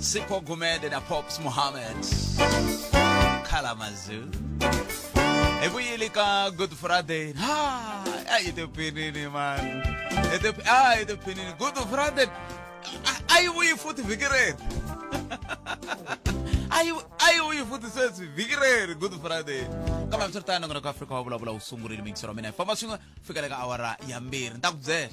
Sipho Gumede na Pops Mohammed Kalamazoo hi vuyile ka Good Friday. Ha, a yi tiphinini man, a yi tiphinini Good Friday. A yi vuyi futhi vhiki reri, a yi vuyi futhi sweswi vhiki reri Good Friday. Kambe hambiswiritano, nongonoko Afrika wa Vulavula wu sungurile. Mingisero wa mina, hi famba swin'we fikela ka awara ya 2. Ni ta ku byela.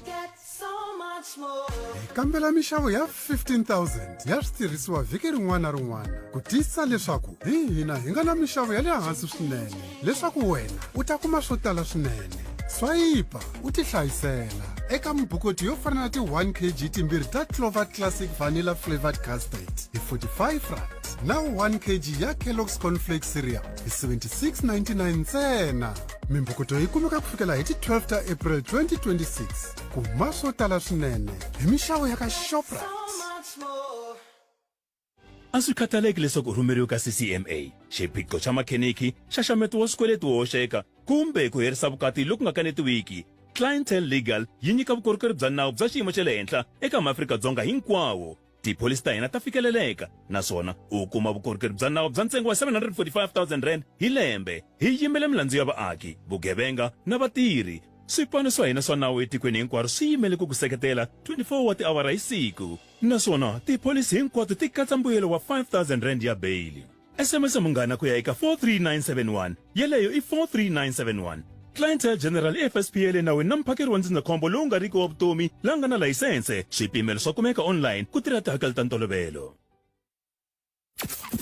Hi kambela minxavo ya 15,000 ya switirhisiwa vhiki rin'wana na rin'wana ku tiyisisa leswaku hi hina hi nga na minxavo ya le hansi swinene leswaku wena u ta kuma swo tala swinene. Swayipa u tihlayisela eka mibukoti yo fana na ti 1 kg timbirhi ta Clover Classic Vanilla Flavored Custard hi 45 rand na 1 kg ya Kellogg's Cornflakes Cereal hi 76.99 ntsena. Mimbukuto yi kumeka ku fikela hi ti 12 ta April 2026. Kuma swo tala swinene hi minxavo ya ka Shoprite. A swi khathaleki leswaku u rhumeriwe ka CCMA, xiphiqo xa makheniki, nxaxameto wa swikweleti wo hoxeka, kumbe ku herisa vukati loku nga kanetiwiki, Clientele Legal yi nyika vukorhokeri bya nawu bya xiyimo xa le henhla eka maAfrika-Dzonga hinkwawo. Tipholisi ta hina ta fikeleleka naswona u kuma vukorhokeri bya nawu bya ntsengo wa R745,000 hi lembe. Hi yimela milandzu ya vaaki, vugevenga na vatirhi. Swipano swa hina swa nawu etikweni hinkwaro swi yimele ku ku seketela 24 wa tiawara hi siku. Naswona tipholisi hinkwato ti katsa mbuyelo wa R5,000 ya beyili. SMS Munghana ku ya eka 43971, yeleyo i 43971. Clientele General i FSP ya le nawini na muphakeri wa ndzindzakhombo lowu nga riki wa vutomi la nga na layisense. Swipimelo swa kumeka online ku tirha tihakelo ta ntolovelo.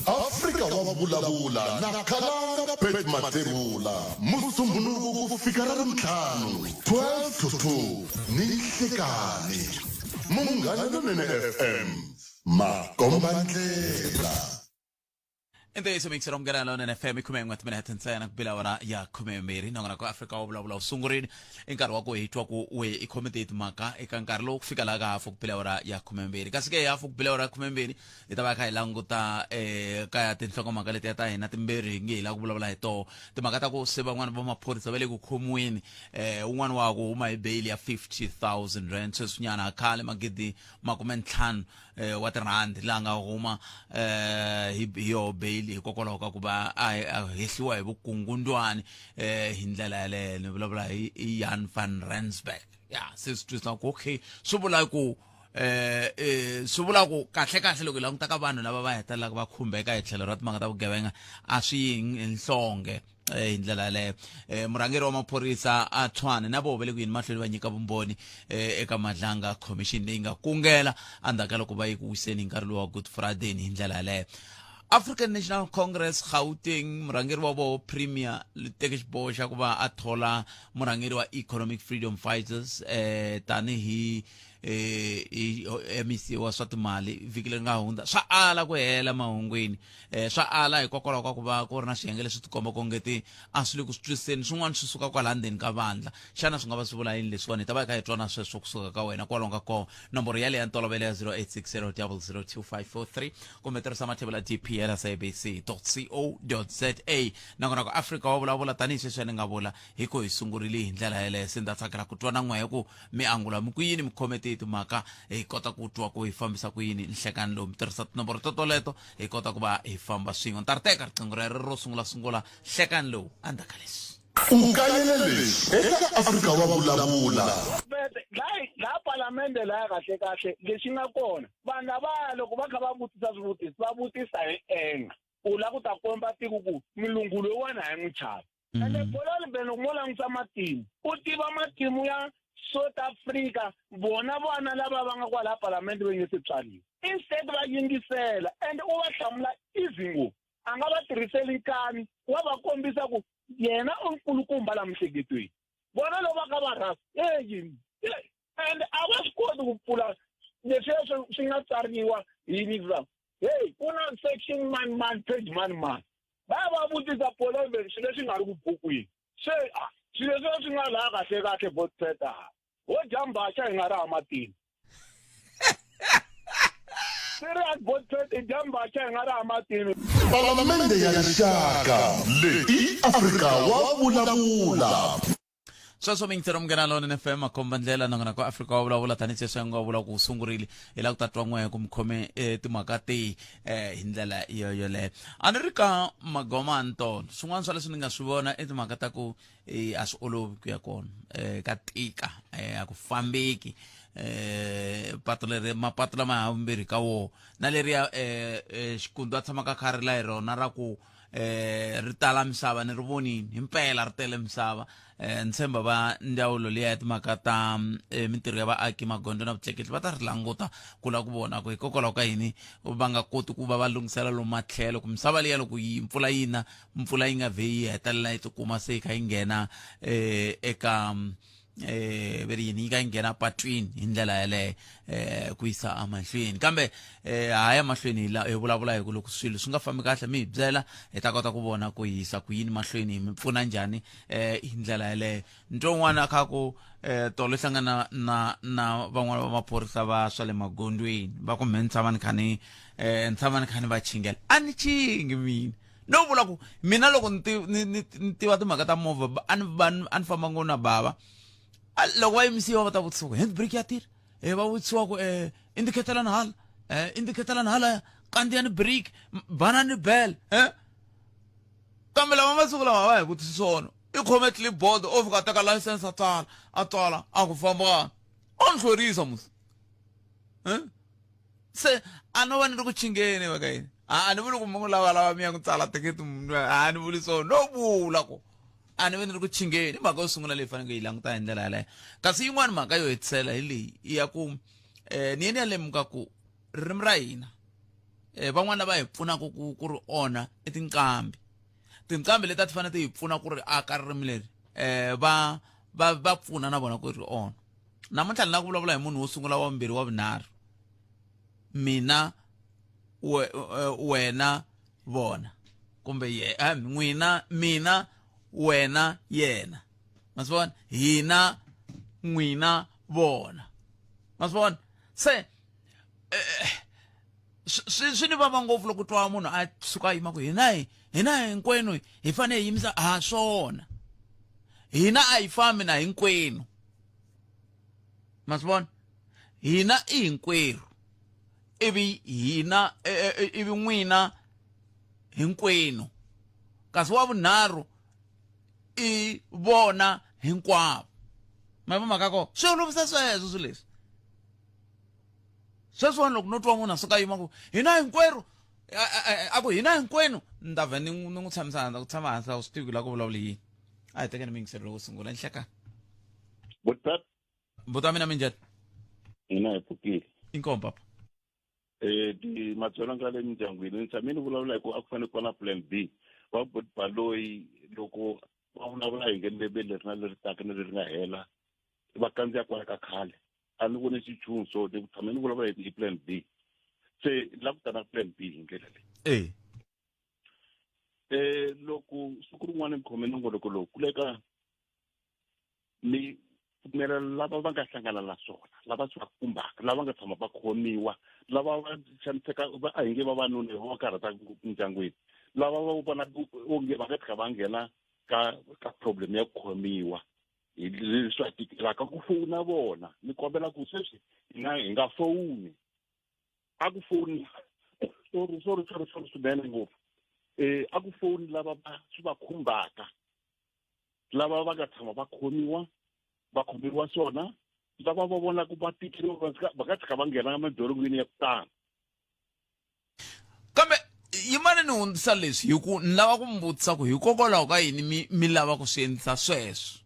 Afrika wa Vulavula na Khalanga Pat Mathebula, Musumbhunuku ku fika Ravuntlhanu, 12 to 2 ni nhlikani. Munghana Lonene FM, makombandlela. I ntiyiso, mixero Munghana Lonene FM, i 11 timinete ntsena ku bila awara ya 12. Nongonoko Afrika wa Vulavula wu sungurile. I nkarhi wa ku hi twa ku we i khome tihi timhaka eka nkarhi lowu ku fika laha ka hafu ku bila awara ya 12. Kasi ke hafu ku bila awara ya 12 hi ta va kha hi languta ka ya tinhlokomhaka letiya ta hina timbirhi hi nge hi lava ku vulavula hi toho timhaka ta ku se van'wana va maphorisa va le ku khomiweni, un'wana wa ku huma hi beyili ya 50,000 rand sweswinyana khale, 50,000 wa tirhandi, laha nga huma hi yoho beyili hikokwalaho ka ku va a hehliwa hi vukungundwani hi ndlela yaleyo. Ni vulavula hi Jan van Rensburg. Ya se swi twisisa ku okay, swi vula ku swi vula ku kahle kahle loko hi languta ka vanhu lava va hetelelaka va khumbeka hi tlhelo ra timhaka ta vugevenga, a swi yi hi nhlonge hi ndlela yaleyo. Murhangeri wa maphorisa a Tshwane na voho va le ku yini mahlweni va nyika vumbhoni eka Madlanga Commission leyi nga kungela endzhaku ka loko va yi ku wiseni hi nkarhi lowu wa Good Friday hi ndlela yaleyo. African National Congress Gauteng, murhangeri wa voho Premier teke xiboho xa ku va a thola murhangeri wa Economic Freedom Fighters tanihi i MEC wa swa timali vhiki leri nga hundza. Swa ala ku hela mahungwini, swa ala hikokwalaho ka ku va ku ri na swiyenge leswi tikomba ku ngeti a swi le ku swi twisiseni, swin'wana swi suka kwala ndzeni ka vandla. Xana swi nga va swi vula yini leswiwani? Hi ta va hi kha hi twa na sweswo kusuka ka wena kwalomu ka koho. Nomboro yaleyo ya ntolovelo ya 0860 002543 kumbe tirhisa mathebula dpl sabc co za. Nakona ku Afrika wa Vulavula, tanihi sweswi ni nga vula hi ku hi sungurile hi ndlela yeleyo, se ni ta tsakela ku twa na n'wehe ku mi angula mi ku yini, mi khome tihi timhaka, hi kota ku twa ku hi fambisa ku yini nhlekani lowu. Mi tirhisa tinomboro to toleto, hi kota ku va hi famba swin'we. Ni ta ri teka riqingho rero ro sungula sungula nhlekani lowu endzhaku ka leswi. U kayele leswi eka Afrika wa Vulavula. Bete la palamende laya, kahle kahle lexi nga kona, vanhu lavaya loko va kha va vutisa swivutiso, va vutisa hi enga u lava ku ta komba tiko ku mulungu loyiwani a hi n'wi chavi. Ende Bolani Ben, loko mo langutisa matimu, u tiva matimu ya South Africa, vona vana lava va nga kwalaha palamende va nge se tswariwa, instead va yingisela and u va hlamula easy ngopfu, a nga va tirhiseli nkani, wa va kombisa ku yena u nkulukumba la miehleketweni. Vona loko va kha va rhasa eyi, and a va swi koti ku pfula leswiya swi nga tsariwa hi va hey, ku na section mani mani, page mani mani. Va ya va vutisa Polembe swilo leswi nga ri ku bukwini. Se swilo leswi swi nga laha, kahle kahle botpeta ho dya mbhaxa hi nga ri ha matini. Serious, botpet i dya mbhaxa hi nga ri ha matini. Palamende ya Rixaka, leyi i Afrika wa Vulavula. Sweswo mi yingisela Munghana Lonene FM makhomba ndlela nongonoko wa Afrika wa vulavula tanihi sweswi a nga vula ku sungurile hi lava ku ta twa n'we ku mi khome eh, timhaka tihi eh, hi ndlela yo yoleyo. A ni ri ka magoma ntolo swin'wana swa leswi ni nga swi vona i timhaka ta ku eh, a swi olovi ku ya kona eh, ka tika eh, a ku fambeki eh, patu leri mapatu lama ha vumbirhi ka wona na leriya eh, eh, xikundu a tshamaka kha ri la hi rona ra ku eh ri tala misava ni ri vonini himpela ri tele misava eh ni tshemba va ndzawulo liya ya timhaka ta eh, mintirho ya vaaki magondzo na vutleketli va ta ri languta ku lava ku vona ku hikokwalaho ka yini va nga koti ku va va lunghisela lomu matlhelo ku misava liya loko yi mpfula yi na mpfula yi nga vhe yi hetelela yi tikuma se yi kha yi nghena eh eka eh veri yini yi ka yi nghena patwini hi ndlela yaleyo eh ku yisa emahlweni kambe eh haya mahlweni hi la hi vulavula hi ku loko swilo swi nga fambi kahle mi hi byela hi ta kota ku vona ku yisa ku yini mahlweni hi mi pfuna njhani eh hi ndlela yaleyo nto un'wana a kha ku eh tolo hlangana na na van'wana va maphorisa va swa le magondweni va ku mhe ni tshama ni kha ni eh ni tshama ni kha ni va chingela a ni chingi mina no vula ku mina loko ni ni ni ni tiva timhaka ta movha a ni va a ni famba ngopfu na bava loko va yimisiwa va ta vutisiwa ku hand brake ya tirha e va vutisiwa ku um indicator lani hala um indicator lani hala kandziyani brake banani bell um kambe lava masiku lama va hi vutisi swona i khome clipboard o fika a teka license a tsala a tsala a ku fambani o ni hlwerisa musi um se a no va ni ri ku chingeni va ka yini a ni vuli ku mi lava lava mi ya ku tsala thikithi a ni vuli so no vula ku a ni ve ni ri ku chingeni i mhaka yo sungula leyi faneleke yi languta hi ndlela yaleyo kasi yin'wani mhaka yo hetisela hi leyi i ya ku um ni ye ni ya lemuka ku ririmi ra hina um van'wani lava hi pfunaka ku ku ri onha i tinqambi tinqambi leti a ti fanele ti hi pfuna ku ri aka ririmi leri um va va va pfuna na vona ku ri onha namuntlha ni lava ku vulavula hi munhu wo sungula wa vumbirhi wa vunharhu mina we, eh, wena vona kumbe ye eh, n'wina mina wena yena ma swi vona hina n'wina vona ma swi vona se eh, swi swi ni vava ngopfu loko twa munhu a suka a yima ku hina hi hina hinkwenu hi fanele hi yimisa ha swona hina a hi fambi na hinkwenu ma swi vona hina i hinkwerhu ivi hina e, e, e, ivi n'wina hinkwenu kasi wa vunharhu i vona hinkwavo ma yi mhaka ko swi olovisa sweswo swilo leswi sweswiwani loko no twa munhu a suka yima ku hina hinkwerhu a ku hina hinkwenu ni ta vhe ni n'wi tshamisa hansi ku tshama hansi a wu swi tivi ku la ku vulavula yini a hi tekeni miyingiselo loko sungula nhlekani buta mina minjhani hina hi pfukile inkomu papa eh ti madzolonga le mindyangwini ni tshame ni vulavula hi ku a ku fanele ku va na plan B va baloyi loko va vulavula hi nge lembe leri na leri taka na leri nga hela va kandziya kwala ka khale a ni voni xichumu so ni tshame ni vulavula hi plan B se la ku ta na plan B hi ndlela leyi eh eh loko siku rin'wana ni khome nongoloko lowu kuleka ni pfumela lava va nga hlangana na swona lava swi va khumbaka lava nga tshama va khomiwa lava va xaniseka va a hi nge vavanuna va karhata ndyangwini lava va vona onge va nga tshika va nghena ka ka problem ya ku khomiwa hi leswi va tikelaka ku fowuna vona ni kombela ku sweswi hina hi nga fowuni a ku fowuni sorry sorry sorry sorry swinene ngopfu um a ku fowuni lava va swi va khumbaka lava va nga tshama va khomiwa va khomeriwa swona lava va vonaka va tikeriwa va nga tshika va nghena emadorobeni ya ku tala kambe yimani ni hundzisa leswi hi ku ni lava ku mi vutisa ku hikokwalaho ka yini mi mi lava ku swi endlisa sweswo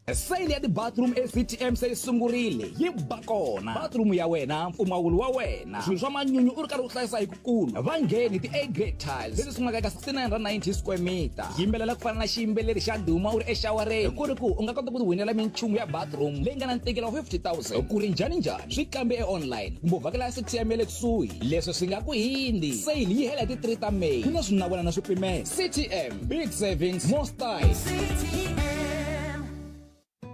Sale ya ti-bathroom eCTM se yi sungurile yi ba kona bathroom ya wena mpfumawulo wa wena swilo swa manyunyu u ri karhi u hlayisa hi kukulu va ngheni ti-a grade tiles leti sungulaka eka 6990 square meter yimbelela ku fana na xiyimbeleri xa ndhuma u ri exawareni ku ri ku u nga kota ku ti winela minchumu ya bathroom leyi nga na ntikelo wa 50000 ku ri njhani njhani swi kambe e-online kumbe u vhakela CTM ya le kusuhi leswi swi nga ku hindzi sale yi hela hi ti 3 ta May ku na swinawena na swipimelo CTM big savings more style CTM.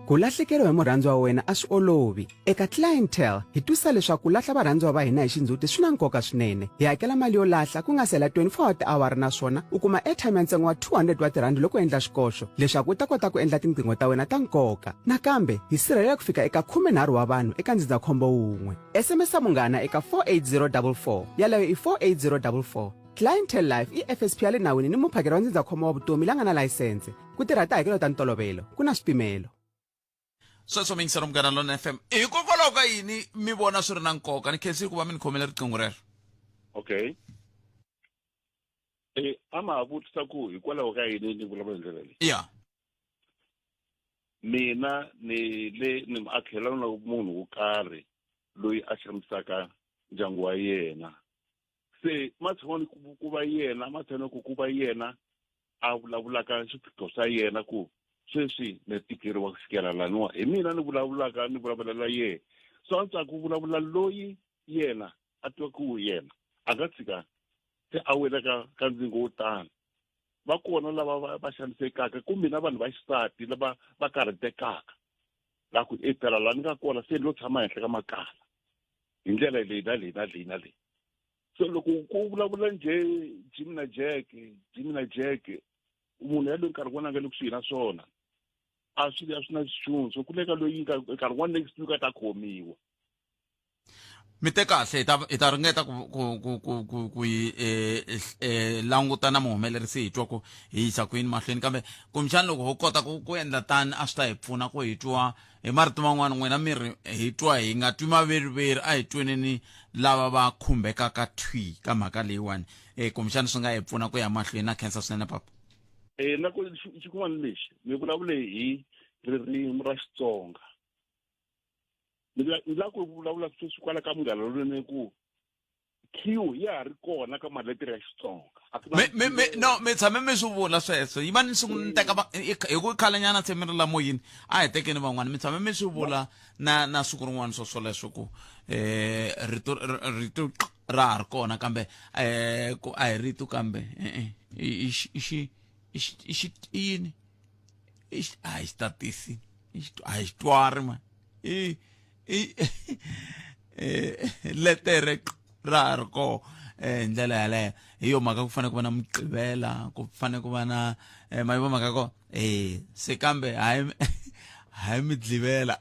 Ku lahlekeriwa hi murhandziwa wa wena a swi olovi. Eka Clientele, hi twisisa leswaku ku lahla varhandziwa va hina hi xindzhuti swi na nkoka swinene. Hi hakela mali yo lahla ku nga si hela 24 wa tiawara naswona u kuma airtime ya ntsengo wa 200 wa tirhandi loko u endla xikoxo leswaku u ta kota ku endla tinqingho ta wena ta nkoka. Nakambe, hi sirhelela ku fika eka 13 wa vanhu eka ndzindzakhombo wun'we. SMS munghana eka 48044. Yaleyo i 48044. Clientele Life i FSP ya le nawini ni muphakeri wa ndzindzakhombo wa vutomi la nga na layisense. Ku tirha tihakelo ta ntolovelo, ku na swipimelo. Sweswo mi yingisela Munghana Lonene FM. Hikokwalaho ka yini mi vona swi ri na nkoka? Ni khensile ku va mi ni khomele riqingho rero. Okay. Eh, a ma ha vutisa ku hikwalaho ka yini ni vulavula hi ndlela leyi? Ya. Mina ni le ni muakhelani na munhu wo karhi loyi a xanisaka ndyangu wa yena. Se matshan'wani ku ku va yena matshan'wani ku ku va yena a vulavulaka swiphiqo swa yena ku sweswi ni tikeriwa ku fikela laniwa hi mina ni vulavulaka ni vulavulela yena so antswa ku vulavula loyi yena a tiva ku yena a nga tshika se a wela ka ka ndzingo wo tano va kona lava va va xanisekaka kumbe na vanhu va xisati lava va karhatekaka la ku e phela la ni nga kona se ni lo tshama henhla ka makala hi ndlela leyi na leyi na leyi na leyi so loko ku vulavula njhe Jimmy na Jack Jimmy na Jack munhu yaloyi nkarhi wun'wana a nga le kusuhi na swona a swi a swi na nchumu so ku le ka loyi nkarhi wun'wana next week a ta khomiwa. Mi te kahle hi ta hi ta ringeta ku ku ku ku ku ku yi eh, eh, languta na muhumelerisi hi twa ku hi yisa kwini mahlweni kambe kumbexana loko ho kota ku ku endla tani a swi ta hi pfuna ku hi twa hi marito man'wana n'wina mi ri hi twa hi nga twi maveriveri a hi tweneni lava va khumbekaka thwi ka mhaka leyiwani um kumbexana swi nga hi pfuna ku ya mahlweni na khensa swinene papa. Eh na ku xin'wana lexi mi vulavule hi ririmi ra Xitsonga ni la ku vulavula sweswi kwala ka Munghana Lonene ku Q ya ha ri kona ka maletere ya Xitsonga. A ku na Mi, mi, mi, no mi tshame mi swi vula sweswo yi va ni sungula ni teka va- hi hi ku khalanyana se mi ri la moyeni a hi tekeni van'wana mi tshame mi swi vula na na siku rin'wana swo swoleswo ku eh rito r- rito q ra ha ri kona kambe eh ku a hi rito kambe eh i xi i xi i xi i xi i yini i xi a hi xitatisi i xi a hi xitwari man i i eh, letere ra ha ri koho eh, hi ndlela yaleyo hi yo mhaka ku fanele ku va na mugqivela ku fanele ku va na eh, ma yi vo mhaka ko eh se kambe hayi hayi midlivela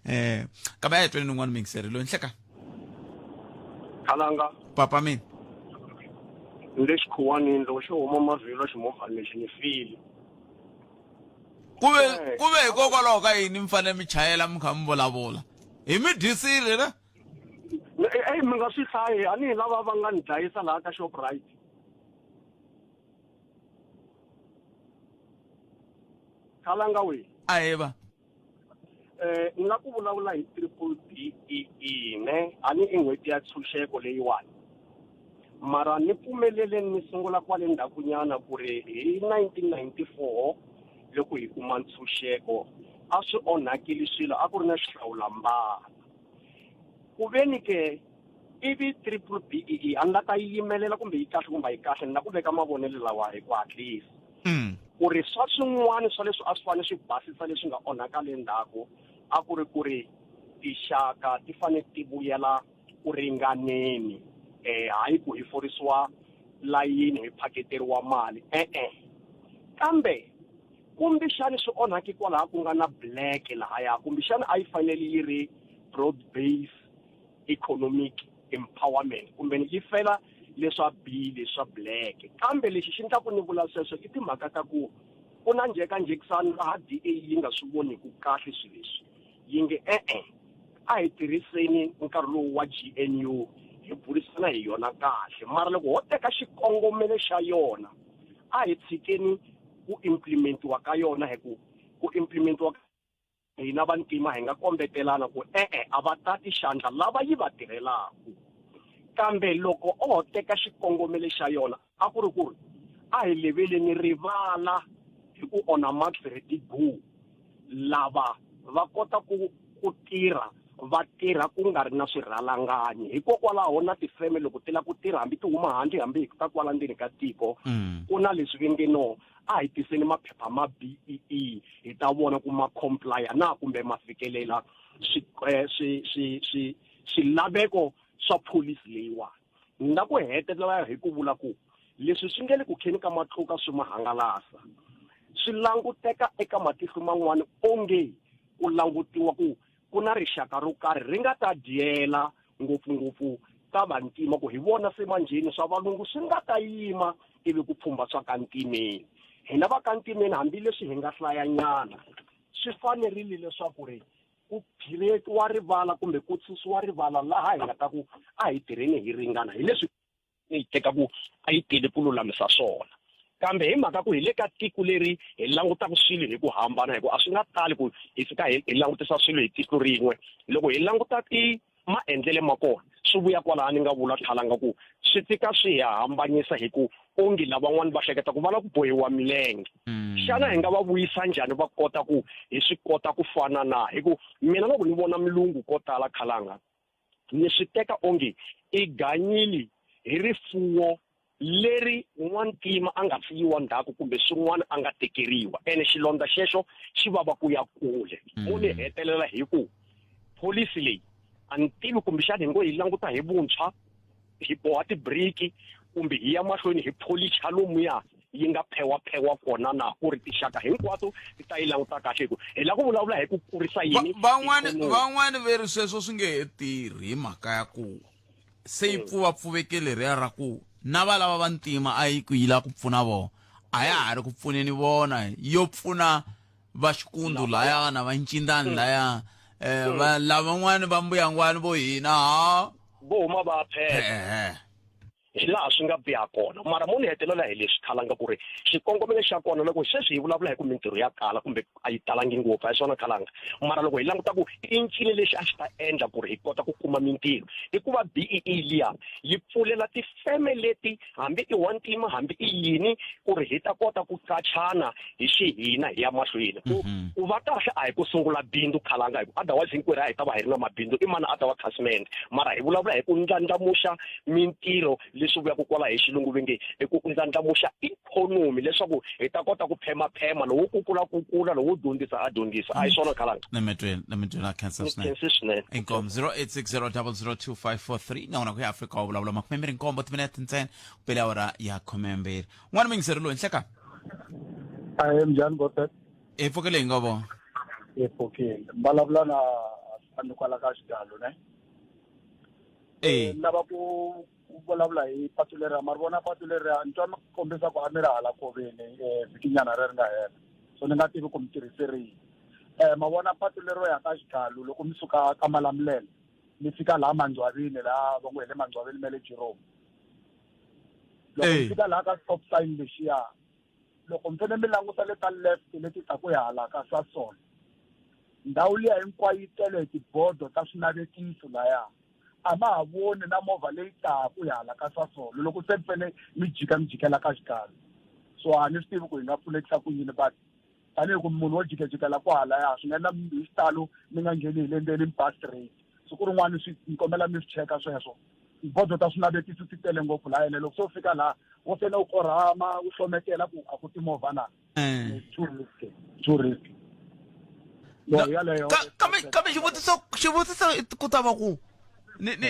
eh kambe a hi tweni nin'wana mingiseri loyi nhleka Khalanga papa mina ni le xikhuwanini loko xo huma mavhilwa ximovhani lexi ni file kuve kuve hikokwalaho ka yini mi fanele mi chayela mi kha mi vulavula hi mi dyisile na eyi mi nga swi hlayi a ni hi lava va nga ni dlayisa laha ka Shoprite Khalanga we aheva eh ni la ku vulavula hi triple B E E ne a ni i n'hweti ya tshunxeko leyiwani mara ni pfumeleleni ni sungula kwale ndzhakunyana ku ri hi 1994 loko hi kuma ntshunxeko a swi onhakile swilo a ku ri na xihlawulambala ku veni ke ivi triple B E E a ni la ta yi yimelela kumbe yi kahle kumbe a yi kahle ni la ku veka mavonelo lawa hi ku hatlisa ku ri swa swin'wana swa leswi a swi fanele swi basisa leswi nga onhaka le ndzhaku a ku ri ku ri tixaka ti fanele ti vuyela ku ringaneni eh hayi ku hi forisiwa layini hi phaketeriwa mali e-e kambe kumbexani swi onhake kwalaha ku nga na black lahaya kumbexani a yi fanele yi ri broad base economic empowerment kumbe yi fela leswa B leswa black kambe lexi xi endlaku ni vula sweswo i timhaka ta ku ku na njhekanjhekisano laha DA yi nga swi voniku kahle swilo leswi yi nge e-e a hi tirhiseni nkarhi lowu wa GNU hi burisana hi yona kahle mara loko ho teka xikongomelo xa yona a hi tshikeni ku implementiwa ka yona hi ku ku implementiwa hina vantima hi nga kombetelana ku e-e a va tati xandla lava yi va tirhelaku kambe loko o teka xikongomelo xa yona a ku ri ku ri a hi leveleni rivala hi ku onha Marx Redigo lava va kota ku ku tirha va tirha ku nga ri na swirhalanganyi hikokwalaho na tifeme loko ti lava ku tirha hambi ti huma handle hambi hi ta kwala ndzeni ka tiko ku na leswi va nge no. a hi tiseni maphepha ma BEE hi ta vona ku ma complya na kumbe ma fikelela swi eh, swi swi swi swilaveko swa pholisi leyiwani. Ni nga ku hetelela hi ku vula ku leswi swi nge le ku kheni ka matluka swi ma hangalasa swi languteka eka matihlo man'wana onge ku langutiwa ku ku na rixaka ro karhi ri nga ta dyela ngopfungopfu ka vantima ku hi vona se manjheni swa valungu swi nga ta yima ivi ku pfhumba swa ka ntimeni. Hina va ka ntimeni hambileswi hi nga hlayanyana swi fanerile leswaku ri ku phiretiwa rivala kumbe ku susiwa rivala laha hi nga ta ku a hi tirheni hi ringana hi leswi ni yi teka ku a yi tele ku lulamisa swona kambe hi mhaka ku hi le ka tiko leri hi langutaka swilo hi ku hambana hi ku a swi nga tali ku hi fika hi hi langutisa swilo hi tihlo rin'we loko hi languta ti maendlele ma kona swi vuya kwalaha ni nga vula tlhalanga ku swi fika swi hi hambanyisa hi ku onge lavan'wana va hleketa ku va la ku bohiwa milenge xana hi nga va vuyisa njhani va kota ku hi swi kota ku fana na hi ku mina loko ni vona milungu ko tala khalanga ni swi teka onge i ganyile hi rifuwo leri n'wantima a nga siyiwa ndzhaku kumbe swin'wana a nga tekeriwa ene xilondza xexo xi vava ku ya kule mo ni hetelela hi ku pholisi leyi a ni tivi kumbexana hi ngo yi languta hi vuntshwa hi boha tibiriki kumbe hi ya mahlweni hi pholicha lomuya yi nga phewaphewa kona na ku ri tinxaka hinkwato ti ta yi languta kahle hi ku hi lava ku vulavula hi ku kurisa yini Van'wani van'wani ve ri sweswo swi nge he tirhi hi mhaka ya ku se yi pfuvapfuveke leriya ra ku na va lava va ntima a yi ku yi lava ku pfuna vona a ya ha ri ku pfuneni vona yo pfuna va xikundu laya na va ncindani laya um va lavan'wani va mbuyangwani vo hina ha vo huma va phela hi laha swi nga biha kona mara mo ni hetelela hi leswi khalanga ku ri xikongomelo xa kona loko sweswi hi vulavula hi ku mintirho ya kala kumbe a yi talangi ngopfu a hi swona khalanga mara loko hi languta ku i ncini lexi a xi ta endla ku ri hi kota ku kuma mintirho i ku va BEE liya yi pfulela tifeme leti hambi i wa ntima hambi i yini ku ri hi ta kota ku qachana hi xihina hi ya mahlweni ku ku va kahle a hi ku sungula bindzu khalanga hi ku otherwise hinkwerhu a hi ta va hi ri na mabindzu i mani a ta va khasimende mara hi vulavula hi ku ndlandlamuxa mintirho leswi vuyaka kwala hi xilungu ve nge i ku ndlandlamuxa ikhonomi leswaku hi ta kota ku phemaphema lowo kukula kukula lowo dyondzisa a dyondzisa a hi swona khalanga Nemetweni, nemetweni a khensa Ni swinene. khensi swinene Inkomu 0860002543 na wona ku ya Afrika wa vulavula 27 timinete ntsena ku pele awara ya 12. N'wana mingiseri loyi nhleka. Ahee minjhani Bobet? Hi pfukile hi nga vona. Hi pfukile. Vulavula na Asani kwala ka Xigalo ne. Eh. Lava ku vulavula hi patu leriya ma ri vona patu leriya ni twa mi kombisa ku a mi ri hala koveni um vhikinyana leri nga hela so ni nga tivi ku mi tirhise rihi um ma vona patu lero ya ka Xigalo loko mi suka ka Malamulele mi fika laha Mandzwavini laha va ngo hi le Mandzwavini ma le Jerome loko mi fika laha ka stop sign lexiya loko mi fanele mi languta le ta left leti ta ku ya hala ka Sasol ndhawu liya hinkwayo yi tele hi tibodo ta swinavetiso laya a ma ha voni na movha leyi taku ya hala ka Sasol loko se mi fanele mi jika mi jikela ka Xigalo so a ni swi tivi ku hi nga pfunekisa ku yini but tanihi ku munhu wo jikajikela kwahalaya swi nga endla hi xitalo mi nga ngheni hi le ndzeni mi ba straight siku rin'wana swi ni kombela mi swi cheka sweswo tibodo ta swinavetiso ti tele ngopfu laha ene loko se u fika laha wo fene u korhama u hlometela ku a ku timovha na eh. too risky too risky yaleyo kambe kambe xivutiso xivutiso ku ta va ku ni ni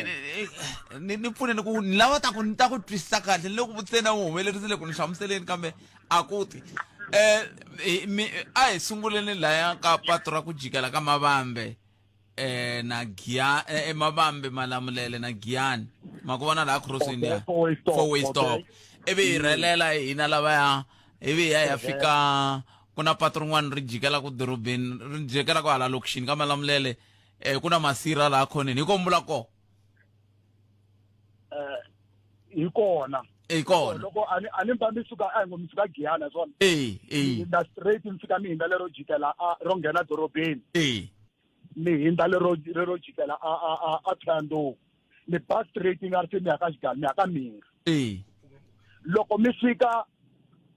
ni ni pfuneni ku ni lava ta ku ni ta ku twisisa kahle ni le ku vutiseni a wu humelerisile ku ni hlamuseleni kambe a ku ti um a hi sunguleni laya ka patu ra ku jikela ka mavambe eh na giya eh, mavambe malamulele na giyani ma ku vona laha crossing ya four way stop ivi hi rhelela hina lavaya ivi hi ya hi ya fika ku na patu rin'wana ri jikela ku dorobeni ri jikela ku hala lokixini ka malamulele eh ku na masirha laha khoneni hi kombula ko eh hi kona hi kona loko a ni a ni mba mi suka a hi ngo mi suka giyana swona eh eh hindza straight mi fika mi hindza lero jikela a ro nghena dorobeni eh mi hindza lero lero jikela a a a a Thohoyandou mi ba straight nga ri se mi ya ka Xigalo mi ya ka Mhinga eh loko mi fika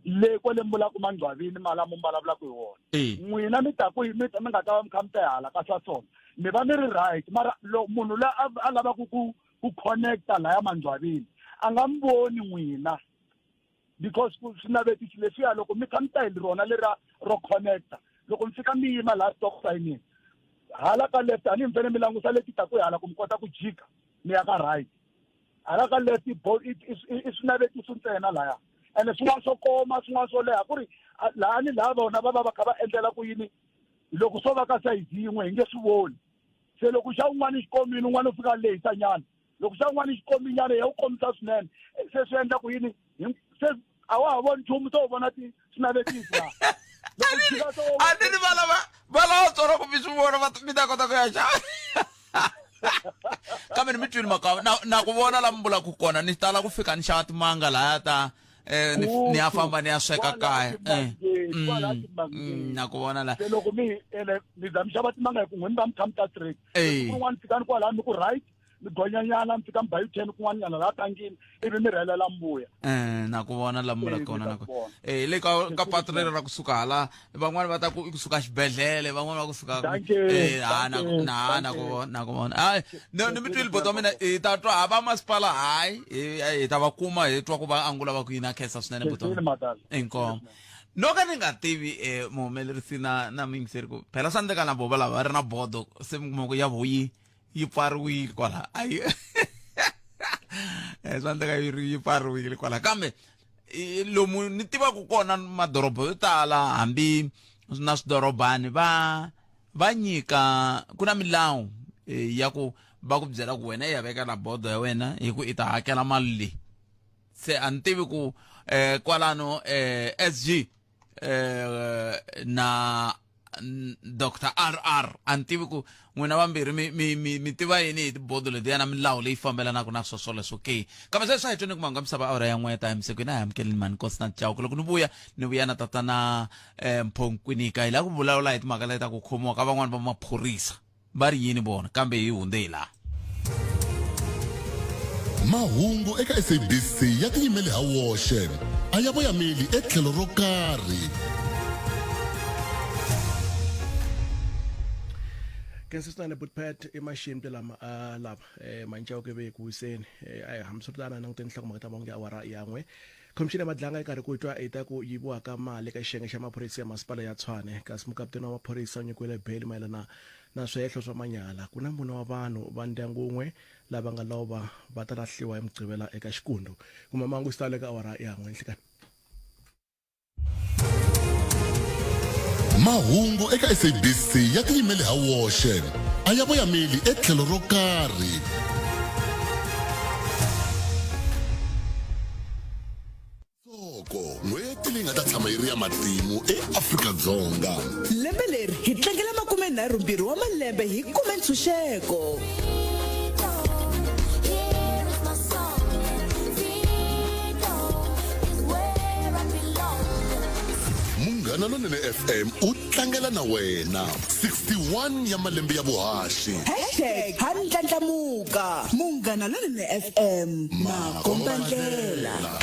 le kwale mi vulaka Mangcwavini malamo mi vulavulaka hi wona eh n'wina mi ta ku mi mi nga ta va mi kha mi ta hala ka Sasol mi va mi ri right mara lo munhu la a a lavaka ku ku connecta laya Mangcwavini a nga mi voni n'wina. Because ku swinavetisi leswiya loko mi kha mi ta hi rona lera ro connecta, loko mi fika mi yima laha stop sign-ini hala ka left, a ni mi fanele mi langusa leti ta ku hala ku mi kota ku jika mi ya ka right. Hala ka left i i swinavetiso ntsena laya, ene swin'wana swo koma, swin'wana swo leha, ku ri laha ni laha vona va va va kha va endlela ku yini. Loko swo va ka sayizi yin'we hi nge swi voni. Se loko xa un'wana xi komile, un'wana u fika lehisa nyana, loko xa un'wana xi kominyana ya u komisa swinene, se swi endla ku yini, se a wa ha voni nchumu, se u vona ti swinavetisi laha. A ni ni va lava va lava tswara ku mi swi vona, va mi ta kota ku ya xava. Kambe ni mi twini maka na ku vona la mi vulaka kona, ni tala ku fika ni xava timanga laya ta ni ya famba ni ya sweka kaya. Na ku vona la. Se loko mi ene mi za mi xava timanga hi ku n'wini va mi kha mi ta straight, kun'wana fikani kwalaya mi ku right, mi gonyanyana, mi fika mi ba U-turn kun'wanyana laha tangini, ivi mi rhelela mi vuya. Na ku vona la mi vulaka kona, na ku le ka patu leri ra kusuka hala, van'wani va ta ku i kusuka xibedhlele, van'wani va kusuka ha na na na ku vona, na ku vona. Hayi, ni mi twile boto wa mina. Hi ta twa ha va masipala, hayi, hi ta va kuma, hi twa ku va angula va ku yini. A khensa swinene boto. Inkomu. No ka ni nga tivi muhumelerisi na muyingiseri ku phela swa endleka na voho lava va ri na bodo, se mi kuma ku ya vo yi pfariwile kwala, ayi, swa endleka yi ri yi pfariwile kwala. Kambe lomu ni tivaka kona madoroba yo tala, hambi na swidorobani, va nyika, ku na milawu ya ku va ku byela ku wena i ya veka la bodo ya wena hi ku i ta hakela mali leyi. Se a ni tivi ku kwalano SG na Dr RR, a ni tivi ku n'wina vambirhi mi tiva yini hi tibodo letiya na milawu leyi fambelanaka na swo swoleswo ke. Kambe sweswi a hi tweni ku mahungu ya misava awara ya n'we ta emiseko ina hi amukeleni mani nkosi na Chauke. Loko ni vuya, ni vuya na tatana Mpho Nkwinika, hi lava ku vulavula hi timhaka leti ta ku khomiwa ka van'wani va maphorisa, va ri yini vona, kambe hi hundze hi laha. Mahungu eka SABC ya tiyimele ha woxe, a ya voyameli etlhelo ro karhi. Kensa swinene Butpet i maximpi lama a lava Manchauke ve ku wiseni. A hi hambiswiritano, a languteni nhlokomhaka ta mahungu ya awara ya n'we. Khomixini ya Madlanga yi karhi ku twa hi ta ku yiviwa ka mali eka xiyenge xa maphorisa ya masipala ya Tshwane, kasi mukaputeni wa maphorisa u nyikiwile beyili mayelana na swihehlo swa manyala. Ku na mune wa vanhu va ndyangu wun'we lava nga lova va ta lahliwa hi Mugqivela eka Xikundu. Kuma mahungu hi xitalo eka awara ya n'we nhlikani. Mahungu eka SABC ya tiyimele ha woxe, a ya voyameli etlhelo ro karhi. Soko, n'hweti leyi nga ta tshama yi ri ya matimu eAfrika-Dzonga. Lembe leri hi tlangela makumenharhumbirhi wa malembe hi kume ntshunxeko. Munghana Lonene FM u tlangela na wena 61 ya malembe ya vuhaxi. Hashtag ha ndlandlamuka. Munghana Lonene FM makombandlela.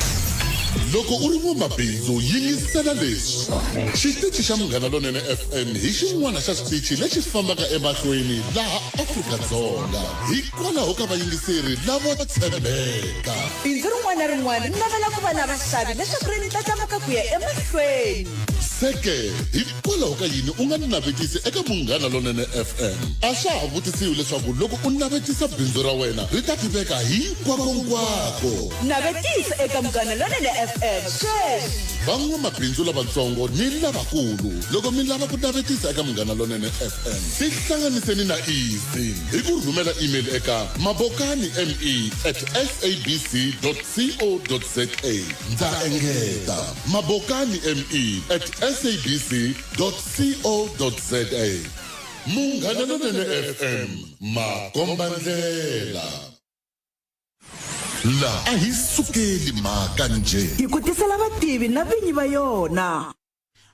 Loko u ri n'wamabindzu, yingisela leswi. Xitichi xa Munghana Lonene FM hi xin'wana xa switichi lexi fambaka emahlweni laha Afrika-Dzonga hikwalaho ka vayingiseri lavo tshembeka. Bindzu rin'wana na rin'wana ri navela ku va na vaxavi leswaku ri ndlandlamuka ku ya emahlweni. Se ke, hikwalaho ka yini u nga navetisi eka Munghana Lonene FM? A swa ha vutisiwi leswaku loko u navetisa bindzu ra wena ri ta tiveka hinkwakonkwako. Navetisa eka Munghana Lonene FM sweswi! Van'wamabindzu lavatsongo ni lavakulu, loko mi lava ku navetisa eka Munghana Lonene FM, tihlanganiseni na Easy hi ku rhumela email eka mabokanime at sabc co za. Ndza engeta, mabokanime at sabc co za. Munghana Lonene FM, makombandlela. La a hi sukeli mhaka njhe. Hi ku tisela vativi na vinyi va yona.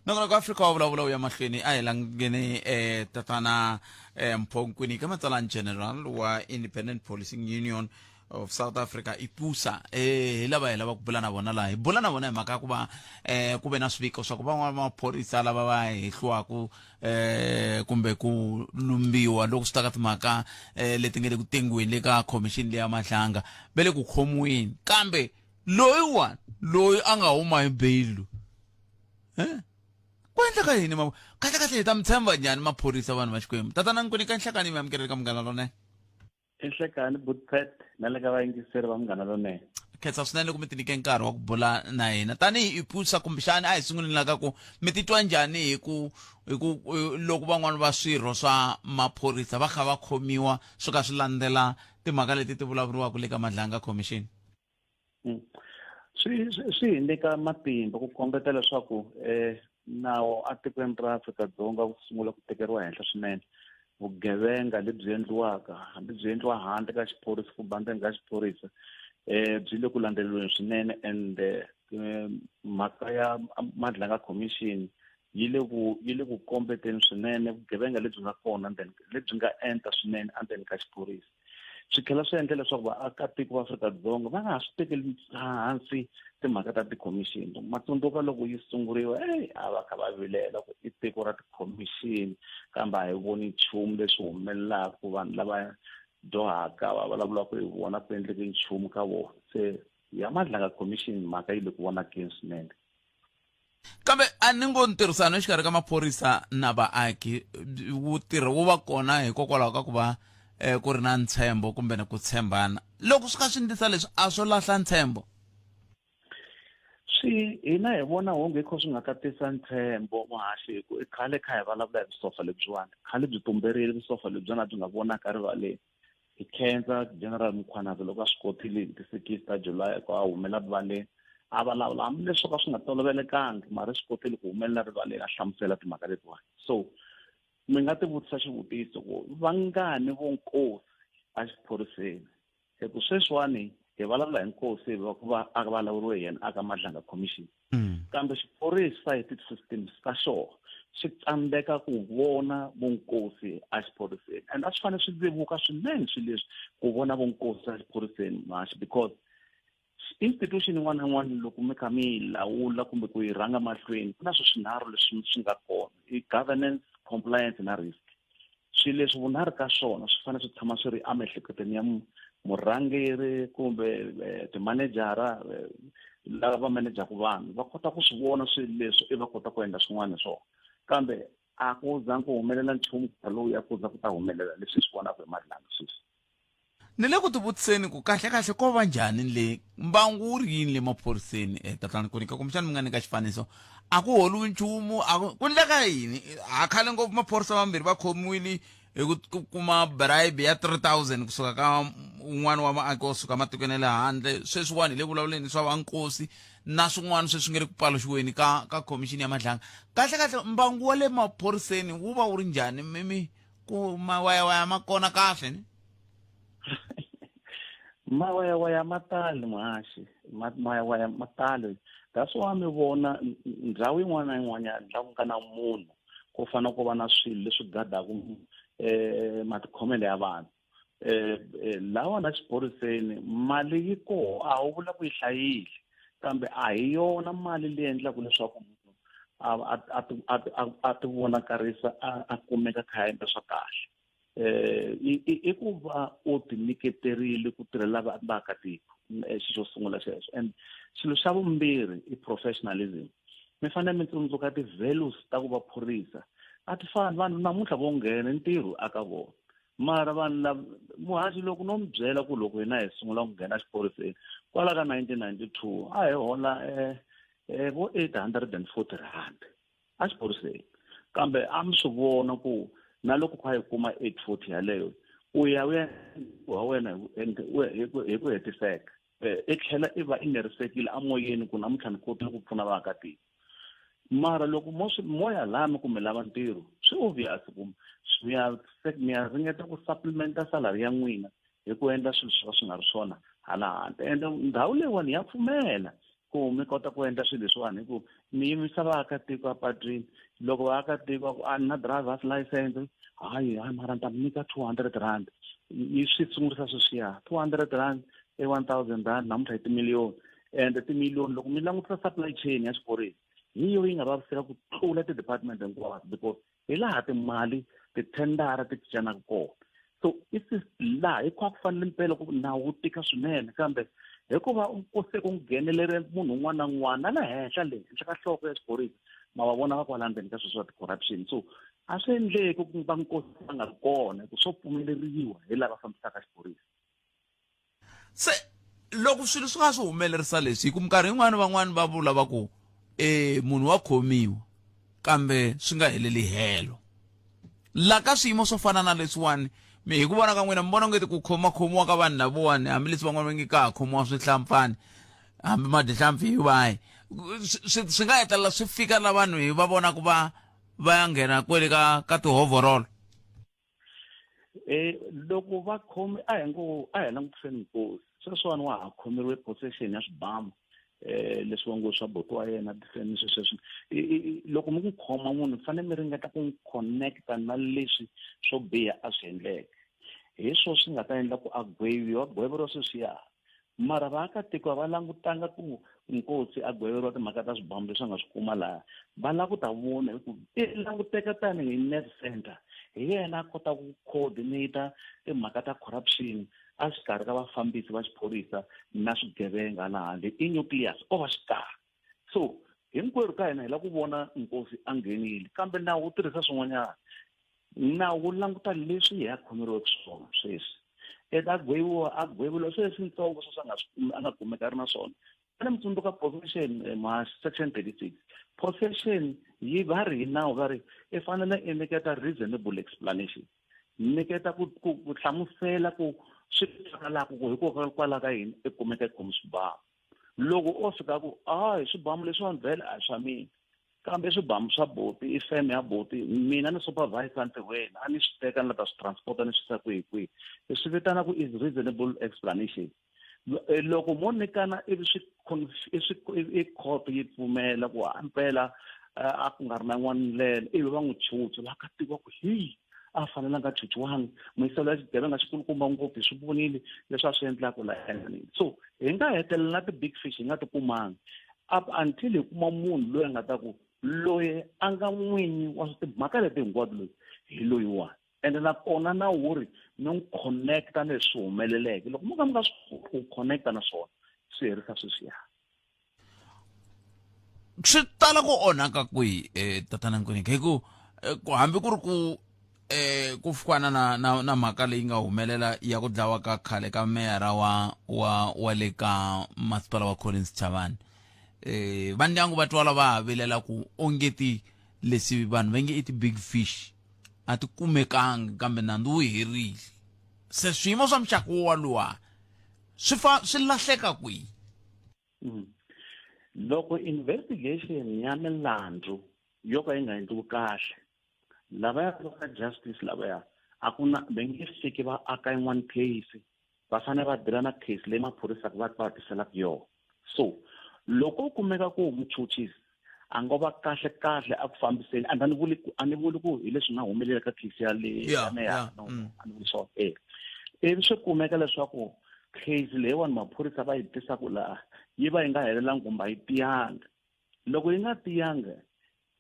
Nongonoko Afrika wa vulavula u ya mahlweni. A hi langeni tatana Mpho Nkwinika, matsalani general wa Independent Policing Union of South Africa, IPUSA. Hi lava hi lava ku bula na vona laha, hi bula na vona hi mhaka ya ku va ku ve na swiviko swa ku van'wana maphorisa lava va hehliwaku kumbe ku lumbiwa loko swi ta ka timhaka leti nga le ku tengiweni le ka khomixini leya Madlanga, va le ku khomiweni, kambe Loyiwani loyi a nga huma hi bail eh ku endleka yini ma kahle kahle hi ta mi tshemba njhani maphorisa vanhu va Xikwembu? Tatana Nkuni ka nhlekani mi amukeleka ka Munghana Lonene. I nhlekani Butpet na le ka vayingiseri va Munghana Lonene. Khensa swinene loko mi tinike nkarhi wa ku bula na hina tanihi ipusa. Kumbexani a hi sunguleni la ka ku mi titwa njhani hi ku hi ku loko van'wani va swirho swa maphorisa va kha va khomiwa swo ka swi landzela timhaka leti ti vulavuriwaka le ka Madlanga Commission? Swi swi hi nyika matimba ku kombeta leswaku nawu atikweni ra Afrika-Dzonga wu sungula ku tekeriwa henhla swinene. Vugevenga lebyi endliwaka hambi byi endliwa handle ka xiphorisa kumbe endzeni ka xiphorisa byi le ku landzeleriweni swinene, and mhaka ya Madlanga Commission yi le ku kombeteni swinene vugevenga lebyi nga kona ndzeni, lebyi nga enta swinene endzeni ka xiphorisa. Swi tlhela swi endla leswaku vaakatiko va Afrika-Dzonga va nga ha swi tekeli hansi timhaka ta tikhomixini. Matsundzuka loko yi sunguriwa, eyi, a va kha va vilela ku i tiko ra tikhomixini, kambe a hi voni nchumu leswi humelelaka. Vanhu lava dyohaka va vulavulaka hi vona, ku endleke nchumu ka vona? Se ya Madlanga Commission, mhaka yi le ku vonakeni swinene. Kambe a ni ngo ntirhisano exikarhi ka maphorisa na vaaki wu tirha wu va kona hikokwalaho ka ku va ku ri na ntshembo kumbe na ku tshembana. Loko swi kha swi ndlisa leswi, a swo lahla ntshembo? Swi hina hi vona onge kho swi nga ta tisa ntshembo, muhaxi, hi ku i khale kha hi vulavula hi vusofa lebyiwani, khale byi tumberile vusofa lebyiwani, byi nga vonaka rivaleni. Hi khensa General Mkhwanazi loko a swi kotile hi ti-6 ta July ku a humela rivaleni a vulavula, hambileswi ka swi nga tolovelekangi, mara swi kotile ku humelela rivaleni a hlamusela timhaka letiwani. So mi nga ti vutisa xivutiso ku vangani vo nkosi exiphoriseni, hi ku sweswiwani hi vulavula hi nkosi va ku va a vulavuriwe hi yena aka Madlanga Commission, kambe xiphorisa hi ti-systems ta xona swi tsandzeka ku vona vunkosi exiphoriseni, and a swi fanele swi vevuka swinene swilo leswi ku vona vunkosi exiphoriseni, muhaxi, because institution yin'wana na yin'wana loko mi kha mi yi lawula kumbe ku yi rhanga mahlweni, ku na swilo swinharhu leswi swi nga kona, i governance, compliance na risk. Swilo leswi vunharhu ka swona swi fanele swi tshama swi ri emiehleketweni ya murhangeri kumbe timanejara lava va manejaka vanhu, va kota ku swi vona swilo leswi i va kota ku endla swin'wana hi swona. Kambe a ku za ku humelela nchumu nkarhi lowu ya ku za ku ta humelela leswi hi swi vonaka hi Madlanga sweswi. Ni le ku tivutiseni ku kahle kahle ko va njhani le mbangu wu ri yini le maphoriseni, tatana Kunika, kumbexana mi nga nyika xifaniso. A ku holiwi nchumu? A ku endleka yini? A khale ngopfu maphorisa vambirhi va khomiwile hi ku kuma bribe ya 3000 kusuka ka un'wana wa vaaki wo suka matikweni ya le handle. Sweswiwani hi le vulavuleni swa vankosi na swin'wana sweswi nge le ku paluxiweni ka khomixini ya Madlanga. Kahle kahle mbangu wa le maphoriseni wu va wu ri njhani? Mi ku mawayawaya ma kona kahle ni? Mawayawaya ma tali, muhaxi, mawayawaya ma tali. That's why mi vona ndhawu yin'wana na yin'wanyana la ku nga na munhu ku fanele ku va na swilo leswi gadaku matikhomelo ya vanhu. Lawa na xiphoriseni mali yi koho, a wu vula ku yi hlayile, kambe a hi yona mali leyi endlaka leswaku munhu a ti vonakarisa, a kumeka kha a endla swa kahle. I ku va u ti nyiketerile ku tirhela vaakatiko, xilo xo sungula xexo. And xilo xa vumbirhi i professionalism. Mi fanele mi tsundzuka ti-values ta ku va phorisa a ti fani. Vanhu namuntlha vo nghena ntirho aka vona, mara vanhu lava, muhaxi, loko no mi byela ku loko hina hi sungula ku nghena xiphoriseni kwala ka 1992, a hi hola vo R840 a xiphoriseni, kambe a mi swi vona ku na loko kha hi kuma 840 yaleyo, u ya u ya wa wena hi ku hetiseka, i tlhela i va i nerisekile amoyeni ku namuntlha ni kotile ku pfuna vaakatiko. Mara loko mo swi moya laha mi kumbe lava ntirho, swi obvious ku mi ya ringeta ku supplementa salary ya n'wina hi ku endla swilo swo ka swi nga ri swona hala handle, ende ndhawu leyiwani ya pfumela ku mi kota ku endla swilo leswiwani, hi ku mi yimisa vaakatiko apatwini. Loko vaakatiko va ku a ni na driver's license, hayi hayi, mara ni ta mi nyika R200, yi swi sungurisa sweswiya. R200 i R1000 namuntlha, i timiliyoni, and timiliyoni loko mi langutisa supply chain ya xiphorisa, hi yo yi nga vaviseka ku tlula ti-department hinkwato, because hi laha timali, tithendara ti cincanaka kona. So i laha hi kha ku fanele mpela ku nawu wu tika swinene, kambe hikuva ku se ku nghenelele munhu un'wana na un'wana na le henhla le henhla ka nhloko ya xiphorisa, ma va vona va kwala ndzeni ka swilo swa ti-corruption. So a swi endleki ku va nkosi va nga ri kona, hi ku swo pfumeleriwa hi lava fambisaka xiphorisa. Se loko swilo swi nga swi humelerisa leswi, hi ku minkarhi yin'wani van'wani va vula va ku e munhu wa khomiwa kambe swi nga heleli helo. La ka swiyimo swo fana na leswiwani, mi hi ku vona ka n'wina mi vona ongeti ku khoma khomiwa ka vanhu lavawani, hambileswi van'wani va nge ka ha khomiwa swihlampfani, hambi madyihlampfi hi vahi, swi nga hetelela swi fika la vanhu hi va vonaka va va ya nghena kwele ka tihovorolo? Loko va khomi, a hi ngo a hi langutiseni nkosi sweswiwani wa ha khomeriwe possession ya swibamu, leswi va ngo swa buti wa yena tifeni sweswi sweswi. Loko mi ku khoma munhu, mi fanele mi ringeta ku n'wi connecta na leswi swo biha a swi endleke, hi swo swi nga ta endla ku a gweviwa gweveriwa sweswiya. Mara vaakatiko a va langutanga ku nkosi a gweveriwa timhaka ta swibamu leswi a nga swi kuma laha, va lava ku ta vona hi ku i languteka tanihi nerve center, hi yena a kota ku coordinate timhaka ta corruption a xikarhi ka vafambisi va xiphorisa na swigevenga laha handle, i nucleus o va xikarhi. So hinkwerhu ka hina hi lava ku vona nkosi a nghenile, kambe nawu wu tirhisa swin'wanyana. Nawu wu languta leswi hi a khomeriweke swona sweswi, eka gweviwa a gweviwa sweswi ntsongo sweswi a nga swi a nga kumeka a ri na swona. Fane mi tsundzuka possession, ma section 36 possession yi va ri hi nawu va ri i fanele i nyiketa reasonable explanation, nyiketa ku hlamusela ku swi twakalaka ku hikokwalaho ka yini i kumeka i khome swibamu. Loko o fika ku a hi swibamu leswiwani vhele a hi swa mina, kambe swibamu swa boti, i feme ya boti, mina ni supervisor ntirhweni a ni swi teka ni la ta swi transporta ni swi yisa kwihi kwihi, hi swi vitana ku is reasonable explanation. Loko mo nyikana ivi swi i court yi pfumela ku mpela a ku nga ri na yin'wana ndlela, ivi va n'wi chucha, va ka tiva ku hi a fanelanga a chuchiwangi, muyiselo ya xigevenga xi kulukumba ngopfu, hi swi vonile leswi a swi endlaka laha. So hi nga hetelela na ti-big fish hi nga ti kumangi up until hi kuma munhu loyi a nga ta ku loyi a nga n'winyi wa timhaka leti hinkwato, loyi hi loyiwani. Ende nakona nawu wu ri mi n'wi connecta na leswi humeleleke, loko mo ka mi nga swi koti ku connecta na swona, swi herisa sweswiya. Swi tala ku onhaka kwihi, tatana Nkwinika, hi ku ku hambi ku ri ku ku fana na mhaka leyi nga humelela ya ku dlawa ka khale ka meyara wa le ka masipala wa Collins Chavani, va ndyangu va twala va ha vilela ku ongeti leswi vanhu va nge i ti-big fish a ti kumekangi, kambe nandzu wu herile. Se swiyimo swa muxaka wo waluwa swi fa swi lahleka kwihi? Loko investigation ya milandzu yo ka yi nga endliwi kahle, lavaya va ka justice lavaya a ku na, va nge fiki va aka yin'wana case, va fanele va deala na case leyi maphorisa va tiselaka yona. So loko u kumeka ku muchuchisi a ngo va kahle kahle a ku fambiseni, a ni vuli ku, a ni vuli ku hi leswi nga humelela ka case ya le ya meya, no, a ni vuli swona. Ivi swi kumeka leswaku case leyiwani maphorisa va yi tisaka laha yi va yi nga helelangi kumbe a yi tiyanga. Loko yi nga tiyanga,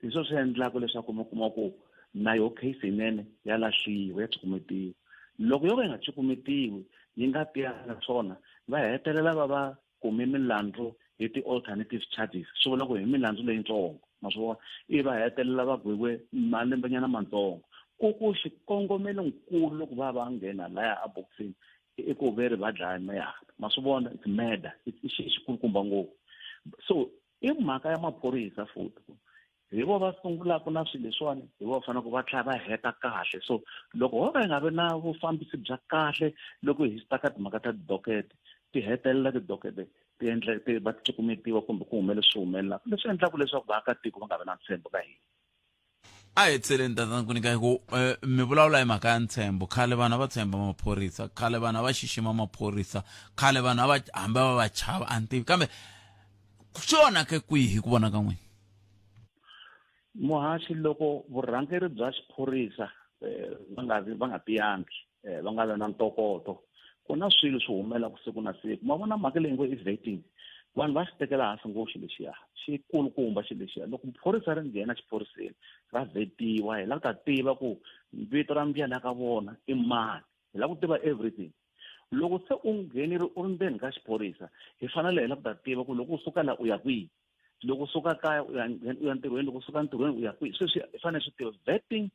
hi swona swi endlaka leswaku mi kuma ku na yo case yinene ya lahliwa, ya cukumetiwa. Loko yo ka yi nga cukumetiwi, yi nga tiyanga swona, va hetelela va va kume milandzu hi ti-alternative charges, swi vula ku hi milandzu leyitsongo, ma swi vona, ivi va hetelela va gweviwe malembenyana matsongo. Ku xikongomelonkulu loko va va nghena laya ebokisini i ku ve ri va dlaya meyara, ma swi vona, it's murder, i xilo xikulukumba ngopfu. So i mhaka ya maphorisa futhi, hi vo va sungulaka na swilo leswiwani, hi vo va faneleke va tlhela va heta kahle. So loko ho ka hi nga vi na vufambisi bya kahle loko hi ta ka timhaka ta tidokete, ti hetelela tidokete ti endla ti va ti cukumetiwa kumbe ku humelela swi humelelaka, leswi endlaka leswaku vaakatiko va nga vi na ntshembo ka hina. A hi tseleni tatana Nkunika, hi ku mi vulavula hi mhaka ya ntshembo. Khale vanhu a va tshemba maphorisa, khale vanhu a va xixima maphorisa, khale vanhu a va hambi va va chava, a ni tivi, kambe swi onhake kwihi hi ku vona ka n'wina? Muhaxi, loko vurhangeri bya xiphorisa va nga vi va nga tiyangi, va nga vi na ntokoto, ku na swilo swi humelelaka siku na siku. Ma vona mhaka leyi ngo i vetting, vanhu va xi tekela hansi ngopfu xilo lexiya, xi kulukumba xilo lexiya. Loko phorisa ri nghena xiphoriseni ra vhetiwa, hi lava ku ta tiva ku vito ra mbyana ya ka vona i mani. Hi lava ku tiva everything. Loko se u nghenile u ri ndzeni ka xiphorisa, hi fanele hi lava ku ta tiva ku loko u suka la u ya kwihi. Loko u suka kaya u ya u ya ntirhweni, loko u suka ntirhweni u ya kwihi. Sweswi hi fanele swi tiva. Vetting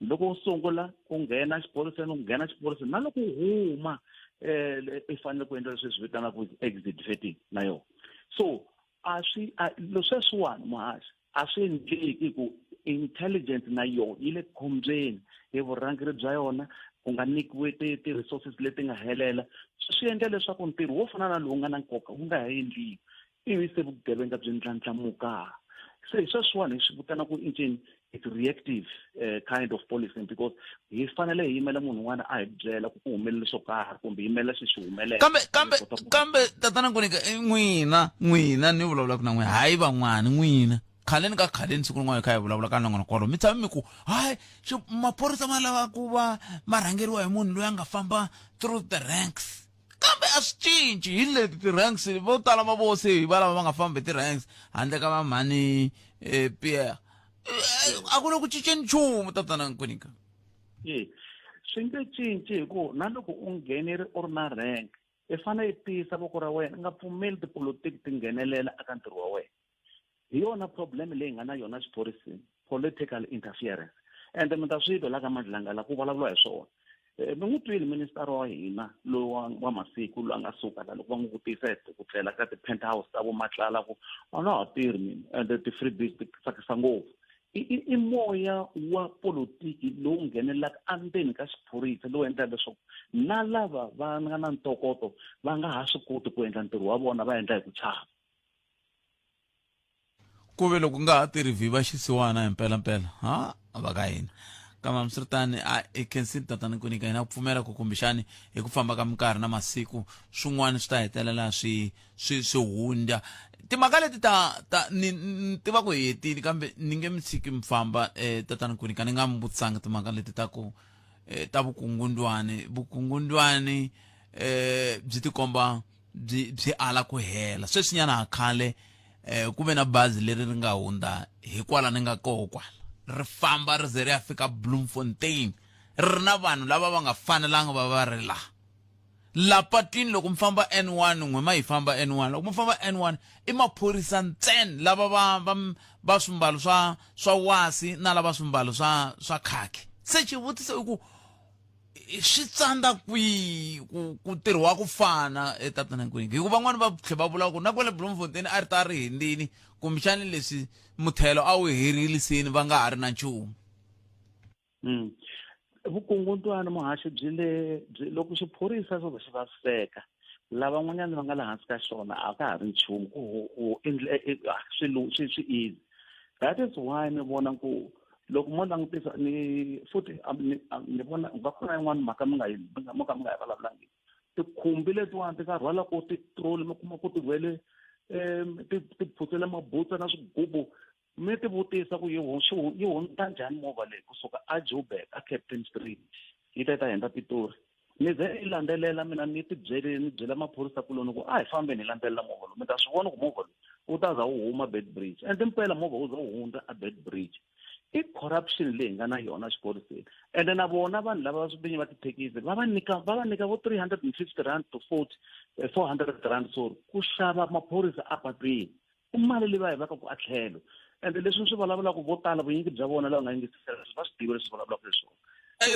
loko u sungula ku nghena xiphoriseni, u nghena xiphoriseni na loko u huma i fanele ku endla leswi hi swi vitanaka exit vetting na yona. So a swi a sweswiwani muhaxi a swi endleki ku intelligence na yona yi le khombyeni hi vurhangeri bya yona ku nga nyikiwi ti-resources leti nga helela swi endla leswaku ntirho wo fana na lowu nga na nkoka wu nga ha endliwi ivi se vugevenga byi ndlandlamuka se hi sweswiwani hi swi vitana ku incini it's reactive kind of policing because hi fanele hi yimela munhu un'wana a hi byela ku ku humelele swo karhi kumbe yimela xi xi humelela kambe kambe kambe tatana Nkunika n'wina n'wina ni vulavulaka na n'wina hayi van'wana n'wina khaleni ka khaleni siku rin'wana hi kha hi vulavula ka nongonoko wolowo mi tshame mi ku hayi maphorisa ma lava ku va ma rhangeriwa hi munhu loyi a nga famba through the ranks kambe a swi cinci hi leti ti-ranks vo tala va vo se hi va lava va nga fambi hi ti-ranks handle ka va mhani Pierre a ku le ku cinceni nchumu tatana Nkunika ye swi nge cinci hi ku na loko u ngheneri u ri na rank i fanele i tiyisa voko ra wena u nga pfumeli tipolotiki ti nghenelela eka ntirho wa wena hi yona problem leyi nga na yona xiphoriseni political interference ende mi ta swi twa la ka Madlanga la ku vulavuriwa hi swona mi n'wi twile minister wa hina loyi wa wa masiku loyi a nga suka la loko va n'wi vutisa hi ku tlela ka ti-penthouse ta vo Matlala ku a na ha tirhi mina ende ti-freebies ti tsakisa ngopfu i i i moya wa politiki lowu nghenelelaka endzeni ka xiphorisa lowu endlaka leswaku na lava va nga na ntokoto va nga ha swi koti ku endla ntirho wa vona va endla hi ku chava. Ku ve loko nga ha tirhi vhiva xisiwana hi mpelampela ha va ka hina kambe hambiswiritani a hi khensini tatana Nkunika hina ku pfumela ku kumbexani hi ku famba ka minkarhi na masiku swin'wana swi ta hetelela swi swi swi hundza timhaka leti ta ta ni ni tiva ku hi hetile kambe ni nge mi tshiki mi famba tatana Nkunika ni nga mi vutisanga timhaka leti ta ku ta vukungundwani vukungundwani byi tikomba byi byi ala ku hela sweswinyana ha khale eh ku ve na bazi leri ri nga hundza hi kwala ni nga koho kwala ri famba ri ze ri ya fika Bloemfontein ri ri na vanhu lava va nga fanelanga va va ri laha la patwini loko mi famba N1 n'we ma yi famba N1 loko mi famba N1 i maphorisa ntsena lava va va va swimbalo swa swa wasi na lava swimbalo swa swa khaki se xivutiso i ku swi tsandza kwihi ku ku tirhiwa ku fana etatana Nkwingi hikuva van'wani va tlhe va vula ku na kwale Bloemfontein a ri ta ri hindzini kumbexani leswi muthelo a wu herile seni va nga ha ri na nchumu. Vukungundwani muhaxi byi le byi loko xiphorisa xo ze xi vaviseka lavan'wanyana va nga le hansi ka xona a ka ha ri nchumu ku ku endle swilo swi swi easy that is why mi vona ku loko mo langutisa ni futhi ni vona nga kona yin'wana mhaka mi nga yi mo ka mi nga yi vulavulangiki tikhumbi letiwani ti nga rhwala ko titroli mi kuma ku ti rhwele um ti ti phutsele mabutsa na swigubu mi ti vutisa ku yi yi hundza njhani movha leyi kusuka a Joburg a Captain Street yi ta yi ta hundza Pitori ni ze ni landzelela mina ni ti byele ni byela maphorisa kuloni ku a hi fambeni hi landzelela movha lowu mi ta swi vona ku movha lowu wu ta za wu huma Beit Bridge ende mpela movha wu za wu hundza a Beit Bridge i corruption leyi nga na yona xiphoriseni ende na vona vanhu lava vinyi va tithekisi va va nyika va va nyika vo 350 rand to 40 400 rand sorry ku xava maphorisa a patwini i mali leyi va yi vekaka a tlhelo ende leswi swi vulavulaka vo tala vunyingi bya vona lava nga yingisela va swi tivi leswi vulavulaka leswona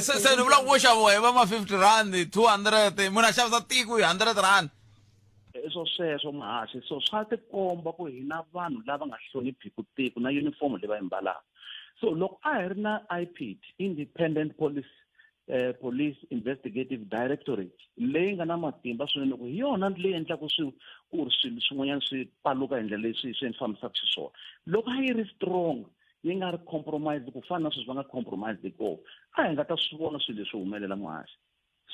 se se ni vula ku vo xaviwa hi va ma 50 rand 200 munhu a xavisa tiko hi 100 rand swo sweswo muhaxi so swa tikomba ku hina vanhu lava nga hloniphiku tiko na uniform leyi va yi mbalaka so loko a hi ri na IPID Independent Police Police Investigative Directorate leyi nga na matimba swinene loko hi yona leyi endlaka swi ku ri swilo swin'wanyana swi paluka hi ndlela leyi swi swi fambisaka xiswona loko a yi ri strong yi nga ri compromise ku fana na sweswi va nga compromise hi kona a hi nga ta swi vona swilo leswi humelela muhaxi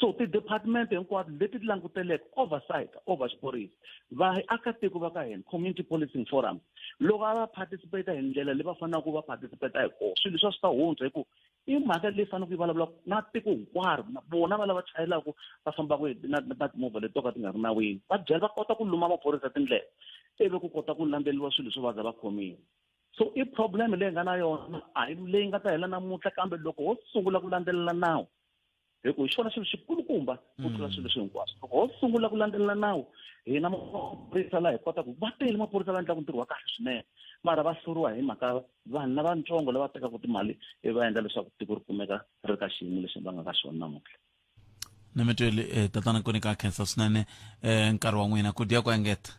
so ti-department hinkwato leti ti languteleke oversight over xiphorisa vaakatiko va ka hina community policing forum loko a va participate hi ndlela leyi va faneleke va participate hi kona swilo leswi a swi ta hundza hi ku i mhaka leyi faneleke yi vulavula na tiko hinkwaro na vona va lava chayelaka va fambaka na na timovha leti to ka ti nga ri nawini va byela va kota ku luma maphorisa tindlela ivi ku kota ku landzeleriwa swilo swo va za va khomiwa so i problem leyi nga na yona a hi leyi nga ta hela namuntlha kambe loko ho sungula ku landzelela nawu Hi ku hi xona xilo xikulukumba ku tlula swilo leswi hinkwaswo. Loko ho sungula ku landzelela nawu, hina maphorisa laha hi kotaka va tele maphorisa la endlaka ntirho wa kahle swinene, mara va hluriwa hi mhaka vanhu lavatsongo lava tekaka timali ivi va endla leswaku tiko ri kumeka ri ri ka xiyimo lexi va nga ka xona namuntlha. Ni mi tweli eh, tatana Nkuni ka khensa swinene eh, nkarhi wa n'wina ku dya ku engeta.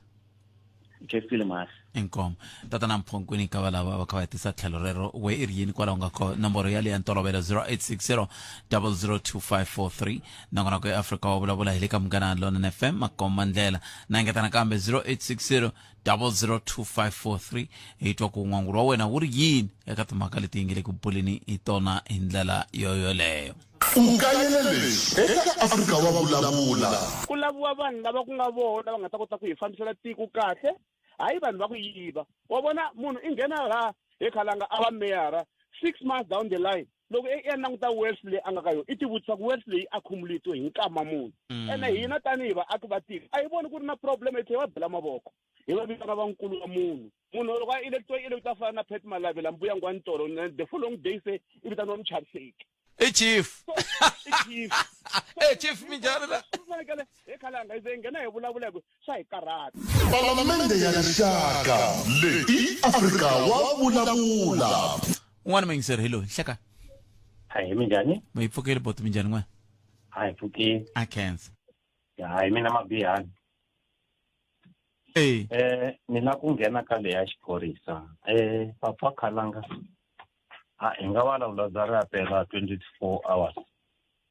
Khensile mhasi. Inkomu. Tatana Mpho Nkuni ka valava va kha va hetisa tlhelo rero we i ri yini kwalaho nga ko nomboro ya leya ntolovelo 0860 002543 nongonoko ya Afrika wa vulavula hi le ka Munghana Lonene FM makomba ndlela na engeta nakambe 0860 002543 hi twa ku n'wangulo wa wena wu ri yini eka timhaka leti hi nge le ku buleni hi tona hi ndlela yoyoleyo. U kayele leswi eka Afrika wa Vulavula. Ku laviwa vanhu lava ku nga vona va nga ta kota ku hi fambisela tiko kahle, hayi vanhu va ku yiva. Wa vona munhu i nghena laha he Khalanga a va meyara, 6 months down the line loko i ya languta wealth leyi a nga ka yona i tivutisa ku wealth leyi accumulate hi nkama muni. Ene hina tanihi vaaki va tiko a hi voni ku ri na problem hi tlhela hi va bela mavoko hi va vitana vankulu va munhu. Munhu loko a electiwa i electiwa a fana na Pat Malavela mbuya ngwani tolo the following day se i vitaniwa muchaviseki. I chief. So, i chief. Eh chief minjhani la? Swi fanekele he Khalanga hi ze hi nghena hi vulavula hi ku swa hi karhata. Palamende ya Rixaka leyi i Afrika wa Vulavula. Un'wana muyingiseri hi loyi nhlekani. Hayi minjhani? Hi pfukile boti minjhani n'wina? Hayi pfukile. A khensa. Hayi mina Mabihani. Eh. Eh ni la ku nghena ka leya xiphorisa. Eh papa Khalanga. A hi nga vulavula bya ri apela 24 hours.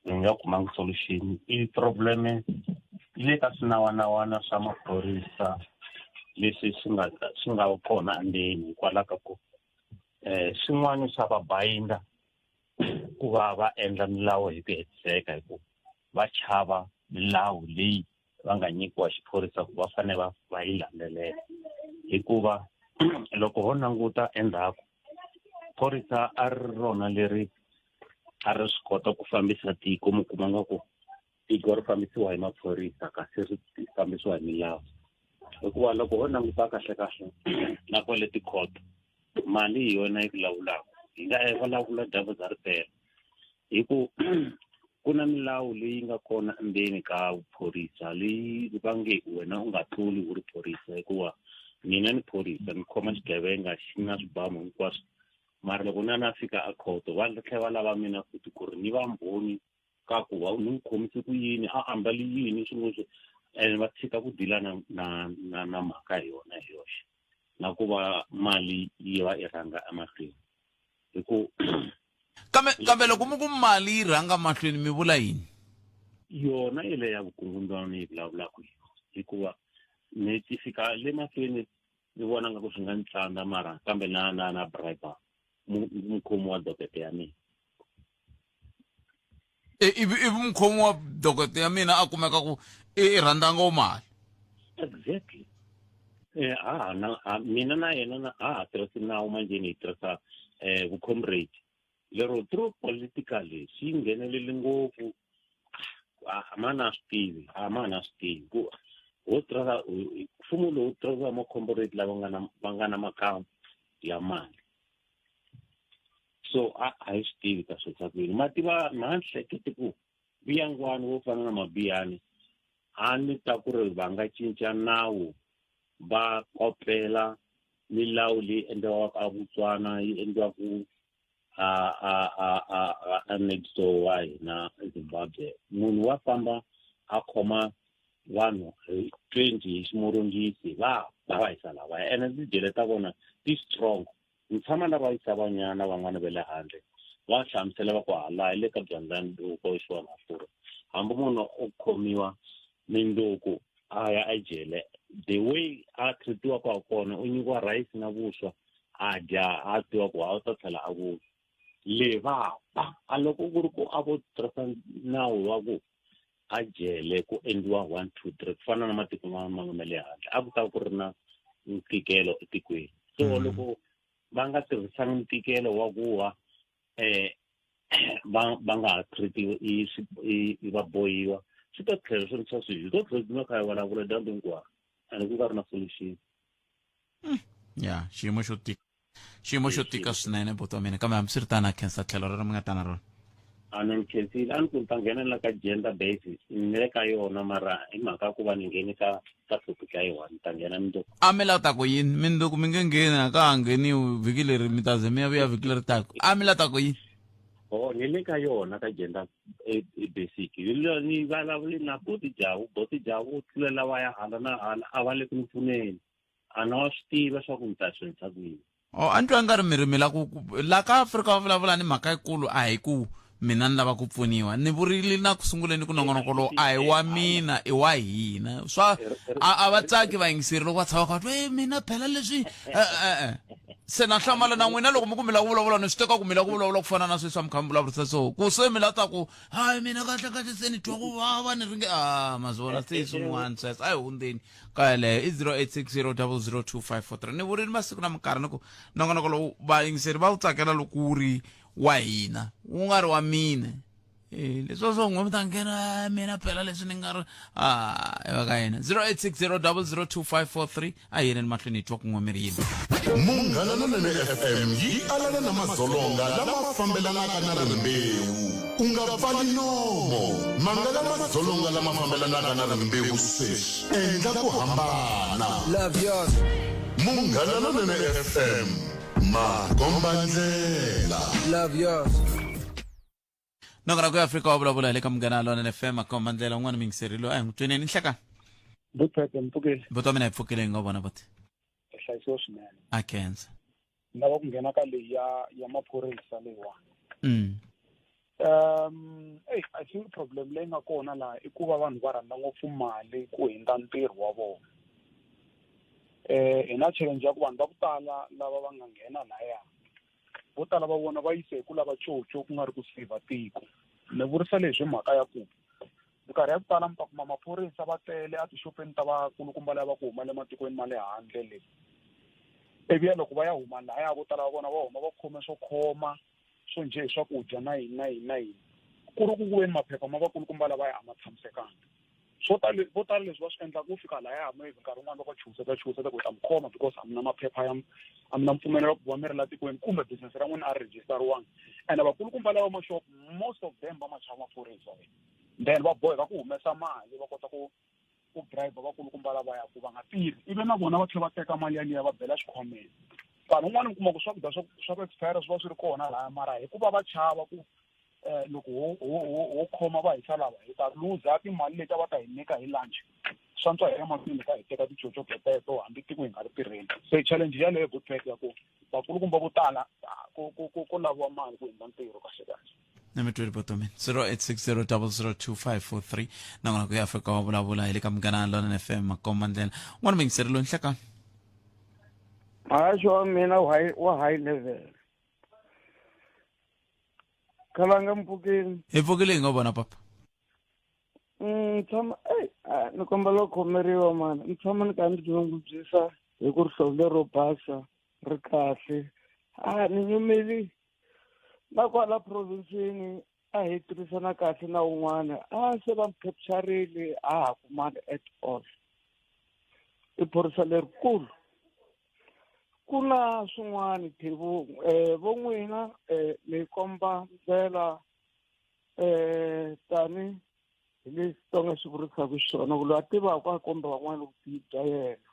Hi nga kumanga solution. I problem yi le ka swinawanawana swa maphorisa leswi swi nga swi nga kona endzeni hikwalaho ka ku eh swin'wana swa va bayinda ku va va endla milawu hi ku hetiseka hi ku va chava milawu leyi va nga nyikiwa xiphorisa ku va fanele va va yi landzelela hikuva loko ho languta endzhaku phorisa a ri rona leri a ri swi kota ku fambisa tiko mi kuma nga ku tiko ri fambisiwa hi maphorisa kasi ri fambisiwa hi milawu hikuva loko ho languta kahle kahle na kwale tikhoto mali hi yona yi vulavulaka hi nga vulavula dyambu bya ripela hi ku ku na milawu leyi nga kona endzeni ka vuphorisa leyi va nge wena u nga tluli u ri phorisa hikuva mina ni phorisa ni khoma xigevenga xi na swibamu hinkwaswo mara loko na na fika a khoto va tlhela va lava mina futhi ku ri ni va mbhoni ka ku va ni n'wi khomise ku yini a ambale yini swin'wana swi and va tshika ku dila na na na na mhaka hi yona hi yoxe na ku va mali yi va i rhanga emahlweni hi ku kambe kambe loko mi ku mali yi rhanga mahlweni mi vula yini yona yele ya vukungundzwana yi vulavulaka hi yona hikuva ni ti fika le mahlweni ni vona nga ku swi nga ni tsandza mara kambe na na na bribe mukhomi wa dokete ya mina e, ivi ivi mukhomi wa dokete ya mina a kumeka ku i rhandza ngo mali exactly eh ha ha na mina na yena na ha ha tirhisi nawu manjheni hi tirhisa eh vucomrade lero through politically swi nghenelele ngopfu a ma na swi tivi a ma na swi tivi ku ho tirhisa mfumo lowu tirhisa macomrade lava nga na va nga na makamu ya mali so a a hi swi tivi ta swi ku yini ma tiva ma hlekete ku vuyangwani wo fana na mabiyani a ni ta ku ri va nga cinca nawu va kopela milawu leyi endliwaka a Botswana yi endliwaka a a a a a next door wa hina eZimbabwe munhu wa famba a khoma vanhu hi 20 hi ximurungisi va ba va yisa lavaya ene tijele ta vona ti strong ni tshama na va yisa vanyana van'wana va le handle va hlamusela va ku hala hi le ka byandlani loko xiwana hlura hambi munhu o khomiwa mindzuku a ya ejele the way a treatiwaka ha kona u nyikiwa rice na vuswa a dya a tiva ku a u ta tlhela a vuya le va ba a loko ku ri ku a vo tirhisa nawu wa ku a jele ku endliwa 1 2 3 ku fana na matiko man'wana ma le handle a ku ta ku ri na ntikelo etikweni so loko va nga tirhisangi ntikelo wa ku wa eh va va nga ha treatiwi i va bohiwa swi ta tlhela swi ri swa swilo hi to tlhela swi kha hi vulavula dyambu hinkwaro and ku nga ri na solution ya xiyimo xo tika xiyimo xo tika swinene buti wa mina kambe hambiswiritano a khensa tlhelo rero mi nga ta na rona. A ni khensile a ni ku ni ta nghenela ka gender basis ni le ka yona mara hi mhaka ya ku va ni ngheni ka ka topic ya yiwani ni ta nghena mundzuku. A mi la ta ku yini mindzuku mi nge ngheni a ka ha ngheniwi vhiki leri mi ta ze mi ya vuya vhiki leri taka a mi la ta ku yini Oh, ni le ka yona ka gender basic hi lo ni vulavuli na boti javu boti javu u tlulela va ya hala na hala a va le ku ni pfuneni a na wa swi tiva swa ku ni ta swi endlisa ku yini o a ni twa nga ri mi ri mi la ku la ka Afrika va vulavula ni mhaka yikulu a hi ku mina ni lava ku pfuniwa ni vurile na ku sunguleni ku nongonoko lowu a hi wa mina i wa hina swa a va tsaki vayingiseri loko va tshama kha va e mina phela leswi e-e se na hlamala na n'wina loko mi ku mi lava ku vulavula ni swi teka ku mi lava ku vulavula ku fana na sweswi a mi kha mi vulavurisa so ku se mi la ta ku hayi mina kahle kahle se ni twa ku vava ni ringe a ma swi vona se swin'wana sweswo a hi hundzeni ka yeleyo i 0860002543 ni vurile masiku na minkarhi ni ku nongonoko lowu vayingiseri va wu tsakela loko wu ri wa hina wu nga ri wa mina Eh, leswi swo n'we mi ta nghena mina phela leswi ni nga ri a va ka yena 0860002543 a hi yeneni mahlweni hi twa kun'we mi ri yini Munghana Lonene FM yi alana na madzolonga lama fambelanaka na rimbewu. U nga pfali nomo. Mangala madzolonga lama fambelanaka na rimbewu sweswi. Endla ku hambana. Love yours. Munghana Lonene FM, makombandlela. Love yours. Nongonoko ya Afrika wa vulavula hi le ka Munghana Lonene FM makombandlela un'wana muyingiseri loyi a hi n'wi tweneni nhlekani. Buphete mpfukile. Buti wa mina hi pfukile hi nga vona buti. Hi hlayisiwe swinene. A khensa. Ni lava ku nghena ka leyi ya ya maphorisa leyiwani. Hey, I think problem leyi nga kona laha i ku va vanhu va rhandza ngopfu mali ku hundza ntirho wa vona. Hi na challenge ya ku vanhu va ku tala lava va nga nghena laya vo tala va vona va yise hi ku lava coco ku nga ri ku save tiko. Ni vurisa leswi hi mhaka ya ku minkarhi ya ku tala mi ta kuma maphorisa va tele a tixopeni ta vakulukumba lava ku huma le matikweni ma le handle le ivi ya loko va ya huma lahaya vo tala va vona va huma va khome swo khoma swo njhe hi swakudya na yini na yini na yini ku ri ku ku veni maphepha ma vakulukumba lavaya a ma tshamisekanga swo tala vo tala leswi va swi endlaka ku fika lahaya maybe nkarhi wun'wani va va chuhiseta chuhiseta ku hi ta mi khoma because a mi na maphepha ya a mi na mpfumelelo ku va mi ri la tikweni kumbe business ra n'wina a ri register-iwanga ene vakulukumba lava ma-shop most of them va ma chava maphorisa then va boheka ku humesa mali va kota ku ku bribe vakulukumba lavaya ku va nga tirhi ivi na vona va tlhela va teka mali yaliya va bela xikhwameni nkarhi wun'wani mi kuma ku swakudya swa swa ku expire swi va swi ri kona laya mara hikuva va chava ku loko ho ho ho ho khoma va hisa lava hi ta luza timali leti a va ta hi nyika hi lunch swa ntswa hi ya mahlweni ka hi teka ticoco teto hambi tiko hi nga ri tirheni se challenge yaleyo good pack ya ku vakulukumba vo tala ku ku ku ku laviwa mali ku hundza ntirho kahle kahle na mi tweli botomin 0860002543 nakona ku ya afrika wa vulavula hi le ka munghana lonene fm makomba ndlela un'wana muyingiseri loyi nhlekani Mhaxo wa mina wa high, wa high level. Khalanga mpfukeni. Hi pfukile hi ngo vona papa. Tshama ey ni kombela ku khomeriwa mani. Ni tshama ni karhi ni tinyungubyisa hi ku rihlovo lero basa ri kahle. A ni nyumeli na kwala province-ini a hi tirhisana kahle na un'wana a se va mi capture-rile a ha kumani at all. I phorisa lerikulu. Ku na swin'wana Thebu vo n'wina mi komba ndlela tani hi leswi Xitsonga xi vurisaka xiswona ku loyi a tivaka a komba van'wana vutivi bya yena.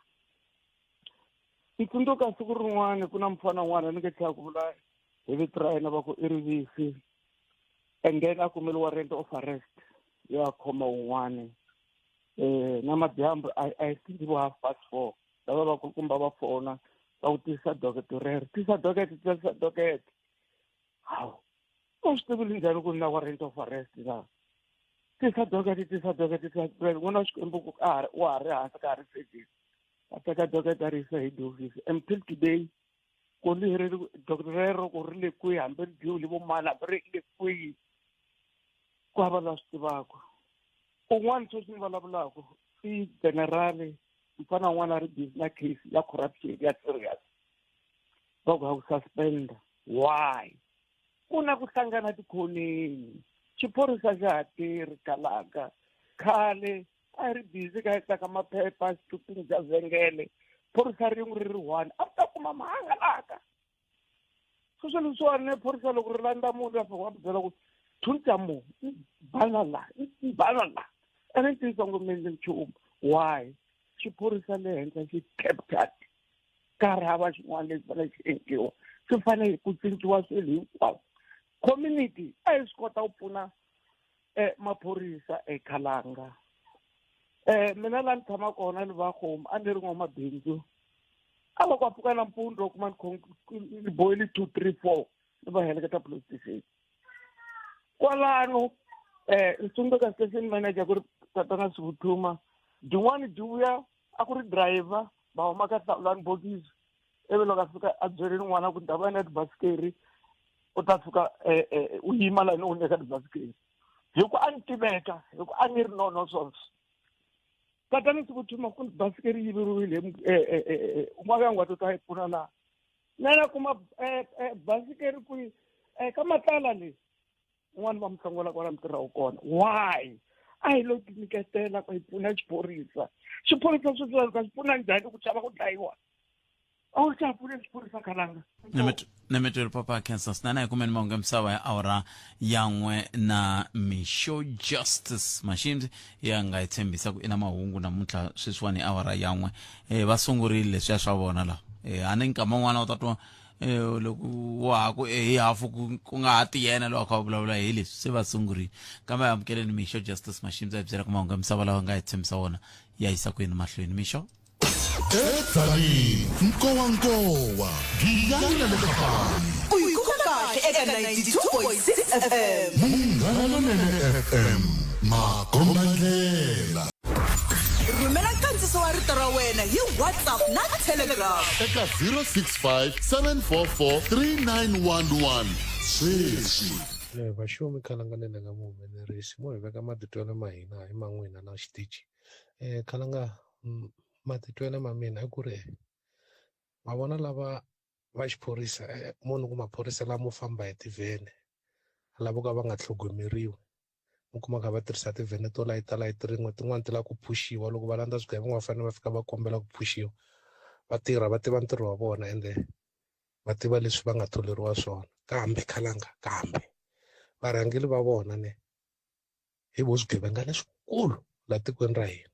Ni tsundzuka siku rin'wana ku na mufana un'wana ni nge tlhela ku vula hi vito ra yena va ku i Rivisi and then a kumile warrant of arrest yo a khoma un'wana na madyambu I think vo half past 4 lava vakulukumba va fona va ku tisa docket rero tisa docket tisa docket hawu u swi tivile njhani ku na warrant of arrest na tisa docket tisa docket tisa docket n'wana wa xikwembu ku a ha wa ha ri hansi ka ha ri service a teka docket a ri yisa head office until today ku ri ri docket rero ku ri le kwihi hambi ri dyiwile vo mani hambi ri le kwihi ku hava la swi tivaka un'wana sweswi ni vulavulaka i general mfana un'wana a ri busy na case ya corruption ya serious va ku ha ku suspend why ku na ku hlangana tikhoneni xiphorisa xa ha tirhi kalaka khale a hi ri busy ka ka maphepha xitupini xa vhengele phorisa rin'we ri ri one a ta kuma mahangalaka sweswo leswiwani ne phorisa loko ri landza munhu ya fika va byela ku thunta mo bana la bana la ene ntiyiso ngo mi endli nchumu why xiphorisa le henhla xi captured ka ri hava xin'wana lexi fanele xi endliwa swi fanele ku cinciwa swilo hinkwaswo community a yi swi kota ku pfuna um maphorisa ekhalanga um mina laha ni tshama kona ni va home a ni ri n'wamabindzu a va ku a pfuka nampundzu u kuma ni boyile 2 3 4 ni va heleketa police station kwalano eh ni tsundzuka station manager ku ri tatana Sivhuthuma byin'wana byi vuya a ku ri driver va huma ka hlawulani bokisi ivi loko a fika a byeleni n'wana ku ni ta vuya na tibasikeri u ta fika eh, eh, u yima laha ni u nyika tibasikeri hi ku a ni tiveka hi ku a ni ri no nonsense tatana Sivhuthuma ku basikeri yi yiveriwile eh, un'wana ya ngwato ta yi pfuna laha na na kuma basikeri kwihi ka matlala leyi un'wana va mi hlongola kwala mi tirhaka kona why a hi lo tinyiketela ku hi pfuna xiphorisa xiphorisa swi tlula xi pfuna njhani ku chava ku dlayiwa a wu xa pfune xiphorisa khalanga Nemetweri papa Kansas nana hi kumeni mahungu ya misava ya awara ya n'we na mixo. Justice Mashimzi ya nga hi tshembisa ku i na mahungu namuntlha sweswiwani hi awara ya n'we. Va sungurile leswiya swa vona laha. A ni nkama wun'wana u ta twa loko wa ha ku hi hafu ku nga ha ti yena loyi a kha a vulavula hi leswi se va sungurile. Kambe hi amukeleni mixo Justice Mashimzi a hi byela ku mahungu ya misava lawa nga hi tshembisa wona ya yisa kwini mahlweni mixo. Edzanini, nkowankowa, Giyani na le Kapani. U yi kuma kahle eka 92.6 FM. Munghana Lonene FM, makombandlela. Rhumela nkandziso wa rito ra wena hi WhatsApp na Telegram. Eka 065 744 3911 sweswi. Vaxumi khalanganene nga muhumelerisi mo hi veka matitwelo ma hina hi ma n'wina na xitichi khalanga matitwelo ma mina i ku ri ma vona lava va xiphorisa munhu ku maphorisa lamo famba hi tivhene lavo ka va nga tlhogomeriwi mi kuma kha va tirhisa tivhene to layita layiti rin'we tin'wani ti lava ku phuxiwa loko va landza swigevenga va fanele va fika va kombela ku phuxiwa va tirha va tiva ntirho wa vona ende va tiva leswi va nga tholeriwa swona kambe khalanga kambe varhangeri va vona ne hi vo swigevenga leswikulu la tikweni ra hina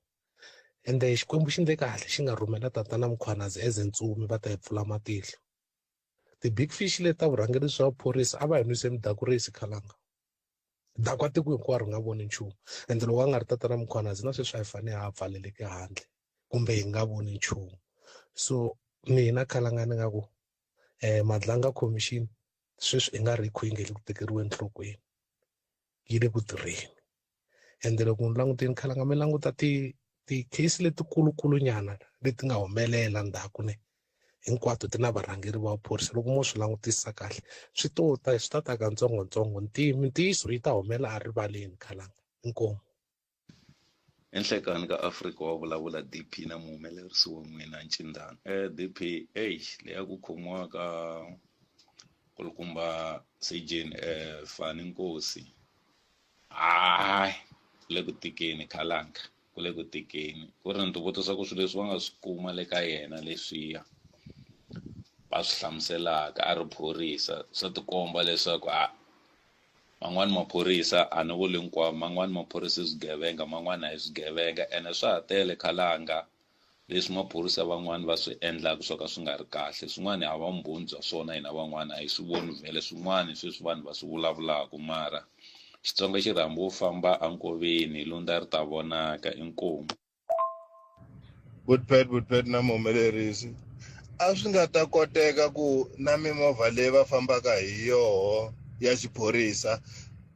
ende Xikwembu xi ndle kahle xi nga rhumela tatana Mkhwanazi as ntsumi va ta hi pfula matihlo ti-big fish leti ta vurhangeri bya vuphorisa a va hi nwise midakurisi khalanga dakwa tiko hinkwaro nga voni nchumu ende loko a nga ri tatana Mkhwanazi na sweswi a hi fanele ha pfaleleke handle kumbe hi nga voni nchumu so mina khalanga ni nga ku Madlanga Commission sweswi i nga ri yi nge le ku tekeriweni enhlokweni yi le ku tirheni ende loko ni langutile khalanga mi languta ti ti-case letikulunkulu nyana leti nga humelela ndzhaku ne hinkwato ti na varhangeri va vuphorisa loko mo swi langutisa kahle swi to ta swi ta ta katsongotsongo ntiyiso yi ta humela erivaleni khalanga inkomu. Enhlekani ka Afrika wa vulavula DP na muhumelerisi wa n'wina Ncindana. DP, eish leya ku khomiwa ka kulukumba Surgeon Fani Nkosi hayi ku le ku tikeni khalanga ku le ku tikeni ku ri ni ti vutisa ku swilo leswi va nga swi kuma le ka yena leswiya va swi hlamuselaka a ri phorisa swa tikomba leswaku a Man'wani maphorisa a ni vuli hinkwawo man'wani maphorisa i swigevenga man'wani a hi swigevenga ene swa ha tele khalanga leswi maphorisa van'wani va swi endlaka swo ka swi nga ri kahle swin'wana hi hava vumbhoni bya swona hina van'wana a hi swi voni vhele swin'wana sweswi vanhu va swi vulavulaka mara Xitsonga xi rhambi wo famba enkoveni lundza ri ta vonaka inkomu. Good Pat, Good Pat na muhumelerisi a swi nga ta koteka ku na mimovha leyi va fambaka hi yoho ya xiphorisa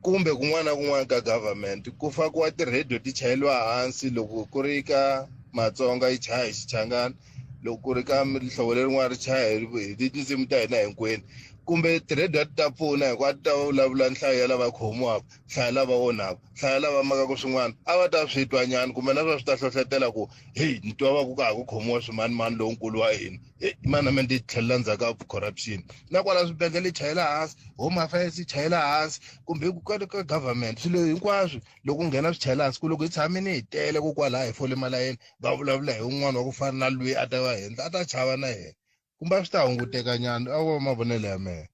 kumbe kun'wana na kun'wana ka government ku fakiwa ti-radio ti chayeliwa hansi loko ku ri ka Matsonga yi chaya hi Xichangani loko ku ri ka mihlovo lerin'wana ri chaya hi tindzimi ta hina hinkwenu kumbe ti-radio a ti ta pfuna hikuva a ti ta vulavula nhlayo ya lava khomiwaka nhlayo lava onhaka nhlayo lava makaka swin'wana a va ta swi twa nyana kumbe na swa swi ta hlohletela ku heyi ni twa va ku ka ha ku khomiwa swimanimani lonkulu wa hina heyi manamente yi tlhelela ndzhaku ka corruption na kwala swibedhlele yi chayela hansi home affairs yi chayela hansi kumbe ku ka ka government swilo hinkwaswo loko nghena swi chayela hansi ku loko hi tshamini hi tele ko kwalaha hi fole malayeni va vulavula hi un'wana wa ku fana na loyi a ta va henhla a ta chava na yena kumbe a swi ta hunguteka nyana a wo mavonelo ya mehe.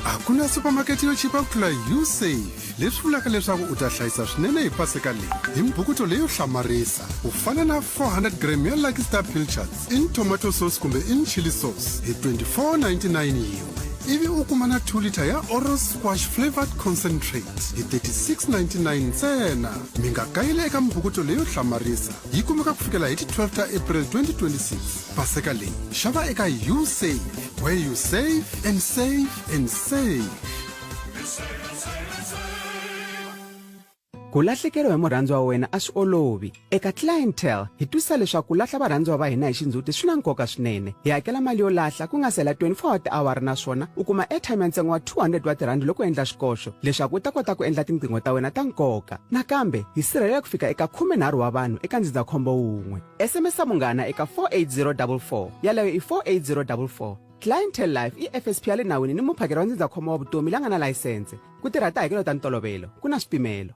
A ku na supermarket yo chipa ku tlula Usave, leswi vulaka leswaku u ta hlayisa swinene hi paseka leyi hi mbhukuto leyo hlamarisa ku fana na 400 gram ya Lucky Star Pilchards in tomato sauce kumbe in chili sauce hi 24.99 yin'we ivi u kuma na 2 liter ya Oros Squash Flavored Concentrate hi 36.99 ntsena. Mi nga kayeli eka mbhukuto leyo hlamarisa yi kumeka ku fikela hi ti 12 ta April 2026. Paseka leyi xava eka Usave, where you save and save and save. Ku lahlekeriwa hi murhandziwa wa wena a swi olovi. Eka Clientele, hi twisisa leswaku ku lahla varhandziwa va hina hi xindzhuti swi na nkoka swinene. Hi hakela mali yo lahla ku nga si hela 24 wa tiawara naswona u kuma airtime ya ntsengo wa 200 wa tirhandi loko u endla xikoxo leswaku u ta kota ku endla tinqingho ta wena ta nkoka. Nakambe, hi sirhelela ku fika eka 13 wa vanhu eka ndzindzakhombo wun'we. SMS munghana eka 48044. Yaleyo i 48044. Clientele Life i FSP ya le nawini ni muphakeri wa ndzindzakhombo wa vutomi la nga na layisense. Ku tirha tihakelo ta ntolovelo, ku na swipimelo.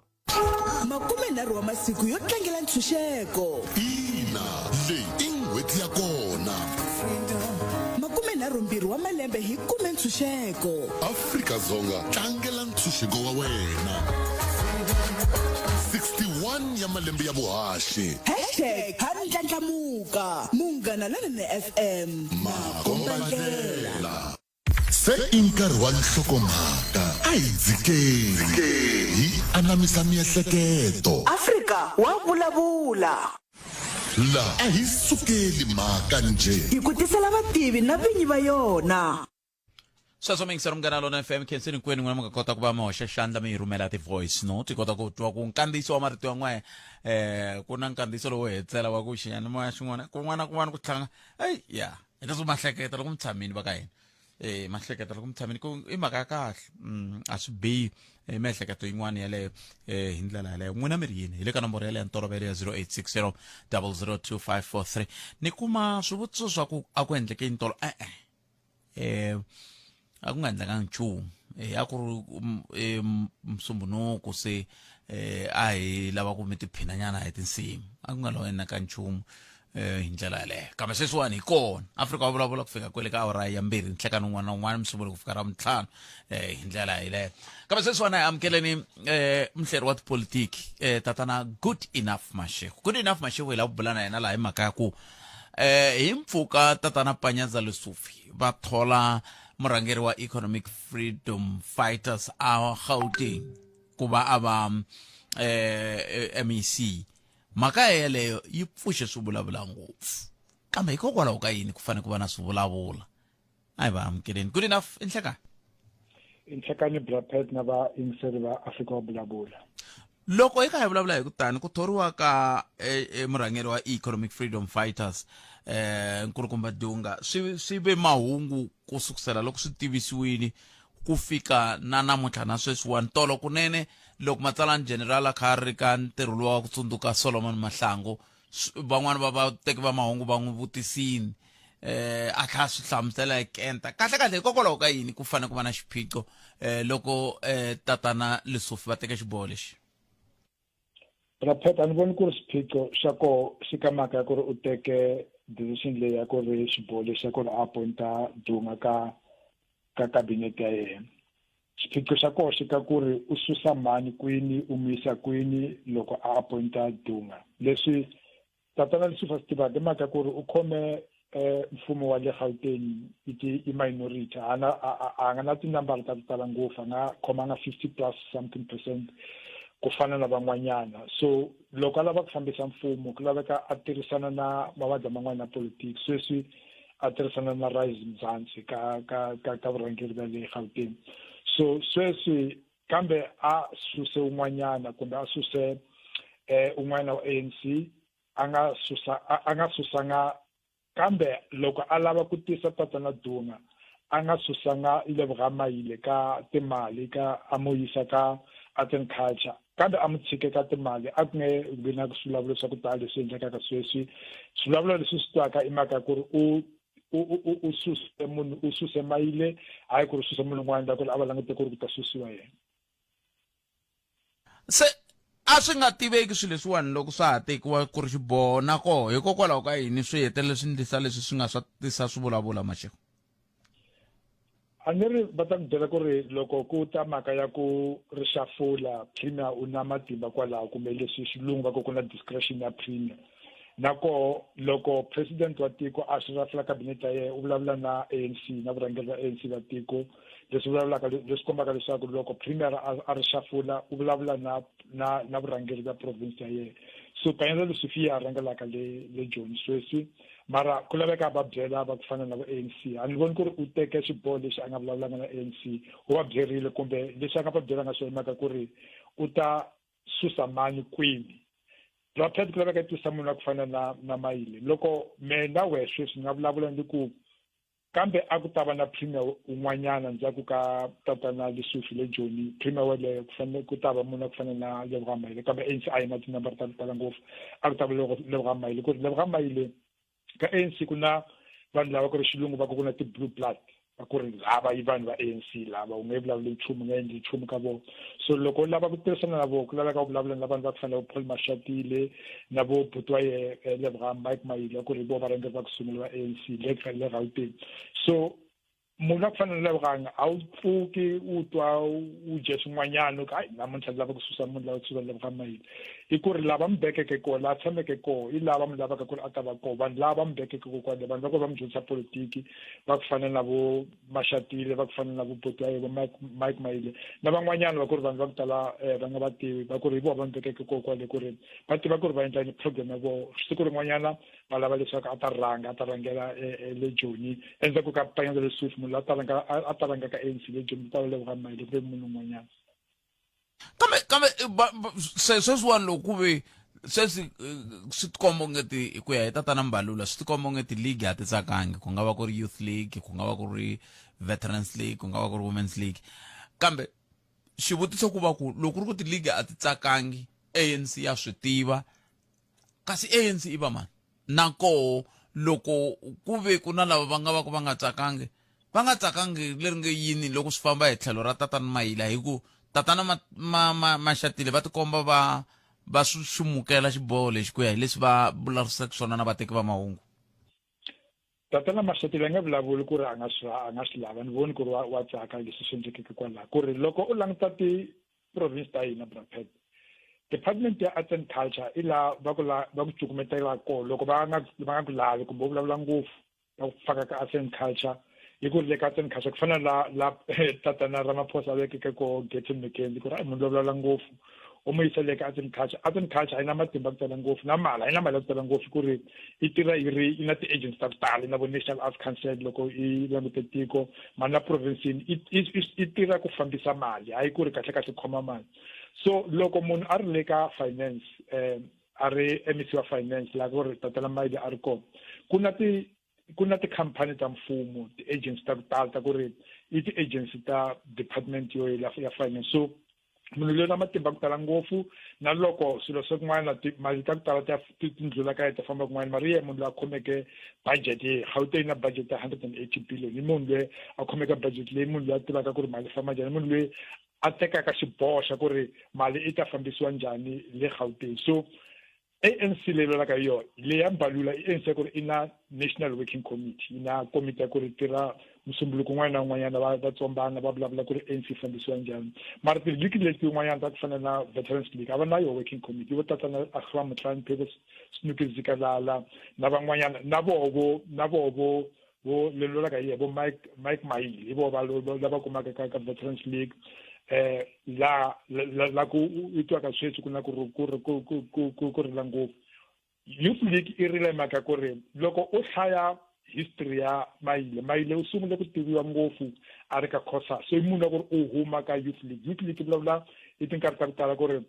Makumenharhu wa masiku yo tlangela ntshunxeko. Ina, leyi i n'hweti ya kona. Makumenharhumbirhi wa malembe hi kume ntshunxeko. Afrika-Dzonga, tlangela ntshunxeko wa wena. 61 ya malembe ya vuhaxi. Hashtag ha ndlandlamuka. Munghana Lonene FM. Makombandlela. Se i nkarhi wa nhlokomhaka, a hi dzikeni hi anamisa miehleketo. Afrika wa vulavula. La a hi sukeli mhaka njhe. Hi ku tisela vativi na vinyi va yona. Sweswo mi yingisela Munghana Lona FM khenseni hinkwenu n'wina mi nga kota ku va mi hoxa xandla mi yi rhumela ti-voice note hi kota ku twa ku nkandziyiso wa marito ya n'we eh ku na nkandziyiso lowo hetsela wa ku xiyanimoya xin'wana kun'wana na kun'wana ku tlanga eyi ya hi leswo mahleketa loko mi tshamini va ka hina eh mahleketa loko mi tshamini ku i mhaka ya kahle a swi bihi eh, miehleketo yin'wana yaleyo eh hi ndlela yaleyo n'wina mi ri yini hi le ka nomboro yaleyo ya ntolovelo ya 0860 002543 ni kuma swivutiso swa ku a ku endleke yini tolo e-e eh a ku nga endlekanga nchumu eh a ku ri eh, msumbhunuku se eh a hi lava ku mi tiphinanyana hi tinsimu a ku nga lo endleka nchumu eh hi ndlela yaleyo kambe sweswiwani hi kona afrika wa vulavula ku fika kwele ka awara ya mbirhi nhlekani un'wana na un'wana msumbhunuku ku fika ra mintlhanu eh hi ndlela yaleyo kambe sweswiwani a hi amukeleni eh muhleri wa tipolitiki eh tatana good enough mashego good enough mashego hi lava ku bula na yena laha hi mhaka ya ku eh hi mpfhuka tatana Panyaza Lesufi va thola murhangeri wa Economic Freedom Fighters a Gauteng ku va a va eh MEC mhaka yeleyo yi pfuxe swivulavula ngopfu kambe hikokwalaho ka yini ku fanele ku va na swivulavula a hi va amukeleni good enough i nhlekani i nhlekani brapet na vayingiseri va afrika wa vulavula loko hi kha hi vulavula hi ku tani ku thoriwa ka e, e, murhangeri wa economic freedom fighters eh nkulukumba dunga swi swi ve mahungu ku sukusela loko swi tivisiwile ku fika na namuntlha na sweswiwani tolo kunene loko matsalani general a kha a ri ka ntirho luwa wa ku tsundzuka solomon mahlangu van'wani va vateki va mahungu va n'wi vutisini eh a tlhela swi hlamusela hi kenta kahle kahle hikokwalaho ka yini ku fanele ku va na xiphiqo eh loko eh tatana Lesufi va teka xiboho lexi Raphet a ni voni ku ri xiphiqo xa koho xi ka mhaka ya ku ri u teke decision leyi ya ku ri xiboho lexi ya ku ri a appointa Dunga ka ka cabinet ya yena xiphiqo xa koho xi ka ku ri u susa mani kwini u mu yisa kwini loko a appointa Dunga leswi Tatana leswi va swi tivaka i mhaka ku ri u khome eh, mfumo wa le Gauteng i ti i minority a na a nga na tinambara ta ku tala ngopfu a nga khomanga 50 plus something percent ku fana na van'wanyana so loko a lava ku fambisa mfumo ku laveka a tirhisana na mavandla man'wana ya politiki sweswi a tirhisana na Rise Mzansi ka ka ka ka vurhangeri bya le Gauteng so sweswi kambe a suse un'wanyana kumbe a suse eh un'wana wa ANC a nga susa a nga susanga kambe loko a lava ku tisa tatana Dunga a nga susanga Lebogang Maile ka timali ka a mo yisa ka arts and culture kambe a mu tshike ka timali a ku nge vi na swivulavula swa ku tala leswi endlekaka sweswi swivulavula leswi swi twaka i mhaka ya ku ri u u suse munhu u suse mayile hayi ku ri suse munhu un'wana la ku ri a va langute ku ri ku ta susiwa yena se a swi nga tiveki swilo leswiwani loko swa ha tekiwa ku ri xiboho na koho hikokwalaho ka yini swi hetelele swi ndlisa leswi swi nga swa tisa swivulavula mashego A ni ri va ta ku byela ku ri loko ku ta mhaka ya ku rixafula premier u na matimba kwalaho kumbe leswi xilungu va ku ku na discretion ya premier na koho loko president wa tiko a xirafula cabinet ya yena u vulavula na ANC na vurhangeri va ANC va tiko leswi vulavulaka leswi kombaka leswaku loko premier a ri xafula u vulavula na na na vurhangeri bya province ya yena so Panyaza Lesufi ya rhangelaka le le Joni sweswi mara ku laveka va byela va ku fana na vo ANC a ni voni ku ri u teke xiboho lexi a nga vulavulanga na ANC u va byerile kumbe lexi a nga va byelanga xona mhaka ku ri u ta susa mani kwini Raphet ku laveka tisa munhu wa ku fana na na Mayile loko me na wehe sweswi ni nga vulavula ni ku kambe a ku ta va na premier un'wanyana ndzhaku ka tatana Lesufi le Joni premier weleyo ku fanele ku ta va munhu wa ku fana na Lebogang Maile kambe ANC a yi na tinambara ta ku tala ngopfu a ku ta va Lebogang Maile ku ri Lebogang Maile ka ANC ku na vanhu lava ku ri xilungu va ku ku na ti-blue blood va ku ri lava i vanhu va ANC lava u nge vulavuli nchumu u nge endli nchumu ka vona so loko u lava ku tirhisana na vona ku laveka u vulavula na vanhu va ku fana na vo Paul Mashatile na vo buti wa yehe eh, Lebogang Mike Maile ku ri vo varhangeri va ku sungula va ANC le le Gauteng so munhu a ku fana na Lebogang a wu pfuki u twa u dye swin'wanyana u ku hayi namuntlha ni lava ku susa munhu lava ku susa Lebogang Maile i ku ri lava mi bekeke kona laha tshameke kona i lava mi lavaka ku ri a ta va kona vanhu lava mi bekeke kona kwale vanhu va ku va mi dyondzisa politiki va ku fana na vo Mashatile va ku fana na vo Botwaye vo Mike Mike Maile na van'wanyana va ku ri vanhu va ku tala eh, va nga va tivi va ku ri hi vona va mi bekeke kona kwale ku ri va tiva ku ri va endla yini program ya vona siku rin'wanyana va lava leswaku a ta rhanga a ta rhangela eh, eh, le Joni endzhaku ka Panyaza Lesufi munhu loyi a ta rhanga a ta rhanga ka ANC le Joni ku ta va Lebogang Maile ku ve munhu un'wanyana kambe kambe eh, sweswiwani loko ku ve sweswi swi tikomba onge ti ku ya hi tatana Mbalula swi tikomba onge ti-league a ti tsakangi ku nga va ku ri youth league ku nga va ku ri veterans league ku nga va ku ri women's league kambe xivutiso ku va ku loko ku ri ku ti-league a ti tsakangi ANC ya swi tiva kasi ANC i va mani na koho loko ku ve ku na lava va nga va ku va nga tsakangi va nga tsakangi leri nge yini loko swi famba hi tlhelo ra tatana Mayila hi ku tatana ma, ma, ma, Mashatile va tikomba va va swi xumukela xiboho lexi ku ya hi leswi va vulavurisaka swona na vateki va mahungu Tatana Mashatile a nga vulavuli ku ri a nga swi a nga swi lava ni voni ku ri wa, wa tsaka leswi swi endlekeke kwalaho ku ri loko u languta ti-province ta hina Brapet department ya arts and culture i laha va ku la va ku cukumetela kona loko va nga va nga ku lavi kumbe u vulavula ngopfu va ku faka ka arts and culture hi ku ri le ka arts and culture ku fana la la tatana Ramaphosa a vekeke koho Gayton McKenzie ku ri munhu loyi vulavula ngopfu u mu yisa le ka arts and culture arts and culture a yi na matimba ku tala ngopfu na mali a yi na mali ya ku tala ngopfu ku ri yi tirha yi ri yi na ti-agency ta ku tala yi na vo national arts council loko yi langute tiko mali na province-ini yi tirha ku fambisa mali hayi ku ri kahle kahle khoma mali so loko munhu a ri le ka finance um a ri MEC wa finance laha ku ri tatana Maile a ri kona ku na ti ku na tikhampani ta mfumo ti-agency ta ku tala ta ku ri i ti-agency ta department yo ya finance so munhu loyi na matimba ku tala ngopfu na loko swilo swa kun'wana mali ta ku tala ta tindlula ka ta famba kun'wana mari ye munhu loyi a khomeke budget ye Gauteng na budget ya 180 billion i munhu loyi a khomeke budget leyi munhu loyi a tivaka ku ri mali famba njhani munhu loyi a tekaka xiboho xa ku ri mali i ta fambisiwa njhani le Gauteng so ANC leyi lwelaka hi yona leya Mbalula i ANC ya ku ri i na National Working Committee yi na komiti ya ku ri tirha musumbuluko un'wana na un'wanyana va va tsombana va vulavula ku ri ANC yi fambisiwa njhani mara tiligi leti tin'wanyana ta ku fana na Veterans League a va na yo working committee vo tatana Ahwa Motlanthe vo Snuki Zikalala na van'wanyana na voho vo na voho vo vo lelolaka hi vo Mike Mike Mayile hi vo va lava kumaka ka ka Veterans League eh la la ku i twaka sweswi ku na ku ku ku ku ku ku rila ngopfu Youth League i rile mhaka ku ri loko u hlaya history ya Mayile Mayile u sungule ku tiviwa ngopfu a ri ka Cosas so i munhu wa ku ri u huma ka Youth League Youth League vulavula i tinkarhi ta ku tala ku ri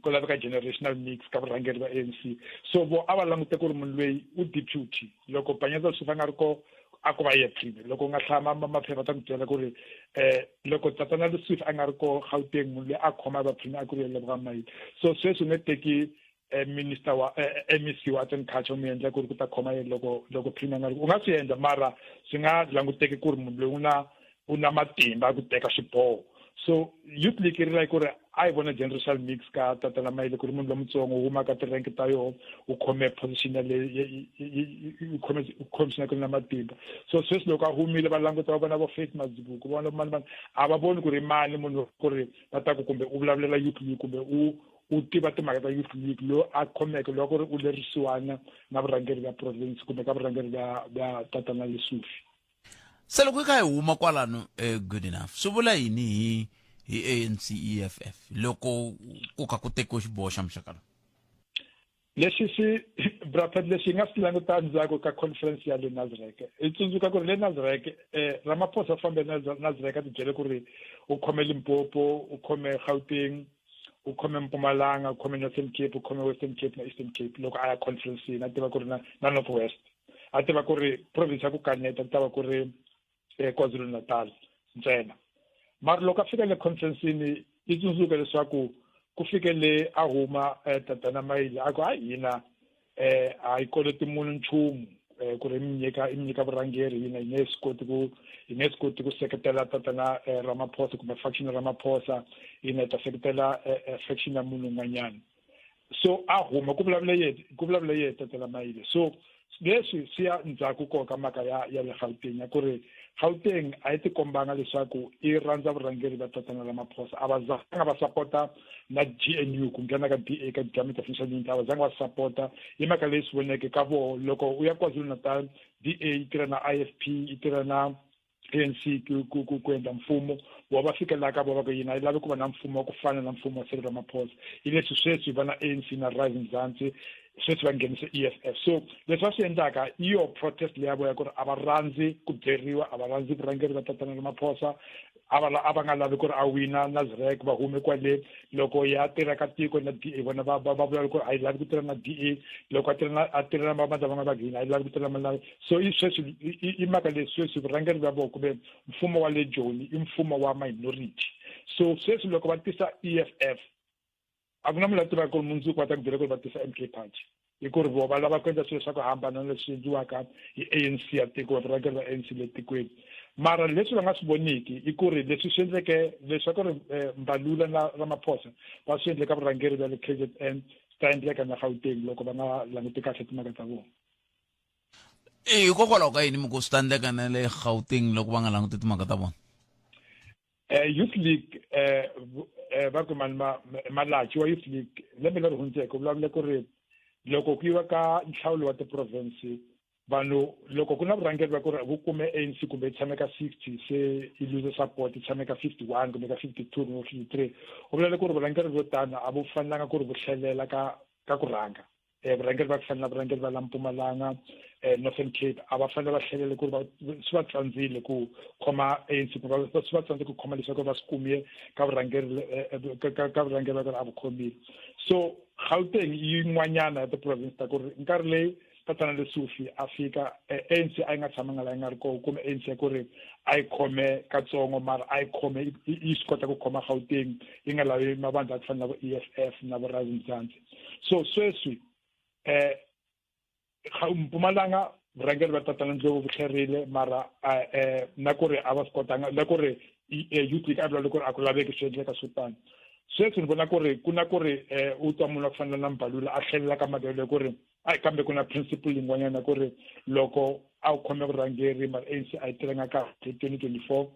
ku laveka generational mix ka vurhangeri va ANC so vo a va langute ku ri munhu loyi u deputy loko Panyaza Lesufi a nga ri ko a ku va ye premier loko u nga hlaya maphepha ta ku byela ku ri um loko tatana Lesufi a nga ri ko Gauteng munhu loyi a khoma va premier a ku ri Lebogang Maile so sweswi u nge teki eh, minister wa eh, MEC wa arts and culture mi endla ku ri ku ta khoma yena loko loko premier nga ri u nga swi endla mara swi nga languteki ku ri munhu loyi u na u na matimba ya ku teka xiboho So youth league yi ri like ku ri a yi vona generational mix ka tatana Maile ku ri munhu lomutsongo u huma ka ti-rank ta yoho u khome position ya le u khome khomixina ku ri na matimba. So sweswi loko a humile va languta va vona vo Faith Mazibuko va vona mani mani a va voni ku ri mani munhu ku ri va ta ku kumbe u vulavulela youth league kumbe u u tiva timhaka ta youth league loyi a khomeke loyi ku ri u lerisiwana na vurhangeri bya province kumbe ka vurhangeri bya bya tatana Lesufi. Se loko hi kha hi huma kwalano eh, good enough swi vula yini hi hi ANC EFF loko ku kha ku tekiwe xiboho xa muxaka lowu? Lexi xi Braphet lexi hi nga swi languta ndzhaku ka conference ya le Nasrec hi tsundzuka ku ri le Nasrec eh, Ramaphosa u fambe Nasrec a tibyele ku ri u khome Limpopo u khome Gauteng u khome Mpumalanga u khome Northern Cape u khome Western Cape na Eastern Cape loko a ya conference-ini a tiva ku ri na na North West a tiva ku ri province ya ku kaneta ku ta va ku ri eh, KwaZulu-Natal ntsena mara loko a fika le conference-ini yi tsundzuka leswaku ku fike le a huma eh, tatana Maile a ku hayi hina eh a yi koloti munhu nchumu eh, ku ri mi nyika i mi nyika vurhangeri hina hi nge swi koti ku hi nge swi koti ku seketela tatana eh, Ramaphosa kumbe faction Ramaphosa hina hi ta seketela eh, eh, faction ya munhu un'wanyana so a huma ku vulavula yena ku vulavula yena tatana Maile so leswi swi ya ndzhaku ko ka mhaka ya ya le Gauteng ya ku ri Gauteng a yi tikombanga leswaku i rhandza vurhangeri bya tatana Ramaphosa a va zanga va sapota na GNU ku nghena ka DA ka Government of National Unity a va zanga va sapota hi mhaka leyi swi voneke ka voho loko u ya KwaZulu-Natal DA yi tirha na IFP yi tirha na ANC ku ku ku ku endla mfumo wa va fika laha ka vona va ku yina a yi lavi ku va na mfumo wa ku fana na mfumo wa Cyril Ramaphosa hi leswi sweswi va na ANC na Rise Mzansi sweswi va nghenise EFF so leswi va swi endlaka i yo protest leya vo ya ku ri a va rhandzi ku byeriwa a va rhandzi vurhangeri va tatana Ramaphosa a va a va nga lavi ku ri a wina Nasrec va hume kwale loko ya tirha ka tiko na DA vona va va va vula ku a yi lavi ku tirha na DA loko a tirha na a tirha na vamandla van'wana va hina a yi lavi ku tirha na so i sweswi i mhaka leyi sweswi vurhangeri bya vona kumbe mfumo wa le Joni i mfumo wa minority so sweswi loko va tisa EFF a ku na munhu la tivaka ku ri mundzuku va ta ku byela ku ri va tisa MK party hi ku ri vo va lava ku endla swilo swa ku hambana na leswi endliwaka hi ANC ya tiko vurhangeri va ANC le tikweni mara leswi va nga swi voniki i ku ri leswi swi endleke leswaku ri eh, Mbalula na Ramaphosa va swi endle ka vurhangeri bya le KZN swi ta endleka na Gauteng loko va nga languti kahle timhaka ta vona e hikokwalaho ka yini mi ku swi ta endleka na le Gauteng loko va nga languti timhaka ta vona eh Youth League eh, eh va ku mani Malatji wa Youth League lembe leri hundzeke u vulavule ku ri loko ku yiwa ka nhlawulo wa tiprovince vanhu loko ku na vurhangeri va ku ri vu kume ANC kumbe yi tshame ka 60 se yi lose support yi tshame ka 51 kumbe ka 52 kumbe 53 u vulale ku ri vurhangeri byo tano a vu fanelanga ku ri vu tlhelela ka ka ku rhanga eh, vurhangeri va ku fana na vurhangeri va la Mpumalanga eh, Northern Cape a va fanele va hlelele ku ri swi va tsandzile ku khoma ANC ku swi va tsandze ku khoma leswaku va swi kumile ka vurhangeri eh, eh, ka vurhangeri va ku ri a vu khomile so Gauteng yin'wanyana ya ti-province ta ku ri nkarhi leyi tatana Lesufi a fika eh, ANC a yi nga tshamanga laha yi nga ri kona kumbe ANC ya ku ri a yi khome katsongo mara a yi khome yi swi kota ku khoma Gauteng yi nga lavi mavandla ya ku fana na vo EFF na vo Rise Mzansi so sweswi eh Mpumalanga vurhangeri va tatana Ndlovu vu tlherile mara eh, eh na ku ri a va swi kotanga na ku ri eh, youth league a vulavula ku ri a ku laveki swi endleka swo tano sweswi ni vona ku ri ku na ku ri eh, u twa munhu wa ku fana na Mbalula a tlhelela ka mhaka yoleyo ku ri a kambe ku na principle yin'wanyana ku ri loko a wu khome vurhangeri mara ANC a yi tirhanga kahle 2024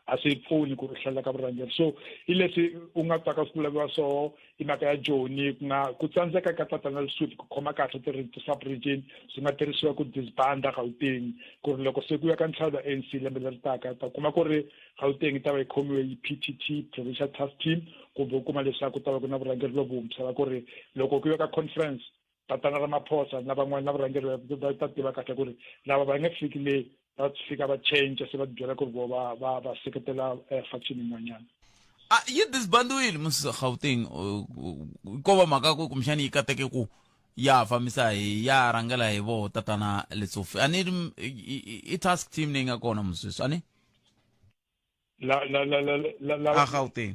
a swi pfuni ku ri hlalela ka vurhangeri so hi leswi u nga twaka swi vulaviwa swoho i mhaka ya joni ku nga ku tsandzeka ka tatana Lesotho ku khoma kahle ti-sub region swi nga tirhisiwa ku disbanda Gauteng ku ri loko se ku ya ka nhlawulo ya ANC lembe leri taka ta kuma ku ri Gauteng yi ta va yi khomiwe hi PTT Provincial Task Team kumbe u kuma leswaku ta va ku na vurhangeri lovuntshwa va ku ri loko ku ya ka conference tatana Ramaphosa na van'wana na vurhangeri va ta tiva kahle ku ri lava va nge fiki le va fika va change se va byela ku ri vo va va va seketela eh, faction yin'wanyana a yi disbandiwile mus Gauteng ko va mhaka ku kumbexani yi kateke ku ya fambisa hi ya rhangela hi voho tatana Letsofi a ni ri i task team leyi nga kona musweswi a ni la la la la la a Gauteng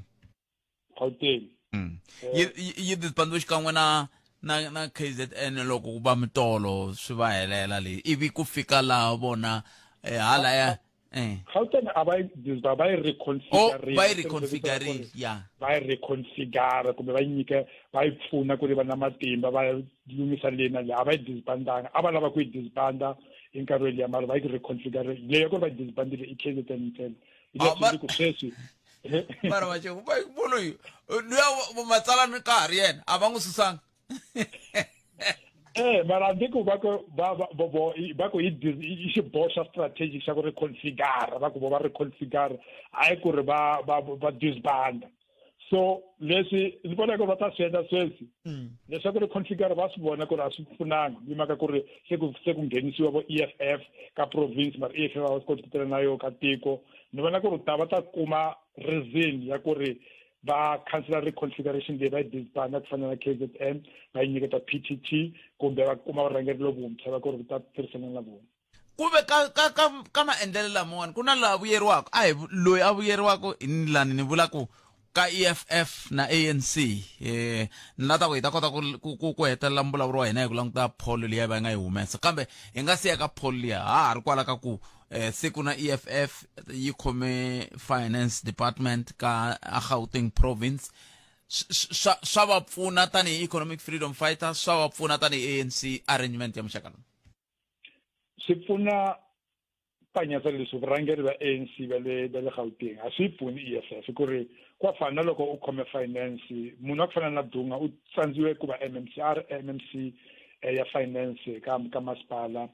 Gauteng mm. yi yi disbandiwe xikan'we na na na KZN loko ku va mitolo swi va helela leyi ivi ku fika laha vona eh, halaya Eh. Gauteng a va yi disband va yi reconfigure oh, va yi reconfigure ya va yi reconfigure kumbe va yi nyike va yi pfuna ku ri va na matimba va lumisa leyi na leyi a va yi disbandanga a va lava ku yi disbanda hi nkarhi weliya mara va yi reconfigure leyi ya ku ri va yi disbandile i KZN ntsena hi leswi ku sweswi mara va munhu luya matsalani ka ha ri yena a va n'wi susanga Eh mara hambi ku va ku va va vo va ku i i xiboho xa strategic xa ku reconfigure va ku vo va reconfigure hayi ku ri va va va disband so leswi ni vona ku va ta swi endla sweswi hmm. leswaku reconfigure va swi vona ku ri a swi pfunanga hi mhaka ku ri se ku se ku nghenisiwa vo E_F_F ka province mara E_F_F a va swi koti ku tirha na yo ka tiko ni vona ku ri ta va ta kuma reason ya ku ri va khansela reconfiguration leyi va yi disbanda ku fana na KZN va yi nyiketa PTT kumbe va kuma vurhangeri lovuntshwa va ku ri ta tirhisana na vona ku ve ka ka ka ka maendlelo lamawani ku na laha vuyeriwaka a hi loyi a vuyeriwaka ni lani ni vula ku ka EFF na ANC eh ni lata ku hi ta kota ku ku ku hetelela mbulavulo wa hina hi ku languta poll liya va nga yi humesa kambe hi nga siya ka poll liya ha ha ri kwala ka ku eh se ku na EFF yi khome finance department ka a Gauteng province swa swa va pfuna tanihi economic freedom fighters swa va pfuna tanihi ANC arrangement ya muxaka lowu swi pfuna panyasa leswi vurhangeri va ANC va le va le Gauteng a swi pfuni EFF ku ri kwa fana na loko u khome finance munhu wa ku fana na Dunga u tsandziwe ku va MMC a ri MMC eh, ya finance ka ka masipala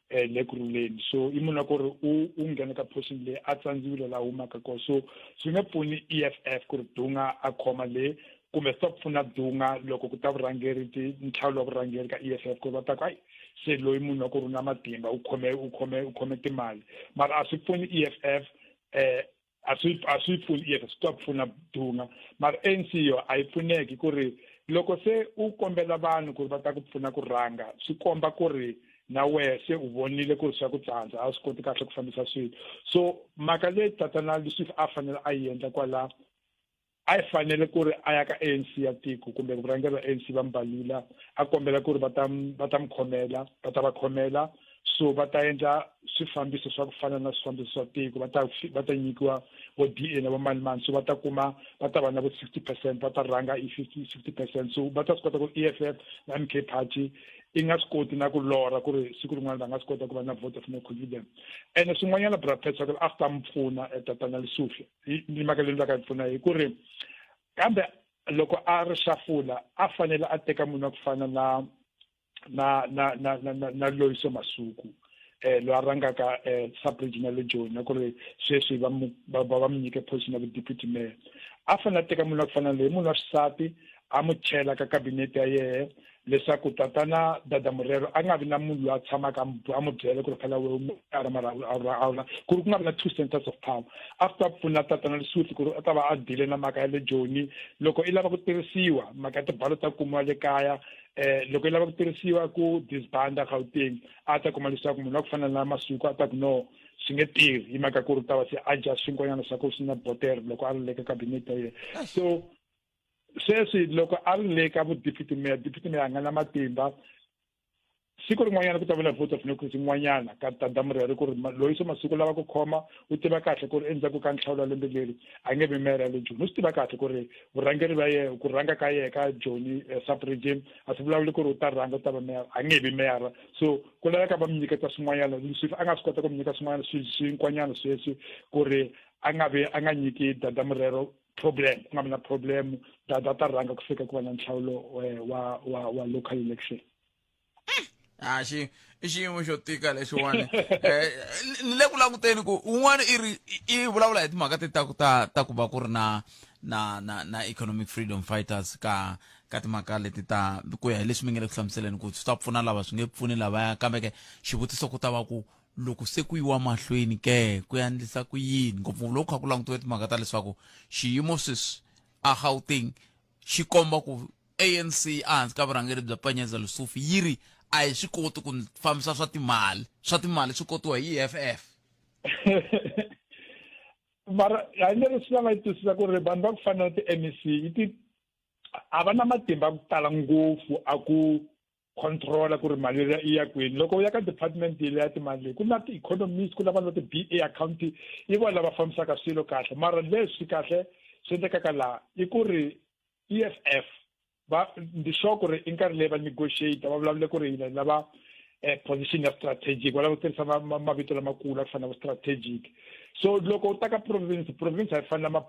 eh, le ku rhuleni so i munhu wa ku ri u u nghena ka position leyi a tsandziwile laha humaka kona so swi nge pfuni EFF ku ri Dunga a khoma le kumbe swi ta pfuna Dunga loko ku ta vurhangeri ti ntlhawulo wa vurhangeri ka EFF ku ri va ta ku ayi se loyi munhu wa ku ri u na matimba u khome u khome u khome timali mara a swi pfuni EFF eh a swi a swi pfuni EFF swi ta pfuna Dunga mara ANC yo a yi pfuneki ku ri loko se u kombela vanhu ku ri va ta ku pfuna ku rhanga swi komba ku ri na wehe se u vonile ku ri swa ku tsandza a swi koti kahle ku fambisa swilo so mhaka leyi tatana Yusuf a fanele a yi endla kwala a yi fanele ku ri a ya ka ANC ya tiko kumbe vurhangeri va ANC va Mbalula a kombela ku ri va ta va ta n'wi khomela va ta va khomela so va ta endla swifambiso swa ku fana na swifambiso swa tiko va ta va ta nyikiwa vo DA na vo mani mani so va ta kuma va ta va na vo 60 percent va ta rhanga i 50 60 percent so va ta swi kota ku EFF na MK party i nga swi koti na ku lorha ku ri siku rin'wana va nga swi kota ku va na vote of no confidence ene swin'wanyana bra Phetsa ku ri a swi ta mi pfuna eh, tatana Lesufi ni mhaka leyi ndzi ka yi pfuna hi ku ri kambe loko a ri xafula a fanele a teka munhu wa ku fana na na na na na na, na Loyiso Masuku eh loyi a rhangaka eh sub regional le Joni na ku ri sweswi va mu va va mu nyike position ya vu deputy mayor a fanele a teka munhu wa ku fana na loyi munhu wa xisati a mu chela ka kabinete ya yehe leswaku tatana Dada Morero a nga vi na munhu loyi a tshamaka a mu byela ku ri phela wehe mara mara a ku ri ku nga vi na two centers of power a swi ta pfuna tatana Lesotho ku ri a ta va a dile na mhaka ya le Joni loko i lava ku tirhisiwa mhaka ya tibalo ta kumiwa le kaya eh loko i lava ku tirhisiwa ku disbanda Gauteng a ta kuma leswaku munhu wa ku fana na Masuku a ta ku no swi nge tirhi hi mhaka ku ri ta va se a dya swinkwanyana swa ku swi na botere loko a ri le ka cabinet ya yena so sweswi loko a ri le ka vu deputy mayor deputy mayor a nga na matimba siku rin'wanyana ku ta va na vote of no confidence yin'wanyana ka tata Mureri ku ri loyi se masiku lava ku khoma u tiva kahle ku ri endzhaku ka nhlawulo wa lembe leri a nge vi mayor ya le Joni u swi tiva kahle ku ri vurhangeri bya yena ku rhanga ka yena ka Joni eh, sub region a swi vulavuli ku ri u ta rhanga u ta va mayor a nge vi mayor so ku laveka va mi nyiketa swin'wanyana leswi a nga swi kota ku mi nyika swin'wanyana swinkwanyana sweswi ku ri a nga vi a nga nyiki Dada Murero problem ku nga vi na problem dada ta rhanga ku fika ku va na nhlawulo eh, wa wa wa local election a xi i xiyimo xo tika lexiwani eh ni le ku languteni ku un'wana i ri i vulavula hi timhaka ti ta ku ta ta ku va ku ri na na na na economic freedom fighters ka ka timhaka leti ta ku ya hi leswi mi nga le ku hlamuseleni ku swi ta pfuna lava swi nge pfuni lavaya kambe ke xivutiso ku ta va ku loko se ku yiwa mahlweni ke ku ya endlisa ku yini ngopfungopfu loko kha ku langutiwe timhaka ta leswaku xiyimo sweswi a Gauteng xi komba ku ANC ehansi ka vurhangeri bya Panyaza Lesufi yi ri a hi swi koti ku fambisa swa timali swa timali swi kotiwa hi EFF mara hayi leri swi lava yi twisisa ku ri vanhu va ku fana na ti-MEC yi ti a va na matimba ku tala ngopfu a ku controla ku ri mali liya i ya kwini loko u ya ka department leya timali leyi ku na ti-economist ku na vanhu va ti-b a accounting i vona lava fambisaka swilo kahle mara leswi kahle swi endlekaka laha i ku ri E F F va ndi sure ku ri i nkarhi leyi va negotiate va vulavule ku ri hina hi lava eh, position ya strategic va lava ku tirhisa mavito lamakulu a ku fana na strategic so loko u ta ka province province a yi fani na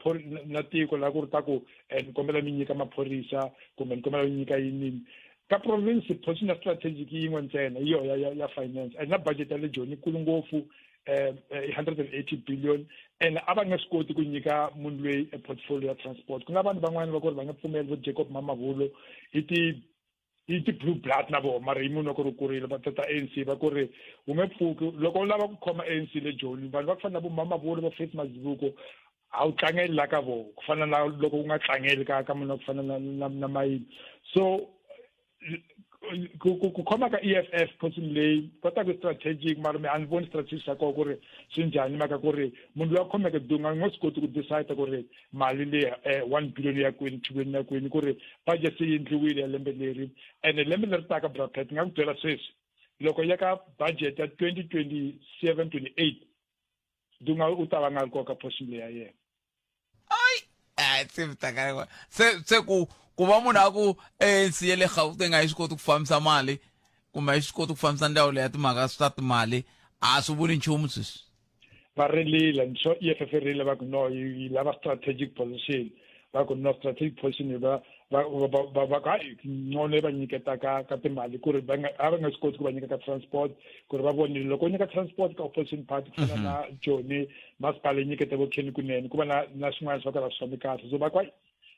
na tiko laha ku ri ta ku eh, ni kombela mi nyika maphorisa kumbe ni kombela mi nyika yinini ka province position ya strategic yin'we ntsena hi yoho ya, ya, ya finance and na budget ya le joni yi kulu ngopfu eh, 180 billion and a va nge swi koti ku nyika munhu loyi e portfolio ya transport ku na vanhu van'wana va ku ri va nge pfumeli vo Jacob Mamabolo i ti i ti-blue blood na vona mara hi munhu wa ku ri kurile va tata ANC va ku ri wu nge pfuki loko u lava ku khoma ANC le Joni vanhu va ku fana na vo Mamabolo va Faith Mazibuko a wu tlangeli la ka vona ku fana na loko u nga tlangeli ka ka munhu wa ku fana na na, na Mayini so ku ku ku khoma ka EFF position leyi kota ku strategic mara mi a ni voni strategic xa kona ku ri swi njhani mhaka ku ri munhu loyi a khomeke dunga a nga swi koti ku decide ku ri mali leyi eh, 1 billion ya kwini 2 billion ya kwini ku ri budget se yi endliwile ya lembe leri ene lembe leri taka brapet nga ku byela sweswi loko ya ka budget ya 2027 28 dunga u ta va nga ri koka position leyi ya yena ai se mtakale se se ku ku va munhu a ku ANC ya le Gauteng a yi swi koti ku fambisa mali kumbe a yi swi koti ku fambisa ndzawulo ya timhaka swa timali a swi vuli nchumu sweswi va rilile ni sure EFF yi rile va ku no yi lava strategic position va ku no strategic position va va va va va ku hayi ngcono yi va nyiketa ka ka timali ku ri va nga a va nga swi koti ku va nyika ka transport ku ri va vonile loko u nyika transport ka opposition party ku fana na Joni masipala yi nyikete vo Kenny Kunene ku va na na swin'wana swa ka swi fambi kahle so va ku hayi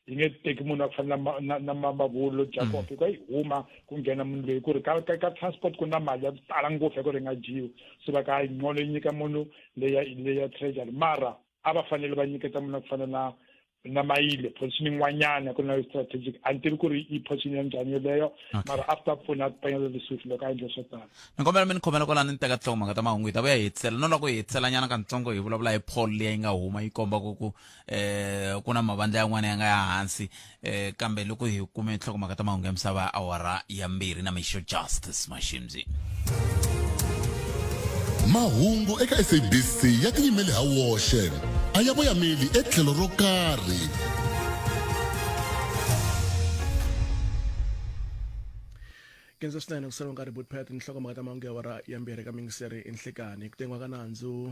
yi nge teki munhu wa ku fana na na na Mamabolo Jacob mm. yi huma ku nghena munhu loyi ku ri ka ka ka transport ku na mali ya ku tala ngopfu ya ku ri nga dyiwi so va ka hayi ngcono yi nyika munhu leya leya treasury mara a va fanele va nyiketa munhu wa ku fana na na mayile position yin'wanyana ku na strategic a ni tivi ku ri i position ya njhani yoleyo mara after pfuna Panyaza Lesufi loko a endle swo tala ni kombela mi ni khomela kwalani ni teka tinhlokomhaka ta mahungu hi ta vuya hi hetisela no loko hi hetiselanyana kantsongo hi vulavula hi poll leyi yi nga huma yi komba ku ku eh ku na mavandla yan'wana ya nga ya hansi eh kambe loko hi kume tinhlokomhaka ta mahungu ya misava ya awara ya mbirhi na mixo justice mashimzi mahungu eka sabc ya tiyimele ha woxe a ya voyameli etlhelo ro karhi Kenza swinene ku sala nkarhi Butpet nhlokomhaka ta mahungu ya awara ya mbirhi ka mingiseri inhlikani ku tengiwa ka nandzu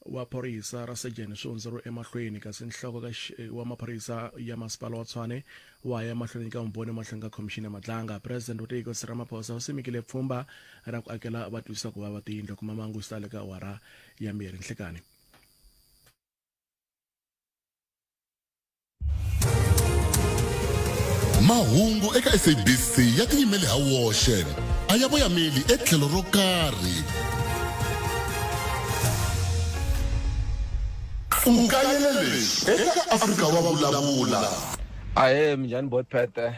wa phorisa ra Surgeon swi hundzeriwe emahlweni kasi nhloko ka wa maphorisa ya masipala wa Tshwane wa ya emahlweni ka vumbhoni emahlweni ka khomixini ya Madlanga. President wa tiko Cyril Ramaphosa u simekile pfhumba ra ku akela vatwisa ku vava tiyindlu kuma mangu swi ta le ka awara ya mbirhi nhlikani. Mahungu eka SABC ya tiyimele ha woxe a ya voyameli etlhelo ro karhi. U kayele leswi eka Afrika wa Vulavula. Ahee minjhani bot Pete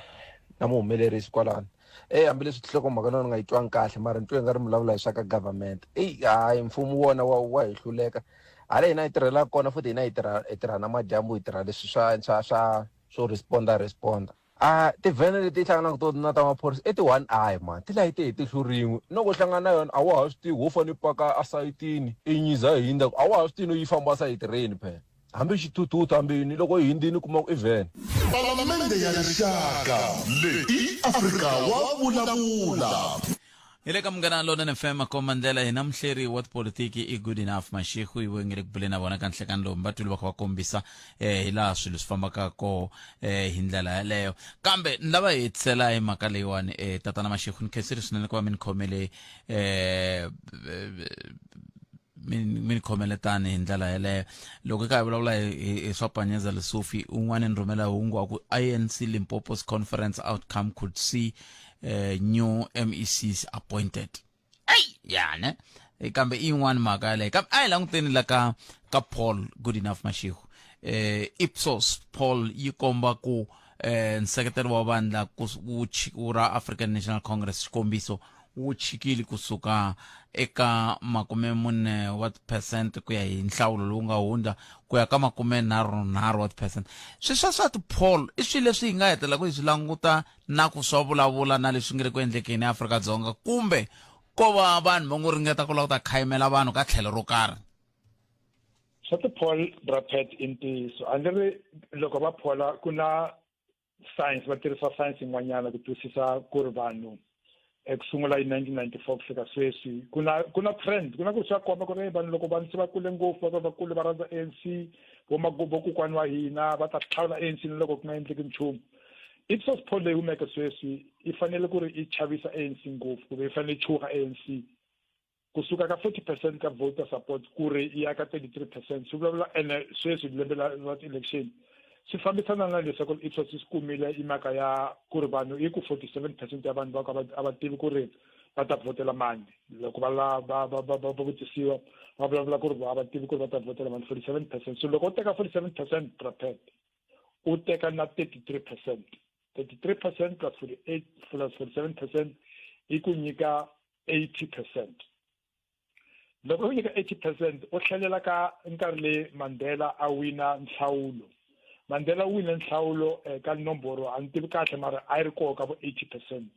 na muhumelerisi kwalano eyi hambileswi tinhlokomhaka na ni nga yi twangi kahle mara ni twe nga ri mi vulavula hi swa ka government eyi hayi mfumo wona wa wa hi hluleka hala hina hi tirhelaka kona futhi hina hi tirha hi tirha namadyambu hi tirha leswi swa swa swa swo responda responda a tivhene leti hi hlanganaka to na ta maphorisa i ti-one eye man ti layite hi tihlo rin'we no ku hlangana na yona a wa ha swi tivi ho fane paka esayitini i nyiza yi hindza a wa ha swi tivi no yi famba sayiti rini phela hambi xithuthuthu hambi yini loko yi hindzini kuma ku i vhene Palamende ya Rixaka leyi i Afrika wa vulavula. Hi le ka Munghana Lonene FM komba ndlela hina muhleri wa tipolitiki i Good Enough Mashego iwe nge le ku buleni na vona ka nhlekani lowu va twile va kha va kombisa eh hi laha swilo swi fambaka koho eh hi ndlela yaleyo kambe ni lava hi hetisela hi mhaka leyiwani eh tatana Mashego ni khensile swinene ku va mi ni khomele eh mi mi ni khomele tani hi ndlela yeleyo loko hi kha hi vulavula hi swa Panyaza Lesufi un'wana ni rhumela hungu wa ku ANC Limpopo's conference outcome could see new MECs appointed ey ya ne kambe i yin'wani mhaka yaleyo kambe a hi languteni la ka ka Paul Good Enough Mashego Ipsos Paul yi komba ku nseketelo wa vandla ku wu ra African National Congress xikombiso wu chikile kusuka eka 40 wa tiphesente ku ya hi nhlawulo lowu nga hundza ku ya ka 33 wa tiphesente. Swi swa swa ti-poll i swilo leswi hi nga hetelelaka hi swi languta na ku swa vulavula na leswi nge le ku endlekeni eAfrika-Dzonga kumbe ko va vanhu va ngo ringeta ku lava ku ta khayimela vanhu ka tlhelo ro karhi. Swa ti-poll bra Pat i ntiyiso a ni ri loko va phola ku na science va tirhisa science yin'wanyana ku twisisa ku ri vanhu eku sungula hi 1994 ku fika sweswi ku na ku na trend ku na ku swa komba ku ri vanhu loko vanhu se va kule ngopfu va va va kule va rhandza ANC vokokwana wa hina va ta hlawula ANC ni loko ku nga endleki nchumu Ipsos poll leyi humeke sweswi yi fanele ku ri yi chavisa ANC ngopfu kumbe yi fanele yi chuha ANC kusuka ka 40 percent ka voter support ku ri ya ka 33 percent swi vulavula ene sweswi lembe la ra ti-election swi fambisana na leswaku Ipsos yi swi kumile i mhaka ya ku ri vanhu i ku 47 percent ya vanhu va ku a va tivi ku ri va ta vhotela mani loko va la va va va va vutisiwa va vulavula ku ri a va tivi ku ri va ta vhotela mani 47 percent so loko u teka 47 percent prapet u teka na 33 percent 33 percent plus 48 plus 47 percent yi ku nyika 80 percent loko u nyika 80 percent u tlhelela ka nkarhi leyi Mandela a wina nhlawulo Mandela u wine nhlawulo eh, ka nomboro a ni tivi kahle mara a yi ri koho ka vo 80 percent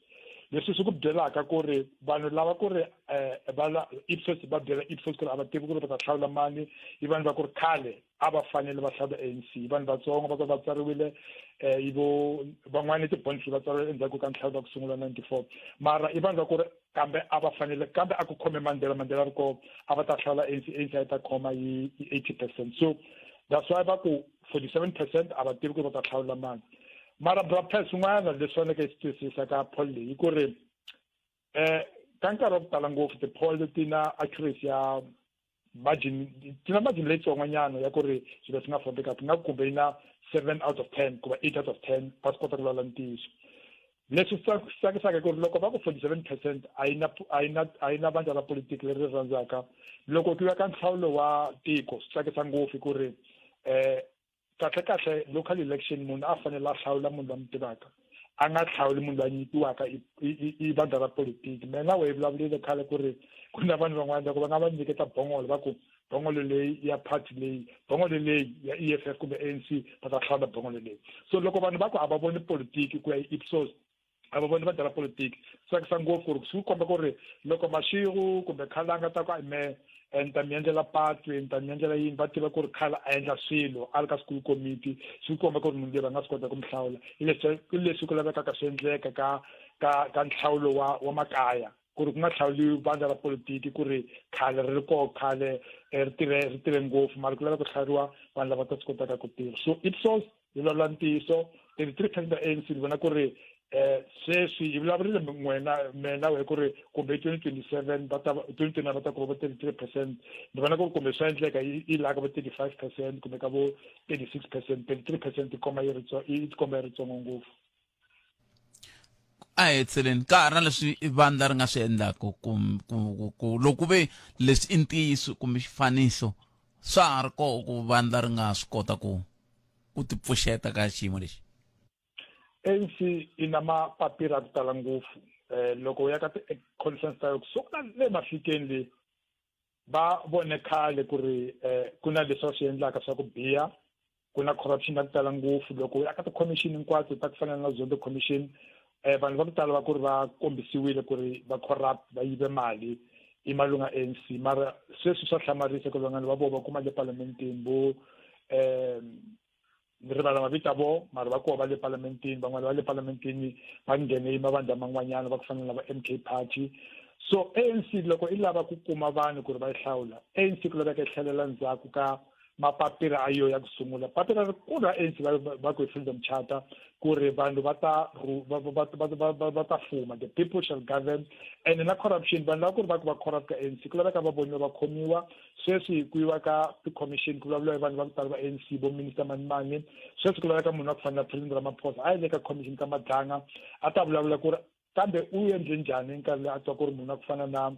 leswi swi ku byelaka ku ri vanhu lava ku ri eh, va la Ipsos va byela Ipsos ku ri a va tivi ku ri va ta hlawula mani i vanhu va ku ri khale a va fanele va hlawula ANC vanhu vatsongo va va tsariwile eh i vo van'wana ti-bonds va tsariwile endzhaku ka nhlawulo wa ku sungula 94 mara i vanhu va ku ri kambe a va fanele kambe a ku khome Mandela Mandela ri kona a va ta hlawula ANC ANC a yi ta khoma hi 80 percent so that's why va ku 47 percent a va tivi ku va ta hlawula mani mara bra swin'wana leswi faneleke hi swi twisisa ka poll leyi i ku ri eh ka nkarhi wa ku tala ngopfu ti-poll ti na accuracy ya margin ti na margin leyitsongonyana ya ku ri swilo swi nga fambi kahle nga kumbe yi na 7 out of 10 kumbe 8 out of 10 va swi kota ku vulavula ntiyiso leswi swi tsakisaka ku ri loko va ku 47 percent a yi na a yi na a yi na vandla ra politiki leri ri rhandzaka loko ku ya ka nhlawulo wa tiko swi tsakisa ngopfu ku ri um kahle kahle local election munhu a fanele a hlawula munhu la mi tivaka a nga hlawuli munhu loyi a nyikiwaka i vandla ra politiki mina na wehe vulavulile khale ku ri ku na vanhu van'wana loko va nga va nyiketa bongolo va ku bongolo leyi ya party leyi bongolo leyi ya E F F kumbe A N C va ta hlawula bongolo leyi so loko vanhu va ku a va voni politiki ku ya hi Ipsos a va voni vandla ra politiki tsakisa ngopfu ku ri swi komba ku ri loko Mashiro kumbe Khalanga ta ku me ni ta mi endlela patu ni ta mi endlela yini va tiva ku ri khale a endla swilo a ri ka school committee swi komba ku ri munhu loyi va nga swi kota ku mi hlawula hi leswi i leswi ku lavekaka swi endleka ka ka ka nhlawulo wa wa makaya ku ri ku nga hlawuliwi vandla ra politiki ku ri khale ri ri koho khale ri tirhe ri tirhe ngopfu mara ku lava ku hlawuriwa vanhu lava ta swi kotaka ku tirha so Ipsos yi vulavula ntiyiso 33 percent ya ANC ni vona ku ri eh sweswi yi vulavurile n'wena mina we ku ri kumbe 2027 va ta 2029 va ta kuma vo 33 percent ni vona ku ri kumbe swa endleka yi laha ka vo 35 percent kumbe ka vo 36 percent 33 percent yi komba yi ri yi tikomba yi ri tsongo ngopfu a hi hetseleni ka ha ri na leswi vandla ri nga swi endlaka ku loko ku ve leswi i ntiyiso kumbe xifaniso swa ha ri koho ku vandla ri nga swi kota ku ku tipfuxeta ka xiyimo lexi ANC yi na mapapila ya ku tala ngopfu um loko u ya ka ti-conference ta yo kusuka le mafikeni le va vone khale ku ri um ku na leswi va swi endlaka swa ku biha ku na corruption ya ku tala ngopfu loko u ya ka ti-commission hinkwato ta ku fana na Zondo commission um vanhu va ku tala va ku ri va kombisiwile ku ri va corrupt va yive mali i malunga ANC mara sweswi swa hlamarisa ku vanghana va vona va kuma le palamenteni vo um ni rivala mavito ya vo mara va koho va le palamenteni van'wana va le palamenteni va nghene mavandla man'wanyana va ku fana na va M K party so ANC loko i lava ku kuma vanhu ku ri va yi hlawula ANC ku laveka yi tlhelela ndzhaku ka mapapila a yo ya ku sungula papila rikulu ra ANC va ku hi freedom charter ku ri vanhu va ta va ta fuma the people shall govern and na corruption vanhu lava ku ri va ku va corrupt ka ANC ku laveka va voniwa va khomiwa sweswi ku yiwa ka ti-commission ku vulavuriwa hi vanhu va ku tala va ANC vo minister mani mani sweswi ku laveka munhu wa ku fana na President Ramaphosa a yi le ka commission ka Madlanga a ta vulavula ku ri kambe u endle njhani nkarhi loyi a twa ku ri munhu wa ku fana na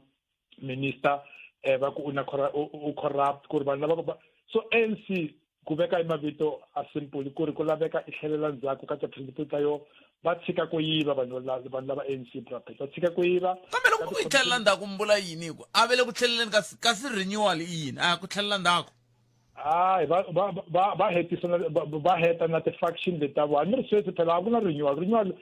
minister eh va ku u na u corrupt ku ri vanhu lava so ANC ku veka hi mavito a simple ku ri ku laveka i tlhelela ndzhaku ka ti-principle ta yo Va tshika ku yiva vanhu vanhu lava ANC Brapet va tshika ku yiva. Kambe loko ku yi tlhelela ndzhaku mi vula yini ku a ve le ku tlheleleni kasi kasi renewal i yini a ku tlhelela ndzhaku? Hayi va va va va hetisa na va heta na ti-faction leti ta vona. A ni ri sweswi phela a ku na renewal renewal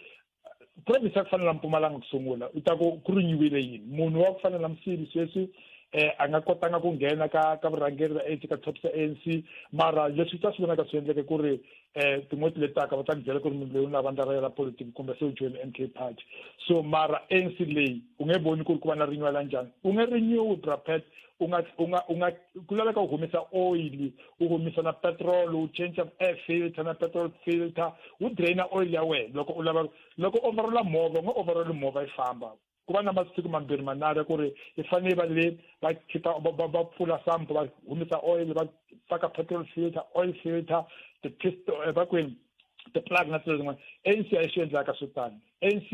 province ya ku fana na Mpumalanga ku sungula u ta ku ku renewile yini munhu wa ku fana na Msibi sweswi eh a nga kotanga ku nghena ka ka vurhangeri bya ANC ka top sa ANC mara leswi ta swi vonaka swi endleke ku ri eh tin'hweti leti taka va ta ku byela ku ri munhu loyi u na vandla ra yena ra politiki kumbe se u join MK party so mara ANC leyi u nge voni ku ri ku va na renewal ya njhani u nge renew Brapet u nga u nga u nga ku laveka u humesa oil u humisa na petrol u change air filter na petrol filter u draina oil ya wena loko u lava loko overola movha u nga overoli movha yi famba ku va na masiku mambirhi manharhu ya ku ri yi fanele yi va le va khipa va pfula sampo va humesa oil va faka petrol filter oil filter ti-piston eh, va kwini ti-plug na swilo swin'wana ANC a yi swi endlaka swo tani ANC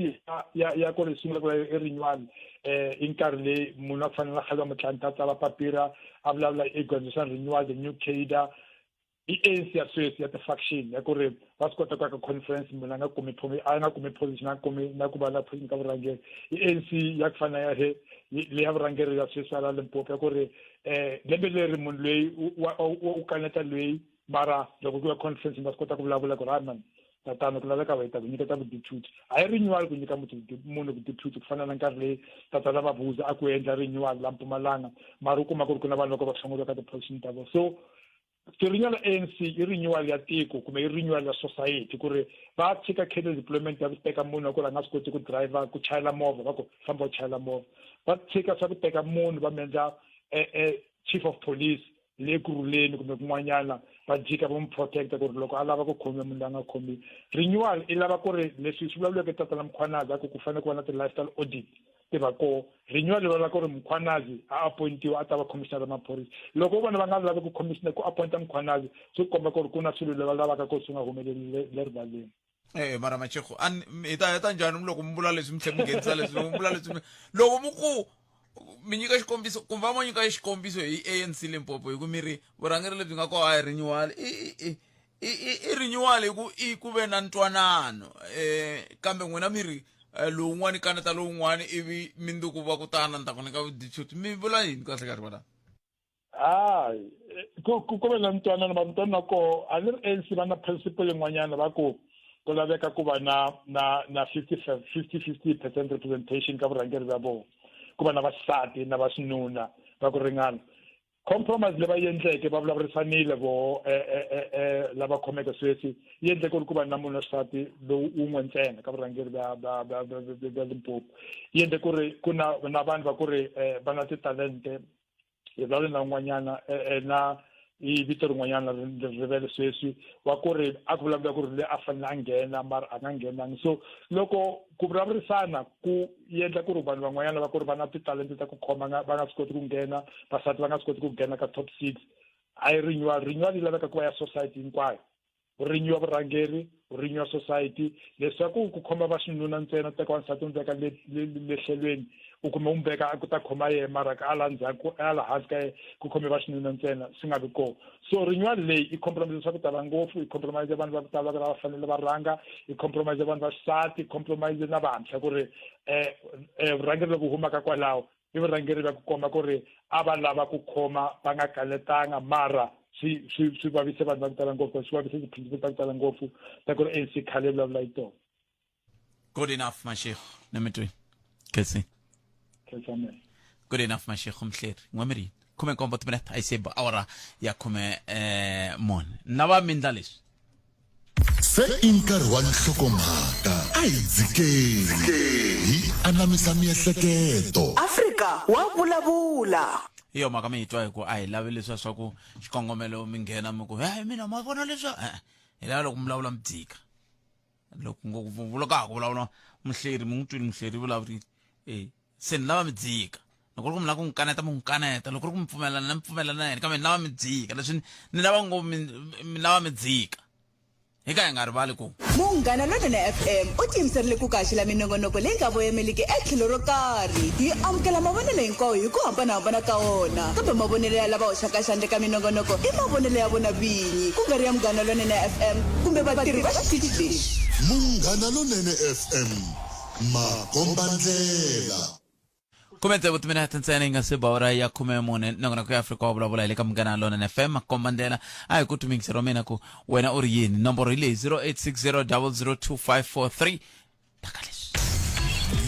ya ya ku ri sungula ku i renewal eh i nkarhi leyi munhu a ku fanele a Kgalema Motlanthe a tsala papila a vulavula i organization renewal the new cadre i ANC ya sweswi ya ti-faction ya ku ri va swi kota ku ya ka conference munhu a nga kumi a nga kumi position a nga kumi na ku va na position ka vurhangeri i ANC ya ku fana ya he leya vurhangeri ya sweswi ya la Limpopo ya ku ri um lembe leri munhu loyi u kaneta loyi mara loko ku ya conference va swi kota ku vulavula ku ri hayi mani tatana ku laveka va ta ku nyiketa vudeputy a yi renewal ku nyika munhu vudeputy ku fana na nkarhi leyi tatana Mabuza a ku endla renewal la Mpumalanga mara u kuma ku ri ku na vanhu loko va hlongoriwa ka ti-position ta vona so ti-renewal ANC i renewal ya tiko kumbe i renewal ya society ku ri va tshika cadre deployment ya ku teka munhu ku ri a nga swi koti ku driver ku chayela movha va ku famba u chayela movha va tshika swa ku teka munhu va mi endla eh, eh, chief of police le kurhuleni kumbe kun'wanyana va jika va n'wi protecta ku ri loko a lava ku khomiwa munhu loyi a nga khomiwi renewal i lava ku ri leswi swi vulavuleke tatana Mkhwanazi a ku ku fanele ku va na ti-lifestyle audit ti va kona renewal yi vula ku ri Mkhwanazi a appointiwa a ta va commissioner ya maphorisa loko vona va nga lavi ku commissioner ku appointa Mkhwanazi swi komba ku ri ku na swilo leswi va lavaka ku swi nga humeleli le rivaleni Eh mara machego a hi ta heta njhani loko mi vula leswi mi tlhela mi nghenisa leswi mi vula leswi loko mi ku mi nyika xikombiso kumbe va mo nyika xikombiso hi ANC Limpopo hi ku mi ri vurhangeri lebyi nga kona a hi renewal i i i i renewal hi ku i ku ve na ntwanano eh kambe n'wina mi ri eh, lowun'wani kaneta lowun'wani ivi minduku va ku tana ni ta ku nyika vudichuti mi vula yini kahle kahle kwalaho Hayi ku ku ku ve na ntwanano mara ntwanano wa koho a ni ri ANC va na principle yin'wanyana va ku ku laveka ku va na na na 50 50 50 percent representation ka vurhangeri bya vona ku va na vaxisati na vaxinuna va ku ringana compromise leyi va yi endleke va vulavurisanile voho eh, eh, eh, eh, lava khomeke sweswi yi endle ku ri ku va na munhu wa xisati lowu wun'we ntsena ka vurhangeri bya bya bya bya bya Limpopo yi endle ku ri ku na na vanhu va ku ri eh, va na titalente hi vulavule na un'wanyana eh, eh, na i vito rin'wanyana ri rivele sweswi wa ku ri a ku vulavula ku ri loyi a fanele a nghena mara a nga nghenangi so loko ku vulavurisana ku endla ku ri vanhu van'wanyana va ku ri va na titalente ta ku khoma va nga swi koti ku nghena vasati va nga swi koti ku nghena ka top six a yi renewal renewal yi laveka ku va ya society hinkwayo ku rinyiwa vurhangeri ku rinyiwa society leswaku ku khoma va xinuna ntsena teka wansati u veka le le tlhelweni u kumbe u n'wi veka ku ta khoma yena mara a la ndzhaku a la hansi ka yena ku khome va xinuna ntsena swi nga vi kona so renewal leyi i compromise swa ku tala ngopfu i compromise vanhu va ku tala va fanele va rhanga i compromise vanhu va xisati i compromise na vantshwa ku ri um vurhangeri loko humaka kwalaho i vurhangeri bya ku komba ku ri a va lava ku khoma va nga kanetanga mara swi swi swi vavise vanhu va ku tala ngopfu swi vavise ti-principle ta ku tala ngopfu ta ku ri ANC khale vulavula hi tona good enough mashego nemitweni khetsi khetsamela good enough mashego mhleri n'wamirini 17 timinete a yi se ba awara ya khume um mune na va mindla leswi Se i nkarhi wa nhlokomhaka, a hi dzikeni hi anamisa miehleketo. Afrika wa vulavula. Hi yo mhaka mi yi twa hi ku a hi lavi leswiya swa ku xikongomelo mi nghena mi ku heyi mina ma vona leswiya e-e hi lava loko mi vulavula mi dzika loko ngopfu loko ka ha ku vulavula muhleri mi n'wi twile muhleri i vulavurile e se ni lava mi dzika loko ri ku mi lava ku n'wi kaneta mi n'wi kaneta loko ri ku mi pfumelana na mi pfumelana na yena kambe ni lava mi dzika leswi ni lava ngo mi lava mi dzika Hi ka hi nga rivali ku. Munghana Lonene FM u tiyimiserile ku kaxela minongonoko leyi nga voyemeliki etlhelo ro karhi. Hi amukela mavonelo hinkwawo hi ku hambana-hambana ka wona, kambe mavonelo ya lava hoxaka xandla eka minongonoko i mavonelo ya vona vinyi, ku nga ri ya Munghana Lonene FM kumbe vatirhi va xitichi lexi. Munghana Lonene FM, makombandlela. Khume tsevu timinete ntsena yi nga se ba awara ya 14. Nongonoko ya Afrika wa vulavula hi le ka Munghana Lonene FM, makomba ndlela. A hi ku twi wa mina ku wena u ri yini. Nomboro hi leyi, 0860 002543. Taka leswi.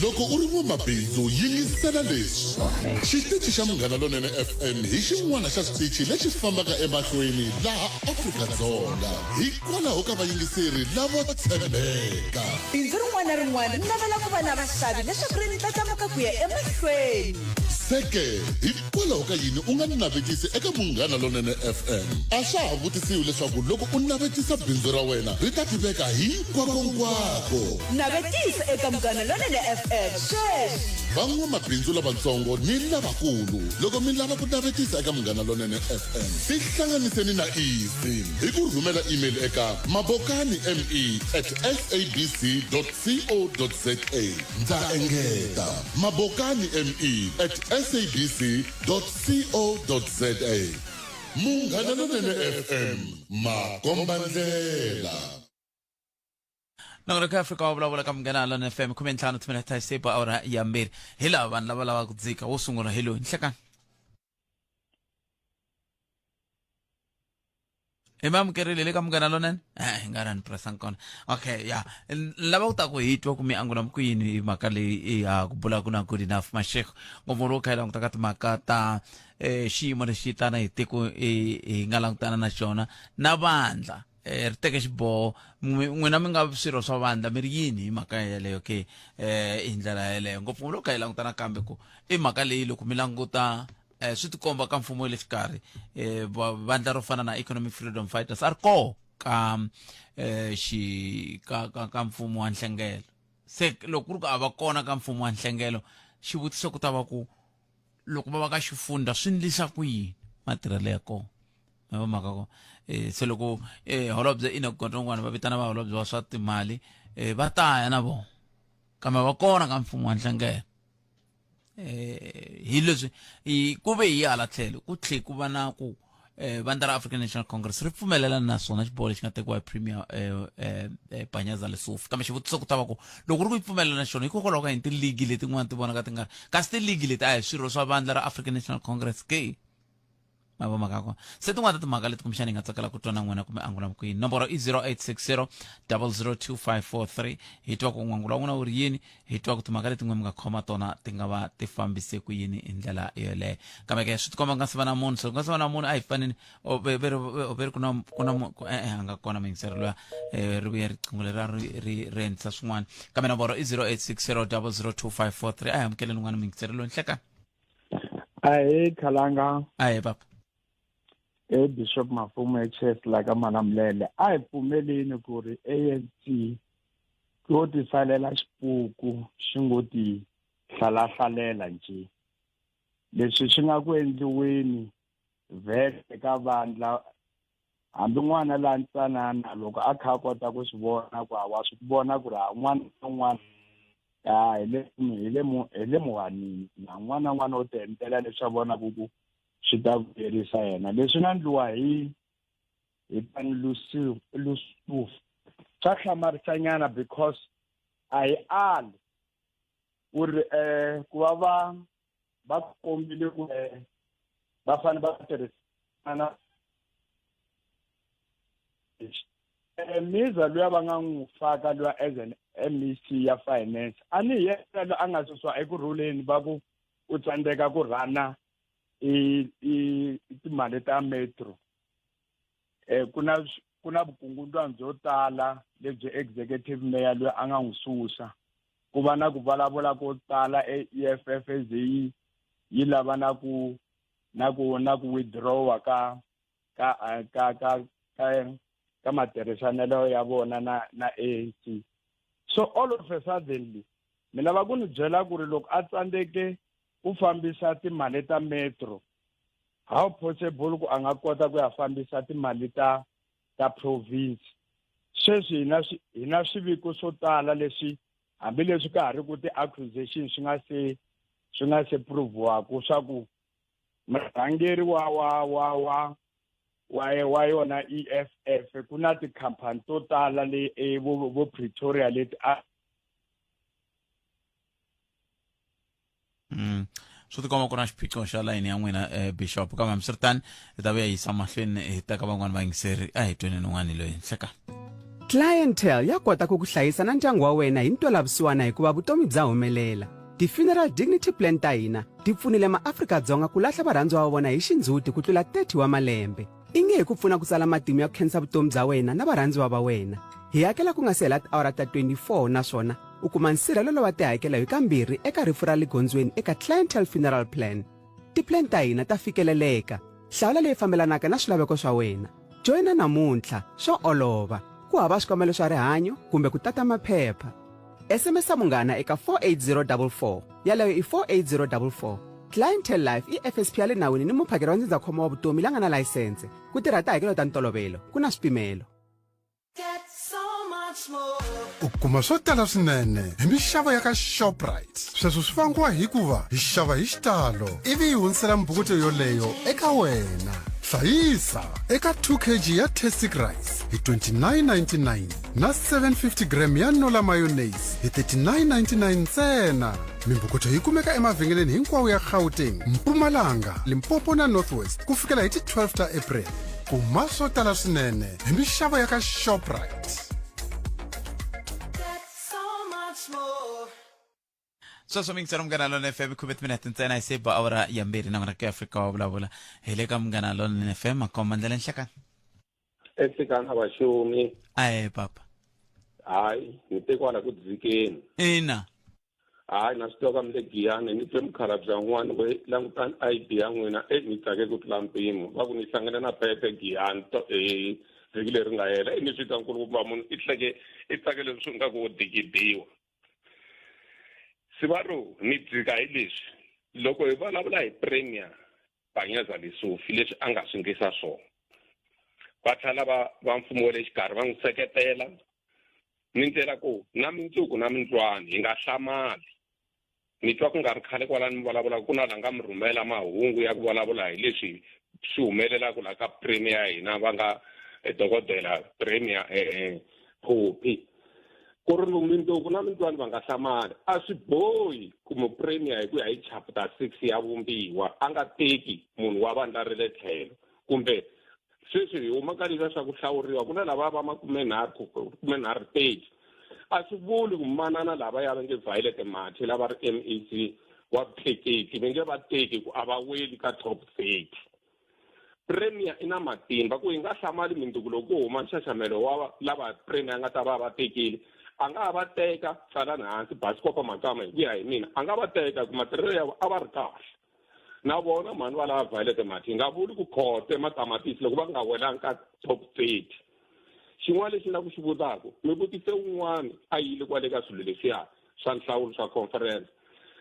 Loko u ri n'wamabindzu, yingisela leswi. Xitichi xa Munghana Lonene FM hi xin'wana xa switichi lexi fambaka emahlweni laha Afrika-Dzonga hikwalaho ka vayingiseri lavo tshembeka. Bindzu rin'wana na rin'wana ri navela ku va na vaxavi leswaku ri ndlandlamuka ku ya emahlweni. Se ke, hikwalaho ka yini u nga navetisi eka Munghana Lonene FM? A swa ha vutisiwi leswaku loko u navetisa bindzu ra wena ri ta tiveka hinkwakonkwako. Navetisa eka Munghana Lonene FM sweswi! Van'wamabindzu lavatsongo ni lavakulu, loko mi lava ku navetisa eka Munghana Lonene FM, tihlanganiseni na Easy hi ku rhumela email eka mabokani me at sabc co za. Ndza engeta, mabokani me at sabc co za. Munghana Lonene FM, makombandlela. Nongonoko ya Afrika wa vulavula ka Munghana Lonene FM, 15 timinete ta xi ba awara ya 2. Hi lava vanhu lava lavaka ku dzika. Wo sungula hi loyi. Nhlekani. Hi mi amukerile le ka Munghana Lonene. Hi nga ri ni pressang kona. Okay, ya lava ku ta ku hi twa ku mi angula ku yini hi mhaka leyi ya ku bula ku na Good Enough Mashego, ngopfu loko kha hi languta ka timhaka ta xiyimo lexi tana hi tiko hi nga langutana na xona na vandla ri teke xiboho. N'wina mi nga swirho swa vandla, mi ri yini hi mhaka yeleyo ke hi ndlela yeleyo, ngopfu loko kha hi langutana kambe ku i mhaka leyi loko mi languta swi tikomba ka mfumo wa le xikarhi, vandla ro fana na Economic Freedom Fighters a ri koho ka xi ka ka ka mfumo wa nhlengelo. Se loko ku ri ku a va kona ka mfumo wa nhlengelo, xivutiso ku ta va ku loko va va ka xifundza swi ndlisa ku yini matirhelo ya kona? Ma mhaka ko se loko holobye Enoch Godongwana va vitana vaholobye va swa timali, va ta ya na vona, kambe va kona ka mfumo wa nhlengelo. Hi leswi ku ve hi hala tlhelo ku tlhe ku va na ku vandla ra African National Congress ri pfumelelana na swona xiboho lexi nga tekiwa hi Premier Panyaza Lesufi. Kambe xivutiso ku ta va ku loko ri ku yi pfumelelana na xona, hikokwalaho ka yini tiligi letin'wana ti vonaka ti nga ri kasi tiligi leti a hi swirho swa vandla ra African National Congress ke? Ma va mhaka kona. Se tin'wana ta timhaka leti kumbexana hi nga tsakela ku twa na n'wina kumbe angula ku yini. Nomboro i 0860 002543. Hi twa ku n'wangulo wa n'wina wu ri yini, hi twa ku timhaka leti n'we mi nga khoma tona ti nga va ti fambise ku yini hi ndlela yoleyo. Kambe ke swi tikomba ku nga se va na munhu. Se ku nga se va na munhu, a hi faneni o ve ve ve ri ku na ku na e-e a nga kona muyingiseri luya, ri vuye riqingho leriya ri ri endlisa swin'wana. Kambe nomboro i 0860 002543. A hi amukeleni un'wana muyingiseri loyi. Nhlekani. Ahee Khalanga. Ahee papa. E Bishop Mafumo HS la ka Malamulele. A hi pfumeleni ku ri ANC yo tisalela xipuku xi ngo ti hlalahlalela nje. Leswi swi nga ku endliweni vhele ka vandla, hambi n'wana la ntsanana loko a kha a kota ku swi vona ku wa swi vona ku ri ha n'wana na n'wana a hi le hi le mu hi le muhanini na n'wana na n'wana u ti endlela leswi a vonaka ku swi ta vuyerisa yena. Leswi nga ndliwa hi Pan Lusuf swa hlamarisanyana, because a hi ali ku ri ku va va kombile ku va fanele va tirhisana Miza luya va nga n'wi faka luya as an MEC ya finance, a ni hi yena loyi a nga susiwa ekurhuleni va ku u tsandzeka ku rhana i timali ta metro. Ku na vukungundwani byo tala lebyi executive mayor loyi a nga n'wi susa, ku va na ku vulavula ko tala e EFF ze yi lava na ku withdrawa ka matirhisanelo ya vona na ANC. So all of a suddenly mi lava ku ni byela ku ri loko a tsandzeke ku fambisa timali ta metro, how possible ku a nga kota ku ya fambisa timali ta province? Sweswi hi na hi na swiviko swo tala leswi hambileswi ka ha ri ku ti-accusation swi nga se swi nga se provhiwaku swa ku murhangeri wa wa wa wa wa wa yona EFF ku na tikhampani to tala le e vo vo Pretoria leti a Swi tikomba ku ri na xiphiqo xa layini ya n'wina eh, bishop kambe hambiswiritano hi ta vuya yisa mahlweni hi teka van'wani vayingiseri a hi tweni n'wani loyi nhleka. Clientele ya kota ku ku hlayisa na ndyangu wa wena hi ntwelavusiwana hikuva vutomi bya humelela. Ti-Funeral Dignity Plan ta hina ti pfunile maAfrika-Dzonga ku lahla varhandziwa va vona hi xindzhuti ku tlula 30 wa malembe. I nge hi ku pfuna ku tsala matimu ya ku khensa vutomi bya wena na varhandziwa va wena. Hi hakela ku nga si hela tiawara ta 24 naswona u kuma nsirhelelo wa tihakelo hi kambirhi eka rifu ra le gondzweni eka Clientele Funeral Plan. Ti-plan ta hina ta fikeleleka. Hlawula leyi fambelanaka na swilaveko swa wena. Joyina namuntlha, swa olova. Ku hava swikambelo swa rihanyo kumbe ku tata maphepha. SMS munghana eka 48044. Yaleyo i 48044. Clientele Life i FSP ya le nawini ni muphakeri wa ndzindzakhombo wa vutomi la nga na layisense. Ku tirha tihakelo ta ntolovelo, ku na swipimelo. U kuma swo tala swinene hi mixavo ya ka Shoprite. Sweswo swi vangiwa hikuva hi xava hi xitalo ivi hi hundzisela mbukuto yoleyo eka wena. Hlayisa eka 2 kg ya Tastic Rice hi 29.99 na 750 gram ya Nola Mayonnaise hi 39.99 ntsena. Mimbukuto yi kumeka emavhengeleni hinkwawo ya Gauteng, Mpumalanga, Limpopo na North West ku fikela hi ti 12 ta April. Kuma swo tala swinene hi mixavo ya ka Shoprite. Sweswo mingisela Munghana Lonene FM, khume timinete ntsena hi se ba awara ya mbirhi na n'wina ka Afrika wa vulavula. Hi le ka Munghana Lonene FM, makomba ndlela nhlekani. Enhlekani a vaxumi. Ahe papa. Hayi, ni te kwala ku dzikeni. Ina. Hayi, na swi tiva ka mi le Giyani, ni twe mukhalabye un'wana we langutani ID ya n'wina, e ni tsake ku tlula mpimo. Va ku ni hlangane na Pepe Giyani to e vhiki leri nga hela, e ni swi twa nkulukumba munhu i hleke i tsake leswi swi nga ku wo dikidiwa. Sivaro ni dzika hi leswi, loko hi vulavula hi Premier Panyaza Lesufi leswi a nga swi ndlisa swona, va tlhela va va mfumo wa le xikarhi va n'wi seketela, ni ndlela ku na mindzuku na mindlwani hi nga hlamali. Ni twa ku nga ri khale kwalani mi vulavulaka ku na la nga mi rhumela mahungu ya ku vulavula hi leswi swi humelelaka la ka Premier ya hina va nga dokodela Premier Phophi. Ku ri mindzuku na mindlwani va nga hlamali. A swi bohi ku mupremier hi ku ya hi chapter 6 ya vumbiwa a nga teki munhu wa vandla ra le tlhelo kumbe sweswi hi huma ka leswiya swa ku hlawuriwa ku na lava va makumenharhu khumenharhu 30 a swi vuli ku manana lava ya va nge Violet Mathe lava ri MEC wa vutleketli va nge va teki ku a va weli ka top 30. Premier i na matimba ku hi nga hlamali mindzuku loko ku huma nxaxamelo wa lava Premier a nga ta va va tekile a nga ha va teka tsalani hansi Basikopo Makama hi ku ya hi mina a nga va teka ku matirhelo ya a va ri kahle na vona mhani va lava Violet Mathe hi nga vuli ku khote matamatisi loko va nga welanga ka top 30. Xin'wana lexi ni la ku xi vutaka mi vutise wun'wana a yile kwale ka swilo leswiya swa nhlawulo swa conference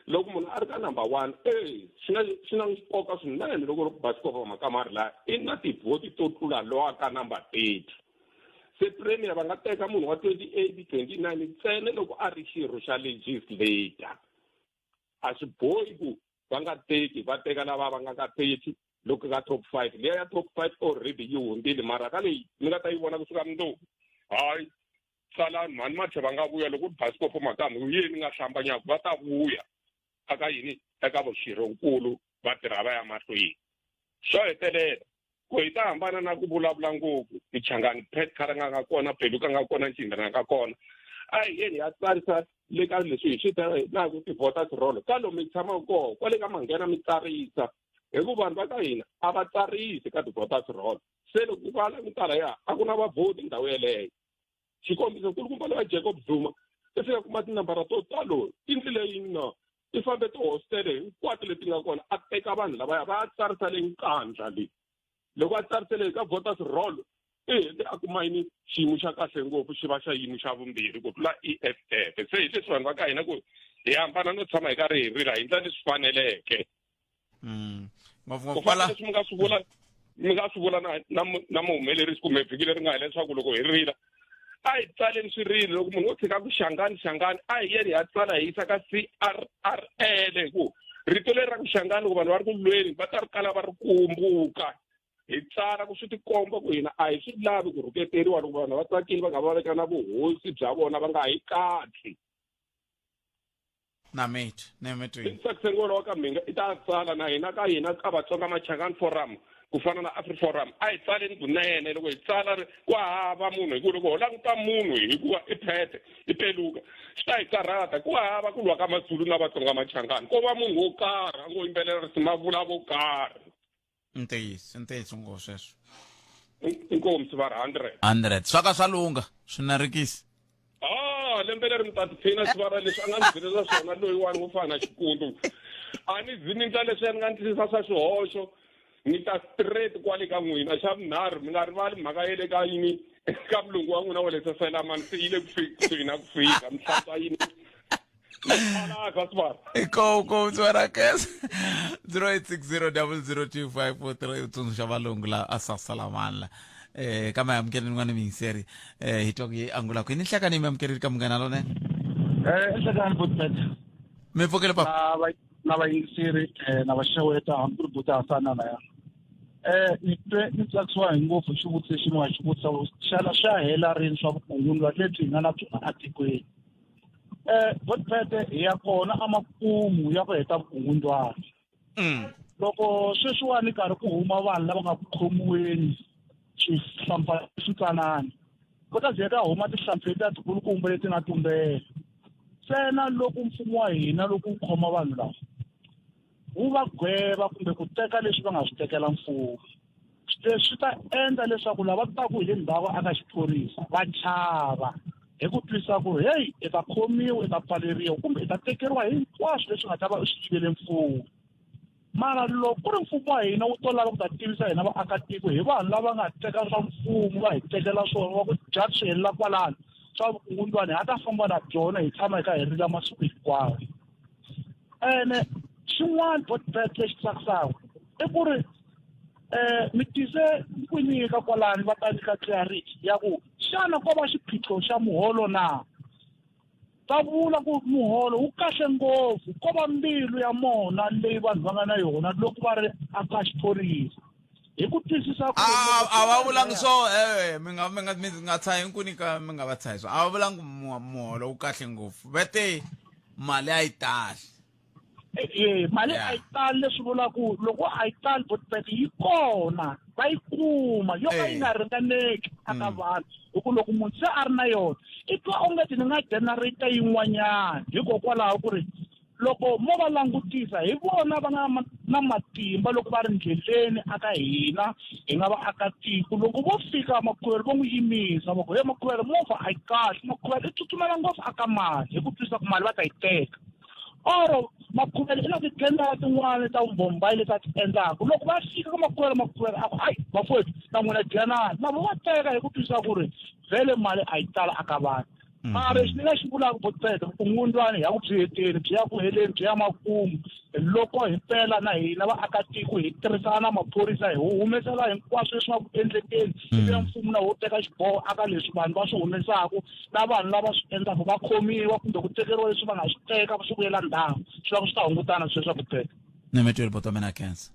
loko munhu a ri ka number 1 e swi na swi na nkoka swinene loko ri ku Basikopo Makama a ri laha i na tivhoti to tlula lowa ka number 30. Se Premier va nga teka munhu wa 28 29 ntsena loko a ri xirho xa legislator. A swi bohi ku va nga teki va teka lava va nga ka 30 loko ka top 5 liya ya top 5 already yi hundzile mara ka leyi mi nga ta yi vona kusuka mundzuku hayi tsalani mhani Mathe va nga vuya loko Basikopo Makama yini nga hlambanyaka va ta vuya aka yini eka vuxirhonkulu va tirha va ya mahlweni. Xo hetelela ku hi ta hambana na ku vulavula ngopfu Michangani Pat Khalanga nga kona Peluka nga kona Ncindana nga kona a hi yeni ya tsarisa le ka leswi hi swi vitanaka ti-voters roll ka lomu hi tshamaka kona kwale ka manghena mi tsarisa hi ku vanhu va ka hina a va tsarisi ka ti-voters roll se loko ku va la ku ya a ku na vavhoti ndhawu yeleyo. Xikombiso nkulukumba lowa Jacob Zuma i fika kuma tinambara to talo i ndlile yini na i fambe tihositele hinkwato leti nga kona a teka vanhu lavaya va ya tsarisa le Nkandla le loko a tsarisele ka voters roll i hete a kuma yini xiyimo xa kahle ngopfu xi va xa yimo xa vumbirhi ku tlula EFF se hi leswi vanhu va ka hina ku hi hambana no tshama hi karhi hi rila hi ndla leswi faneleke. Ngopfungopfu Ku fana leswi mi nga swi vula mi nga swi vula na na na muhumelerisi kumbe vhiki leri nga hela leswaku loko hi rila A hi tsaleni swirilo loko munhu wo tshika ku xangani xangani a hi yeni hi ya tsala hi yisa ka CRRL hi ku rito leri ra ku xangani loko vanhu va ri ku lweni va ta ri kala va ri kumbuka. Hi tsala ku swi tikomba ku hina a hi swi lavi ku rhuketeriwa loko vanhu va tsakile va nga va veka na vuhosi bya vona va nga hi katsi. Na mitwi ni mitwi. Tsakiseni wona wa ka Mhinga i ta tsala na hina ka hina ka Vatsonga Machangani Forum ku fana na Afri Forum a hi tsaleni kunene loko hi tsala ri ku hava munhu hi ku loko ho languta munhu hikuva i phete i peluka swi ta hi karhata ku hava ku lwa ka Mazulu na Vatsonga Machangani ko va munhu wo karhi a ngo yimbelela risimu a vula vo karhi. Ntiyiso ntiyiso ngo sweswo. Inkomu swi va 100. 100 swa ka swa lunga swi narikisi. Ah, lembe leri mi ta tiphina sivara leswi a nga ndzi byelisa swona loyiwani wo fana na xikundu a ni zi ni ndla leswiya ni nga ndlisa swa xihoxo ni ta straight kwale ka n'wina xa vunharhu mi nga rivali mhaka ye le ka yini ka mulungu wa n'wina wa le saselamani se yi le kusuhi na ku fika mi hlantswa yini Inkomu tswara kesa 0860002543 u tsundzuxa valungu la a sasalamani la eh ka mayamukeleni n'wana miyingiseri eh hi twa ku yi angula kwini nhlekani mi amukeleli ka munghana lonene. Eh nhlekani butpet. Mi pfukile papa. Na va na vayingiseri eh na vaxeweta hambi ku ri buti Hasana laya. Eh ni twe ni tsakisiwa hi ngopfu xivutiso lexi mi nga xi vutisa xana swa hela rini swa vukungundzwa lebyi hi nga na byona etikweni. Eh Botpete hi ya kona amakumu ya ku heta vukungundzwana. Loko sweswiwani karhi ku huma vanhu lava nga ku khomiweni swihlampfa switsanana ku ta ze ka huma tihlampfi letiya tikulukumba leti nga tumbela. Ntsena loko mfumo wa hina loko wu khoma vanhu lava wu va gweva kumbe ku teka leswi va nga swi tekela mfumo. Leswi swi ta endla leswaku lava taku hi le ndzhaku aka xiphorisa va chava hi ku twisisa ku heyi i ta khomiwa i ta pfaleriwa kumbe i ta tekeriwa hinkwaswo leswi nga ta va u swi yivele mfumo. Mara loko ku ri mfumo wa hina wu to lava ku ta tivisa hina vaakatiko hi vanhu lava nga teka swa mfumo va hi tekela swona va ku dya swi helela kwalano swa vukungundzwani ha ta famba na byona hi tshama hi kha hi rila masiku hinkwawo. Ene xin'wana botbet lexi tsakisaka i ku ri eh mi tise ku nyika kwalano va ta nyika clarity ya ku xana ko va xiphiqo xa muholo na va vula ku muholo wu kahle ngopfu ko va mbilu ya mona leyi vanhu va nga na yona loko va ri aka xiphorisa hi ku twisisa ku a va vulangi swo eh mi nga mi nga mi nga tshahi nkuni ka mi nga va tshahi swo a va vulangi muholo wu kahle ngopfu va te mali a yi tali. E mali a yi tali leswi vulaka ku loko a yi tali botbet yi kona va yi kuma yo ka yi nga ringaneki aka vanhu hi ku loko munhu se a ri na yona i twa ongeti ni nga generate yin'wanyana hikokwalaho ku ri loko mo va langutisa hi vona va nga na matimba loko va ri ndleleni aka hina hi nga vaakatiko loko vo fika makhuvelo vo n'wi yimisa va ku he makhuvelo movha a yi kahle makhuvelo i tsutsumela ngopfu aka mali hi ku twisisa ku mali va ta yi teka or makhuvelo i na tithendara tin'wana ta vumbombayi leti a ti endlaka loko va fika ka makhuvelo makhuvelo a ku hayi bafowethu na n'wina dyanani na vo va teka hi ku twisisa ku ri vhele mali a yi tala aka vanhu mara lexi ni nga xi vulaka botpete vukungundwani hi ya ku byi heteni byi ya ku heleni byi ya makumu loko hi pela na hina vaakatiko hi tirhisana na maphorisa hi humesela hinkwaswo leswi nga ku endlekeni ivi ya mfumo na wo teka xiboho aka leswi vanhu va swi humesaka na vanhu lava swi endlaka va khomiwa kumbe ku tekeriwa leswi va nga swi teka swi vuyela ndhawu swi va swi ta hungutana sweswo botpete. Ni mi twile boto mina khensa.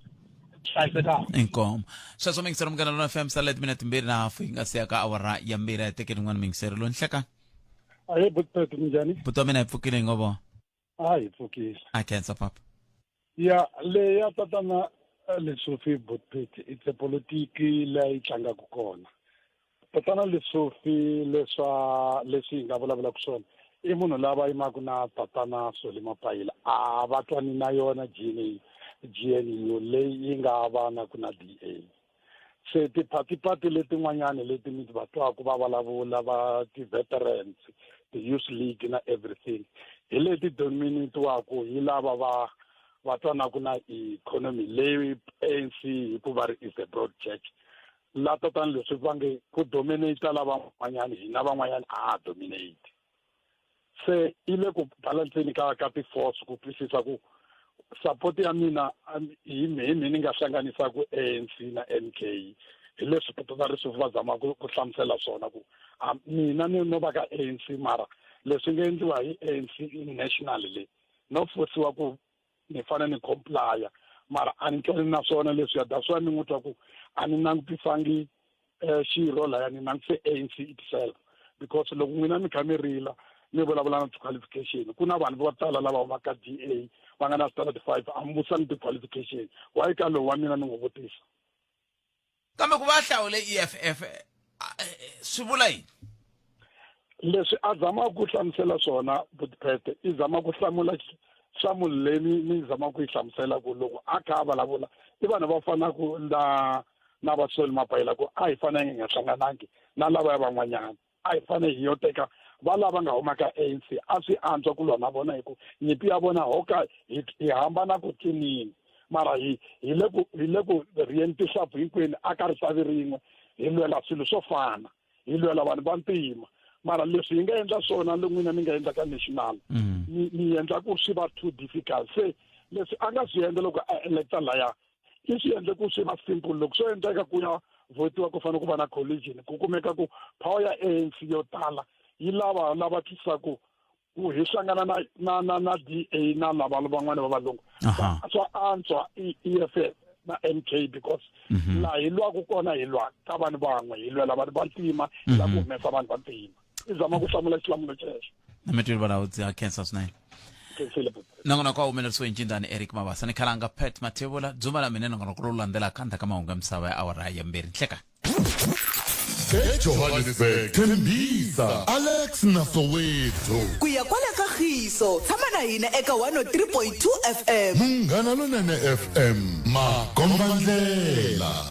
Hlayisekanga. Inkomo. Sweswo mingisero munghana lona FM sale timinete timbirhi na hafu yi nga siya ka awara ya mbirhi a hi tekeni n'wana mingisero lo nhlekani. Ahe botpete minjhani? Buti wa mina hi pfukile hi ngo vona. A hi pfukile. A khensa papa. Ya leyi ya tatana Lesufi botpete it's a politiki leyi tlangaka kona. Tatana Lesufi leswa leswi hi nga vulavulaka swona i munhu lava yimaka na tatana Solly Mapaila a va twani na yona GNA GNU leyi yi nga va na ku na DA se tiphatipati letin'wanyani leti mi va twaku va vulavula va ti-veterans ti-youth league na everything hi leti dominatiwaku hi lava va va twanaku na economy leyi ANC hikuva ri is a broad church la tatana leswi va nge ku dominate lavan'wanyani hina van'wanyani a ha dominate se i le ku balanseni ka ka ti-force ku twisisa ku support ya mina hi hi mi ni nga hlanganisaka ANC na MK hi leswi tatana Risufu va zama ku ku hlamusela swona ku Mina ni no va ka ANC mara leswi nga endliwa hi ANC national leyi no fosiwa ku ni fanele ni complya mara a ni twani na swona leswiya that's why ni n'wi twa ku a ni langutisangi um xirho laya ni langutise ANC itself because loko n'wina mi kha mi rila mi vulavula na ti-qualification ku na vanhu vo tala lava humaka D A va nga na standard 5 a mi vutisani ti-qualification why ka lowu wa mina ni n'wi vutisa. Kambe ku va a hlawule EFF swi vula yini? Leswi a zamaka ku hlamusela swona Budipete i zama ku hlamula nhlamulo leyi ni ni zamaka ku yi hlamusela ku loko a kha a vulavula i vanhu va fanaka na na va Solly Mapaila ku a hi fanele hi nga hlanganangi na lavaya van'wanyana a hi fanele hi yo teka va lava nga huma ka ANC a swi antswa ku lwa na vona hi ku nyimpi ya vona ho ka hi hi hambana ku cinini mara hi hi le ku hi le ku rhiyeni tinhlampfu hinkwenu a ka ritavi rin'we hi lwela swilo swo fana hi lwela vanhu va ntima mara leswi hi nga endla swona le n'wina mi nga endla ka national ni ni endla ku swi va too difficult se leswi a nga swi endla loko a electa laya i swi endle ku swi va simple loko swo endleka ku ya votiwa ku fanele ku va na collision ku kumeka ku power ya ANC yo tala yi lava lava twisaku ku hi hlangana na na na na DA na lava van'wana va valungu swa antswa EFF na MK because laha hi lwaku kona hi lwa ka vanhu van'we hi lwela vanhu va ntima hi lava ku humesa vanhu va ntima i zama ku hlamula xihlamulo xexo. Na mi twile valawu bya khensa swinene. Khensile buti. Nongonoko wa humelerisiwe hi Ncindani Eric Mabasa ni Khalanga Pat Mathebula dzuma la mina nongonoko lowu landzelaka endzhaku ka mahungu ya misava ya awara ya mbirhi nhlekani. EJohannesburg, Tembisa, Alex na Soweto. Ku ya kwala ka Khiso, tshama na hina eka 103.2 FM. Munghana Lonene FM, makombandlela.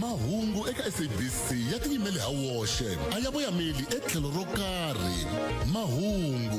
Mahungu eka SABC ya tiyimele ha woxe, a ya voyameli etlhelo ro karhi. Mahungu.